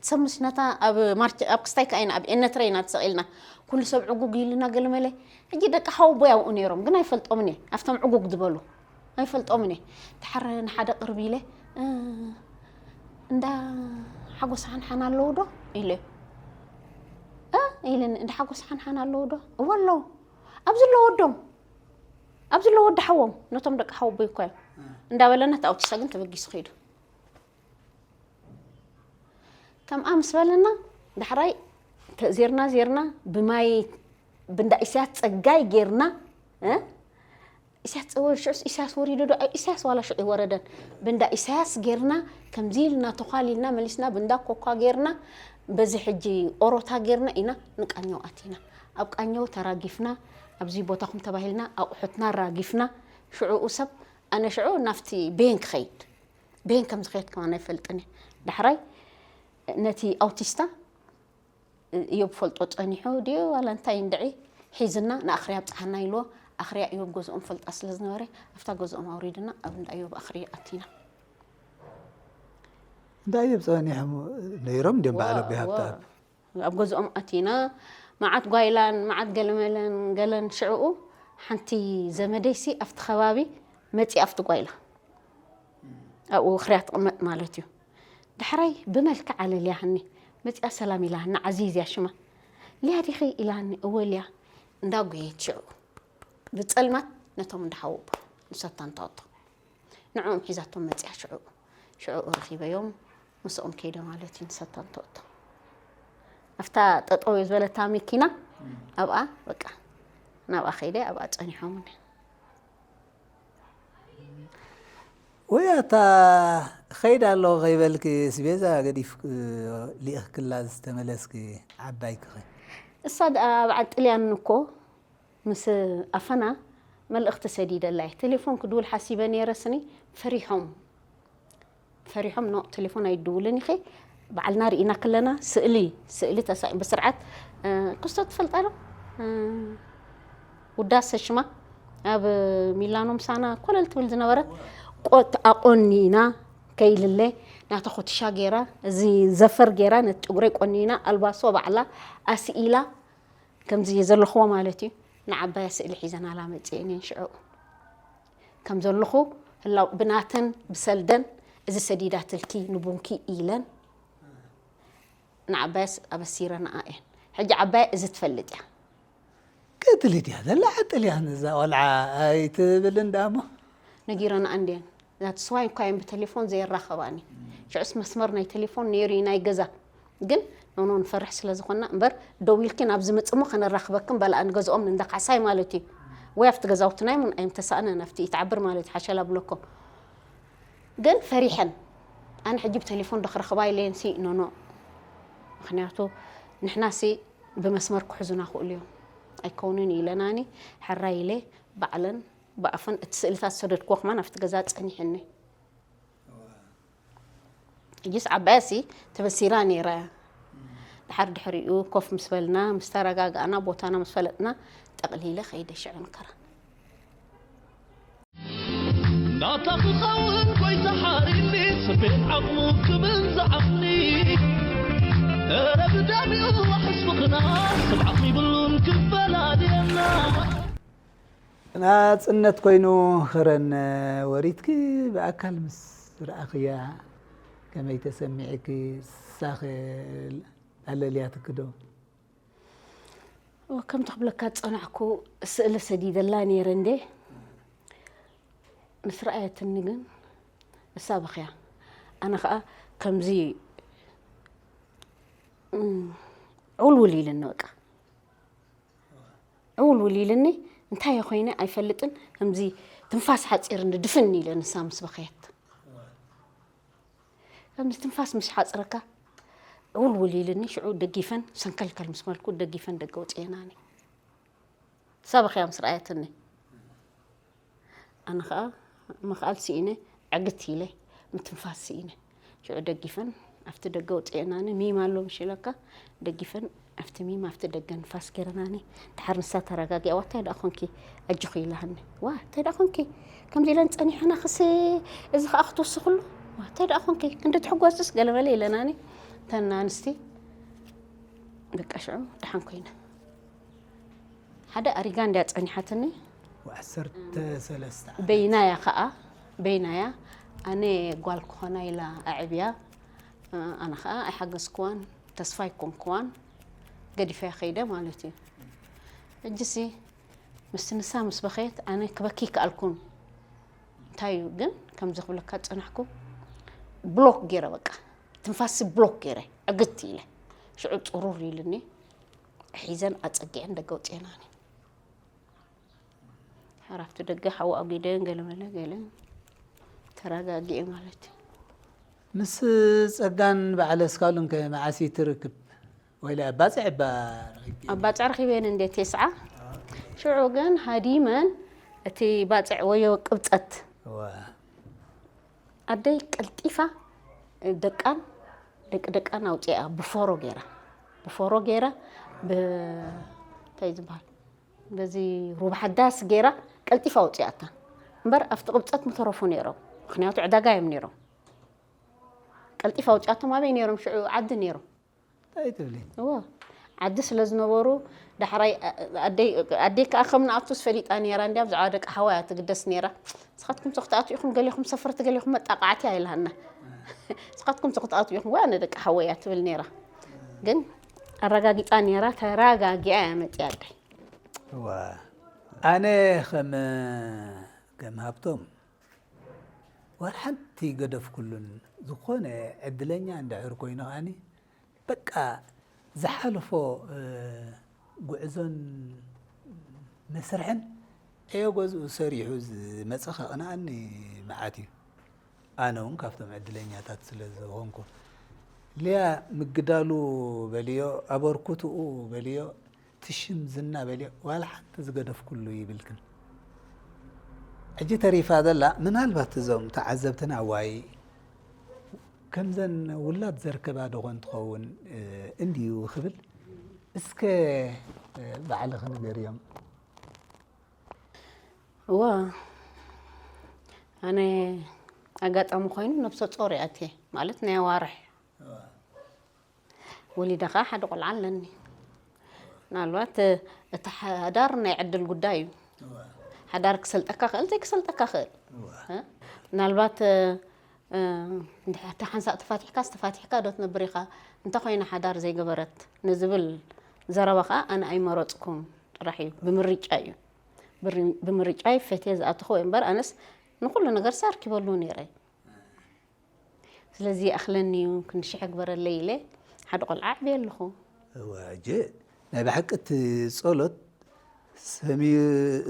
ትሰምስ ነታ ኣብ ማርች ኣብ ክስታይ ከኣይና ኣብ ኤነትረ ኢና ተሰቒልና ኩሉ ሰብ ዕጉግ ኢልና ገለመለ። ሕጂ ደቂ ሓወቦይ ኣብኡ ነይሮም ግን ኣይፈልጦምን እየ ኣብቶም ዕጉግ ዝበሉ ኣይፈልጦምን እየ። ተሓረ ንሓደ ቅርብ ኢለ እ፣ እንዳ ሓጎስ ሓንሓን ኣለዉ ዶ ኢለ እ ኢለኒ እንዳ ሓጎስ ሓንሓን ኣለዉ ዶ እወ ኣለዉ ኣብዚ ኣሎ ወዶም ኣብዚ ኣሎ ወዲ ሓዎም ነቶም ደቂ ሓወቦይ እኮ እዮም እንዳበለና እቲ ኣውቲስታ ግን ተበጊሱ ከይዱ። ከምኣ ምስ በለና፣ ዳሕራይ ተእዚርና ዜርና ብማይ ብንዳ ኢሳያስ ጸጋይ ጌርና፣ እ? ኢሳያስ ጸወ-፣ ሽዑስ ኢሳያስ ወሪዱ ዶ? ኢሳያስ ዋላ ሽዑ ይወረደን። ብንዳ ኢሳያስ ጌርና፣ ከምዚ ኢልና ተዃሊልና መሊስና፣ ብንዳ ኮኳ ጌርና፣ በዚ ሕጂ ኦሮታ ጌርና ኢና ንቃኘው ኣቲና። ኣብ ቃኘው ተራጊፍና፣ ኣብዚ ቦታኹም ተባሂልና፣ ኣቑሑትና ራጊፍና፣ ሽዑኡ ሰብ፣ ኣነ ሽዑ ናብቲ ቤን ክኸይድ፣ ቤን ከም ዝኸየድ ከማን ኣይፈልጥን እየ። ዳሕራይ ነቲ ኣውቲስታ እዮብ ፈልጦ ጸኒሑ ድዩ ዋላ እንታይ እንድዒ ሒዝና ንኣኽርያ ኣብጽሓና ኢልዎ። ኣኽርያ እዮብ ገዝኦም ፈልጣ ስለ ዝነበረ ኣብታ ገዝኦም ኣውሪድና ኣብ እንዳ እዮብ ኣኽርያ ኣቲና። እንታይ እዮም ጸኒሖም ነይሮም እንዲዮም በዓል ኣቦይ ዋ፣ ሃብተኣብ? ኣብ ገዝኦም ኣቲና መዓት ጓይላን መዓት ገለመለን ገለን ሽዕኡ ሓንቲ ዘመደይሲ ኣብቲ ከባቢ መጺኣ ኣብቲ ጓይላ ኣብኡ ኣኽርያ ትቕመጥ ማለት እዩ። ዳሕራይ ብመልክዕ ኣለልያህኒ መጺኣ ሰላም ኢላህኒ ዓዚዝ እያ ሽማ። ሊያ ዲኺ ኢላኒ እወ ሊያ። እንዳጎየት ሽዑ ብጸልማት ነቶም እንዳሓወቦ ንሰታ እንተወቶ ንዕኦም ሒዛቶም መጺኣ ሽዑ ሽዑ ረኺበዮም ምስኦም ከይደ ማለት እዩ ንሰታ እንተወቶ ኣብታ ጠጠው ዝበለታ መኪና ኣብኣ በቃ ናብኣ ከይደ ኣብኣ ጸኒሖምኒ። ወይ ኣታ ኸይድ ኣለኹ ከይበልኪ ስቤዛ ገዲፍ ሊእኽክላ ዝተመለስኪ ዓባይ ክኸ እሳ ደኣ በዓል ጥልያን እኮ ምስ ኣፈና መልእኽቲ ሰዲደላ እየ። ቴሌፎን ክድውል ሓሲበ ነይረ ስኒ ፈሪሖም ፈሪሖም ኖ ቴሌፎን ኣይድውልን ኢኺ ባዕልና ርኢና ክለና ስእሊ ስእሊ ተሳኢ ብስርዓት ክስቶ ትፈልጣ ዶ ውዳሰ ሽማ ኣብ ሚላኖ ምሳና ኮለል ትብል ዝነበረት ቆት ኣቆኒና ከይልለ ናታ ኮትሻ ገይራ እዚ ዘፈር ገይራ ነቲ ጭጉረይ ቆኒና ኣልባሶ ባዕላ ኣስኢላ ከምዚ ዘለኽዎ ማለት እዩ ንዓባያ ስእሊ ሒዘናላ መፅእን እየን ሽዑ ከም ዘለኹ ህላው ብናተን ብሰልደን እዚ ሰዲዳትልኪ ንቡንኪ ኢለን ንዓባያስ ኣበሲረናኣ እየን ሕጂ ዓባያ እዚ ትፈልጥ እያ ክትልድ እያ ዘላ ዓጥል እያ ነዛ ቆልዓ ኣይትብልን ደኣ እሞ ነጊረናኣ እንድየን that's why እኳ እየን ብቴሌፎን ዘየራኸባኒ ሽዑስ መስመር ናይ ቴሌፎን ነይሩ እዩ ናይ ገዛ ግን ኖኖ ንፈርሕ ስለ ዝኾንና እምበር ደዊልኪ ናብ ዝመፅሞ ከነራኽበክን በላኣ ንገዝኦም ንንዳ ካሕሳይ ማለት እዩ ወይ ኣብቲ ገዛውትና ይሙን ኣይምተሳእነን ኣብቲ ይትዓብር ማለት እዩ ሓሸላ ብለኮም ግን ፈሪሐን ኣነ ሕጂ ብቴሌፎን ዶ ክረኽባ ኢለየን ሲ ኖኖ ምክንያቱ ንሕና ሲ ብመስመር ክሕዙና ክእሉ እዮም ኣይከውንን ኢለናኒ ሕራይ ኢለ ባዕለን ብኣፈን እቲ ስእልታት ዝሰደድክዎ ከማን ኣብቲ ገዛ ፀኒሕኒ እጅስ ዓባያሲ ተበሲራ ነይራ ድሓር ድሕሪኡ ኮፍ ምስ በልና ምስ ተረጋጋእና ቦታና ምስ ፈለጥና ጠቕሊለ ከይደ ሽዑ ንከራ ናታ ክኸውን ጎይታ ሓሪኒ ስቤት ዓቕሙ ክብል ዝዓቕኒ እረ ብዳሚኡ ሕስብኽና ሰብ ዓቕሚ ይብሉን ክፈላልየና ናጽነት ኮይኑ ኸረን ወሪድኪ ብኣካል ምስ ረኣኽያ ከመይ ተሰሚዕኪ ሳኸ ኣለልያትኪ ዶ ከምቲ ክብለካ ዝጸናሕኩ ስእሊ ሰዲደላ ነይረ እንዴ ምስ ረኣየትኒ ግን እሳ በኽያ ኣነ ኸኣ ከምዚ ዕውልውል ኢልኒ በቃ ዕውልውል ኢልኒ እንታይ ኮይነ ኣይፈልጥን ከምዚ ትንፋስ ሓፂርኒ ድፍን ኢለ ንሳ ምስ በኸየት ከምዚ ትንፋስ ምስ ሓፅረካ ዕውልውል ኢልኒ ሽዑ ደጊፈን ሰንከልከል ምስ መልኩ ደጊፈን ደገ ውፅኤናኒ እሳ በኽያ ምስ ረኣየትኒ ኣነ ኸዓ ምኽኣል ስኢነ ዕግት ኢለ ምትንፋስ ስኢነ ሽዑ ደጊፈን ኣብቲ ደገ ውፅኤናኒ ሚም ኣሎ ምሽ ኢለካ ደጊፈን ኣብቲ ሚም ኣብቲ ደገ ንፋስ ገይረናኒ ድሓር ንሳ ተረጋጊኣ ዋ እንታይ ደኣ ኮንኪ ኣጆኺ ኢላሃኒ ዋ እንታይ ደኣ ኮንኪ ከምዚ ኢለን ፀኒሐና ክሲ እዚ ከዓ ክትውስኽሉ ዋ እንታይ ደኣ ኮንኪ ክንዲ ትሕጎስስ ገለመለ ኢለናኒ ተን ኣንስቲ በቃ ሽዑ ደሓን ኮይነ ሓደ ኣሪጋ እንድያ ፀኒሓትኒ ዓሰርተ ሰለስተ በይናያ ከዓ በይናያ ኣነ ጓል ክኾና ኢላ ኣዕብያ ኣነ ከዓ ኣይሓገዝክዋን ተስፋ ኣይኮንክዋን ገዲፈያ ከይደ ማለት እዩ ሕጂሲ ምስቲ ንሳ ምስ በኸየት ኣነ ክበኪ ይከኣልኩን እንታይ እዩ ግን ከምዚ ክብለካ ዝፀናሕኩ ብሎክ ገይረ በቃ ትንፋሲ ብሎክ ገይረ ዕግት ኢለ ሽዑ ፅሩር ኢልኒ ሒዘን ኣፀጊዐን ደገ ኣውፅኤናኒ። ሓራፍቲ ደገ ሓዊ ኣጒደን ገለመለ ገለ ተረጋጊኤ ማለት እዩ። ምስ ጸጋን በዓል ኣስካሉን ከ መዓስ ትርክብ? ወይለ ኣባጽዕ እባ ረኺብኪ? ኣብ ባጽዕ ረኺበን እንደ ቴስዓ ሽዑ ግን ሃዲመን እቲ ባጽዕ ወዮ ቅብጸት እዋ። ኣደይ ቀልጢፋ ደቃን ደቂ ደቃን ኣውፅኣ ብፎሮ ገይራ ብፎሮ ገይራ ብ እንታይ ዝበሃል በዚ ሩባ ሓዳስ ገይራ ቀልጢፋ ኣውፅኣታ እምበር ኣብቲ ቅብፀት ምተረፉ ነይሮም። ምክንያቱ ዕዳጋ እዮም ነይሮም። ቀልጢፋ ኣውፅኣቶም ኣበይ ነይሮም? ሽዑ ዓዲ ነይሮም። እንታይ ትብሊ? እዎ ዓዲ ስለ ዝነበሩ ዳሕራይ ኣደይ ኣደይ ከዓ ከም ንኣቱስ ፈሊጣ ነይራ እንዲያ ብዛዕባ ደቂ ሓወያ ትግደስ ነይራ። ንስኻትኩም ሶ ክትኣትዉ ኢኹም ገሌኹም ሰፈርቲ ገሌኹም መጣቃዕቲ ኣይልሃና። ንስኻትኩም ሶ ክትኣትዉ ኢኹም ወይ ኣነ ደቂ ሓወያ ትብል ነይራ። ግን ኣረጋጊፃ ነይራ ተረጋጊኣ እያ መፅያ ኣደይ። እዋ ኣነ ከም ከም ሃብቶም ዋላ ሓንቲ ገደፍኩሉን። ዝኾነ ዕድለኛ እንድሕር ኮይኑ ከዓኒ በቃ ዝሓለፎ ጉዕዞን መስርሕን ዕዮ ገዝኡ ሰሪሑ ዝመፀ ከቕንኣኒ መዓት እዩ። ኣነ እውን ካብቶም ዕድለኛታት ስለ ዝኾንኩ ሊያ ምግዳሉ በልዮ ኣበርኩትኡ በልዮ ትሽም ዝና በልዮ ዋላ ሓንቲ ዝገደፍኩሉ ይብልክን። ሕጂ ተሪፋ ዘላ ምናልባት እዞም ተዓዘብትና ዋይ ከምዘን ውላድ ዘርከባ ዶ ኾን ትኸውን እንድዩ ክብል እስከ ባዕልኺ ንገርዮም። እዋ ኣነ ኣጋጣሚ ኮይኑ ነብሰ ጾር እያ እትየ ማለት ናይ ኣዋርሕ ወሊደ ከዓ ሓደ ቆልዓ ኣለኒ። ምናልባት እቲ ሓዳር ናይ ዕድል ጉዳይ እዩ። ሓዳር ክሰልጠካ ክእል ዘይክሰልጠካ ክእል ምናልባት እታ ሓንሳእ ተፋቲሕካስ ተፋቲሕካ ዶ ትነብር ኢኻ እንተኾይነ ሓዳር ዘይገበረት ንዝብል ዘረባ ከዓ ኣነ ኣይመረፅኩም ጥራሕ እዩ ብምርጫ እዩ ብምርጫ ይፈትየ ዝኣተኹ ወይ እምበር ኣነስ ንኩሉ ነገር ኣርኪበሉ ነይረ። ስለዚ ይኣኽለኒ እዩ ክንዲ ሽሕ ግበረለይ ኢለ ሓደ ቆልዓ ኣዕብየ ኣለኹ። እወ ሕጂ ናይ ብሓቂ እቲ ጸሎት ሰምዩ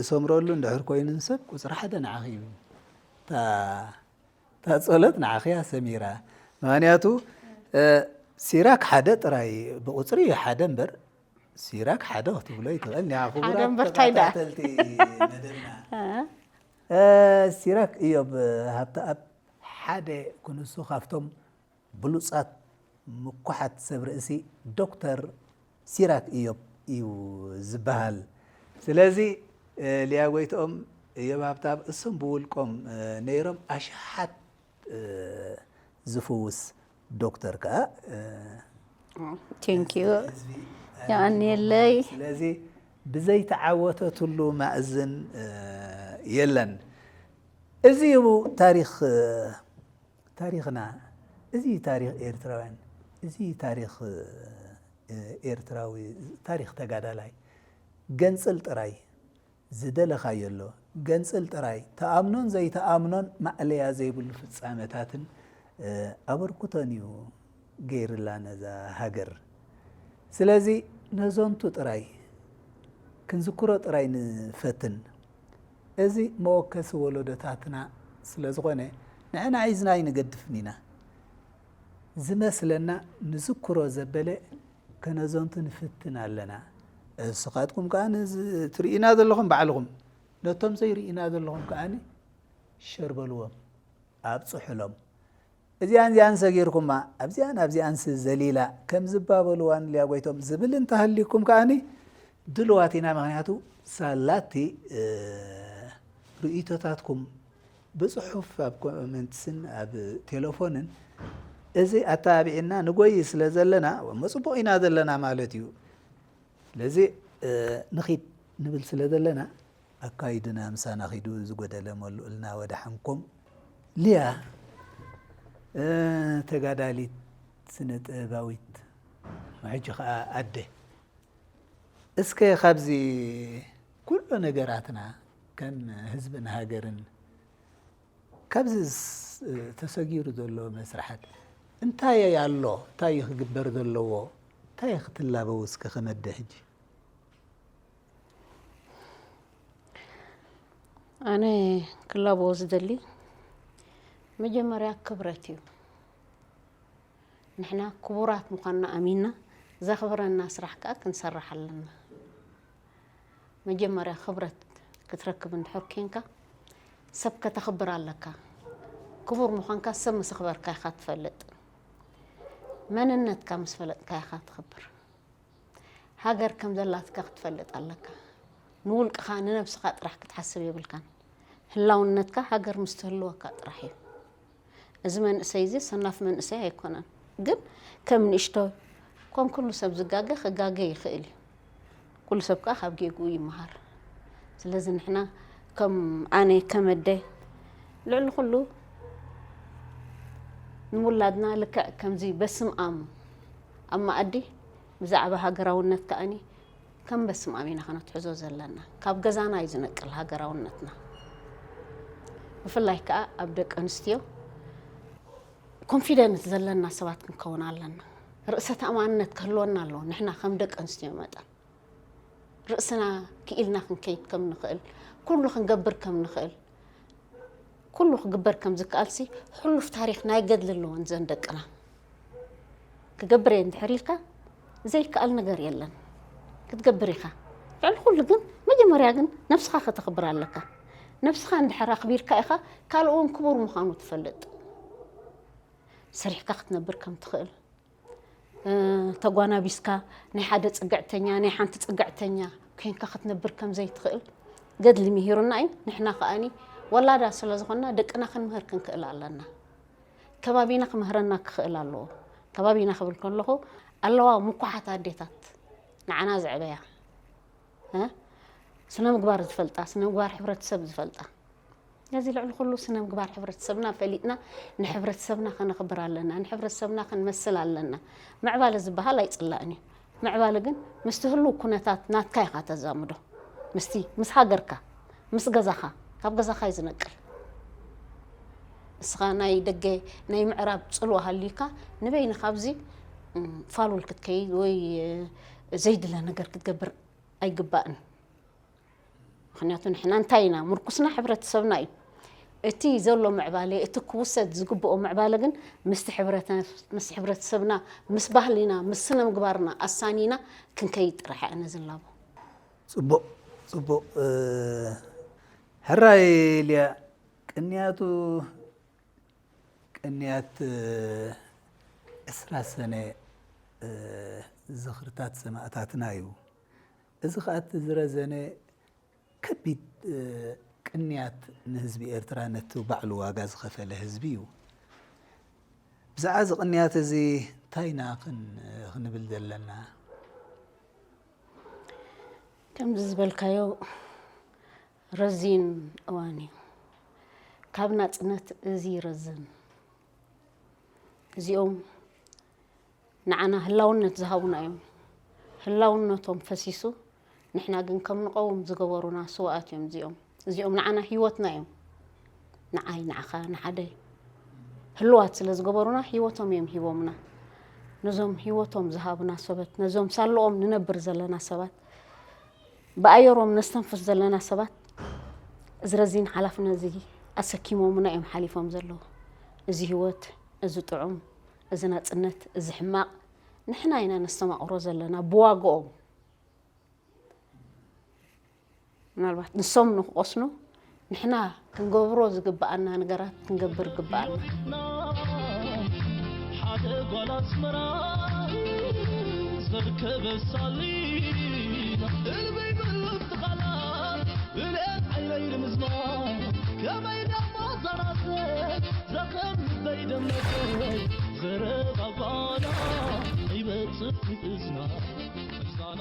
እሰምረሉ እንድሕር ኮይኑ ንሰብ ቁፅሪ ሓደ ንዓኺ እዩ። እታ እታ ጸሎት ንዓኺ እያ ሰሚራ። ምኽንያቱ ሲራክ ሓደ ጥራይ ብቁፅሪ እዩ ሓደ እምበር ሲራክ ሓደ ክትብሎ ይትኽእል ኒያ ክቡራት እምበር ታይ ደኣ? ተኸታተልቲ መደብና። ሲራክ እዮብ ሃብተኣብ ሓደ ክንሱ ካብቶም ብሉጻት ምኩሓት ሰብ ርእሲ ዶክተር ሲራክ እዮብ እዩ ዝበሃል። ስለዚ ሊያ ጎይትኦም እዮብ ሃብተኣብ እሶም ብውልቆም ነይሮም ኣሽሓት ዝፍውስ ዶክተር ከዓ ቴንኪዩ የቐንየለይ። ስለዚ ብዘይተዓወተትሉ ማእዝን የለን። እዚ እዩ ታሪክ ታሪክና። እዚ ታሪክ ኤርትራውያን፣ እዚ ታሪክ ኤርትራዊ፣ ታሪክ ተጋዳላይ። ገንጽል ጥራይ ዝደለኻዮ ኣሎ። ገንጽል ጥራይ። ተኣምኖን ዘይተኣምኖን ማእለያ ዘይብሉ ፍጻመታትን ኣበርክቶን እዩ ገይርላ ነዛ ሃገር። ስለዚ ነዘንቱ ጥራይ ክንዝክሮ ጥራይ ንፈትን። እዚ መወከሲ ወለዶታትና ስለ ዝኾነ ንሕና ሒዝና ኣይንገድፍን ኢና። ዝመስለና ንዝክሮ ዘበለ ከነዘንቱ ንፍትን ኣለና። እስኻትኩም ከኣ ነዚ ትርእዩና ዘለኹም ባዕልኹም ነቶም ዘይርእዩና ዘለኹም ከኣ ሸር በልዎም ኣብጽሑሎም። እዚኣን እዚኣን ሰጊርኩማ ኣብዚኣን ኣብዚኣንስ ዘሊላ ከም ዝባበልዋን ሊያ ጎይቶም ዝብል እንተሃልዩኩም ከኣ ድልዋት ኢና። ምኽንያቱ ሳላቲ ርእይቶታትኩም ብጽሑፍ ኣብ ኮመንትስን ኣብ ቴሌፎንን እዚ ኣተባቢዕና ንጎይ ስለ ዘለና እሞ ጽቡቕ ኢና ዘለና ማለት እዩ። ስለዚ ንኺድ ንብል ስለ ዘለና ኣካይድና ምሳና ኺዱ ዝጎደለ መሉእልና ወደሓንኩም። ሊያ ተጋዳሊት ስነ ጥበባዊት ሕጂ ኸዓ ኣደ እስከ ካብዚ ኩሉ ነገራትና ከም ህዝብን ሃገርን ካብዚ ተሰጊሩ ዘሎ መስርሓት እንታይ ኣሎ? እንታይ እዩ ክግበር ዘለዎ? እንታይ እዩ ክትላበው እስከ ከመደ ሕጂ? ኣነ ክላበዎ ዝደሊ መጀመርያ ክብረት እዩ። ንሕና ክቡራት ምዃንና ኣሚንና ዘኽብረና ስራሕ ከኣ ክንሰርሕ ኣለና። መጀመርያ ክብረት ክትረክብ እንድሕር ኬንካ ሰብ ከተኽብር ኣለካ። ክቡር ምዃንካ ሰብ ምስ ኣኽበርካ ኢኻ ትፈልጥ። መንነትካ ምስ ፈለጥካ ኢኻ ትኽብር። ሃገር ከም ዘላትካ ክትፈልጥ ኣለካ። ንውልቅኻ ንነብስኻ ጥራሕ ክትሓስብ የብልካን። ህላውነትካ ሃገር ምስ ትህልወካ ጥራሕ እዩ። እዚ መንእሰይ እዚ ሰናፍ መንእሰይ ኣይኮነን፣ ግን ከም ንእሽቶ ከም ኩሉ ሰብ ዝጋገ ክጋገ ይኽእል እዩ። ኩሉ ሰብ ከዓ ካብ ጌግኡ ይመሃር። ስለዚ ንሕና ከም ኣነ ከም ኣደ ልዕሊ ኩሉ ንውላድና ልክዕ ከምዚ በስም ኣም ኣብ መኣዲ ብዛዕባ ሃገራውነት ከኣኒ ከም በስም ኣም ኢና ከነትሕዞ ዘለና። ካብ ገዛና እዩ ዝነቅል ሃገራውነትና። ብፍላይ ከዓ ኣብ ደቂ ኣንስትዮ ኮንፊደንስ ዘለና ሰባት ክንከውን ኣለና። ርእሰ ተኣማንነት ክህልወና ኣለዎ። ንሕና ከም ደቂ ኣንስትዮ መጠን ርእስና ክኢልና ክንከይድ ከም ንኽእል፣ ኩሉ ክንገብር ከም ንኽእል፣ ኩሉ ክግበር ከም ዝከኣልሲ ሕሉፍ ታሪኽ ናይ ገድሊ ኣለወን ዘን ደቅና። ክገብር እየ እንድሕር ኢልካ ዘይከኣል ነገር የለን። ክትገብር ኢኻ። ልዕሊ ኩሉ ግን መጀመርያ ግን ነብስኻ ከተኽብር ኣለካ። ነብስኻ እንድሕር ኣኽቢርካ ኢኻ ካልእ እውን ክቡር ምዃኑ ትፈልጥ። ሰሪሕካ ክትነብር ከም ትኽእል፣ እ፣ ተጓናቢስካ ናይ ሓደ ጽግዕተኛ ናይ ሓንቲ ጽግዕተኛ ኮይንካ ክትነብር ከም ዘይትኽእል ገድሊ ምሂሩና እዩ። ንሕና ከኣኒ ወላዳ ስለ ዝኾንና ደቅና ክንምህር ክንክእል ኣለና። ከባቢና ክምህረና ክኽእል ኣለዎ። ከባቢና ክብል ከለኹ ኣለዋ ምኩሓት ኣዴታት ንዓና ዘዕበያ፣ እ፣ ስነ ምግባር ዝፈልጣ፣ ስነ ምግባር ሕብረተሰብ ዝፈልጣ። ነዚ ልዕሊ ኩሉ ስነ ምግባር ሕብረተሰብና ፈሊጥና ንሕብረተሰብና ከነኽብር ኣለና፣ ንሕብረተሰብና ክንመስል ኣለና። ምዕባለ ዝበሃል ኣይጽላእን እዩ። ምዕባለ ግን ምስቲ ህሉው ኩነታት ናትካ ኢኻ ተዛምዶ። ምስቲ ምስ ሃገርካ፣ ምስ ገዛኻ፣ ካብ ገዛኻ እዩ ዝነቅል። እስኻ ናይ ደገ ናይ ምዕራብ ጽልዋ ሃልዩካ ንበይንኻ ኣብዚ እም፣ ፋሉል ክትከይድ ወይ እ፣ ዘይድለ ነገር ክትገብር ኣይግባእን። ምክንያቱ ንሕና እንታይ ኢና ምርኩስና ሕብረተሰብና እዩ። እቲ ዘሎ ምዕባለ እቲ ክውሰድ ዝግብኦ ምዕባለ ግን ምስቲ ሕብረተ- ምስ ሕብረተሰብና ምስ ባህሊና ምስ ስነ ምግባርና ኣሳኒና ክንከይድ ጥራሕ እያ ነዝላቦ። ጽቡቕ ጽቡቕ። ሕራይ ሊያ ቅንያቱ ቅንያት ዕስራ ሰነ ዝኽርታት ሰማእታትና እዩ። እዚ ኸኣ እቲ ዝረዘነ ከቢድ ቅንያት ንህዝቢ ኤርትራ ነቲ ባዕሉ ዋጋ ዝኸፈለ ህዝቢ እዩ። ብዛዕባ እዚ ቅንያት እዚ እንታይ ኢና ክን- ክንብል ዘለና? ከምዚ ዝበልካዮ ረዚን እዋን እዩ። ካብ ናጽነት እዚ ይረዝን። እዚኦም ንዓና ህላውነት ዝሃቡና እዮም። ህላውነቶም ፈሲሱ ንሕና ግን ከም ንቐውም ዝገበሩና ስውኣት እዮም እዚኦም። እዚኦም ንዓና ህይወትና እዮም። ንዓይ፣ ንዓኻ፣ ንሓደ ህልዋት ስለ ዝገበሩና ህይወቶም እዮም ሂቦምና። ነዞም ህይወቶም ዝሃቡና ሰበት፣ ነዞም ሳልኦም ንነብር ዘለና ሰባት፣ ብኣየሮም ነስተንፍስ ዘለና ሰባት እዚ ረዚን ሓላፍነት እዚ ኣሰኪሞምና እዮም ሓሊፎም ዘለዉ። እዚ ህይወት፣ እዚ ጥዑም፣ እዚ ናጽነት፣ እዚ ሕማቕ ንሕና ኢና ነስተማቕሮ ዘለና ብዋግኦም። ምናልባት ንሶም ንክቆስኑ ንሕና ክንገብሮ ዝግብኣና ነገራት ክንገብር ግብኣና። ሓደ ጓል ኣስመራ ዘርከበ ሳሊ እልበይ ብሉት ቃላት ብልኤት ዓይነይ ንምዝማር ከመይ ደሞ ዘራሰ ዘኸም ዘይደመቀ ዘረባ ጓላ ይበጽሕ እዝና እዛና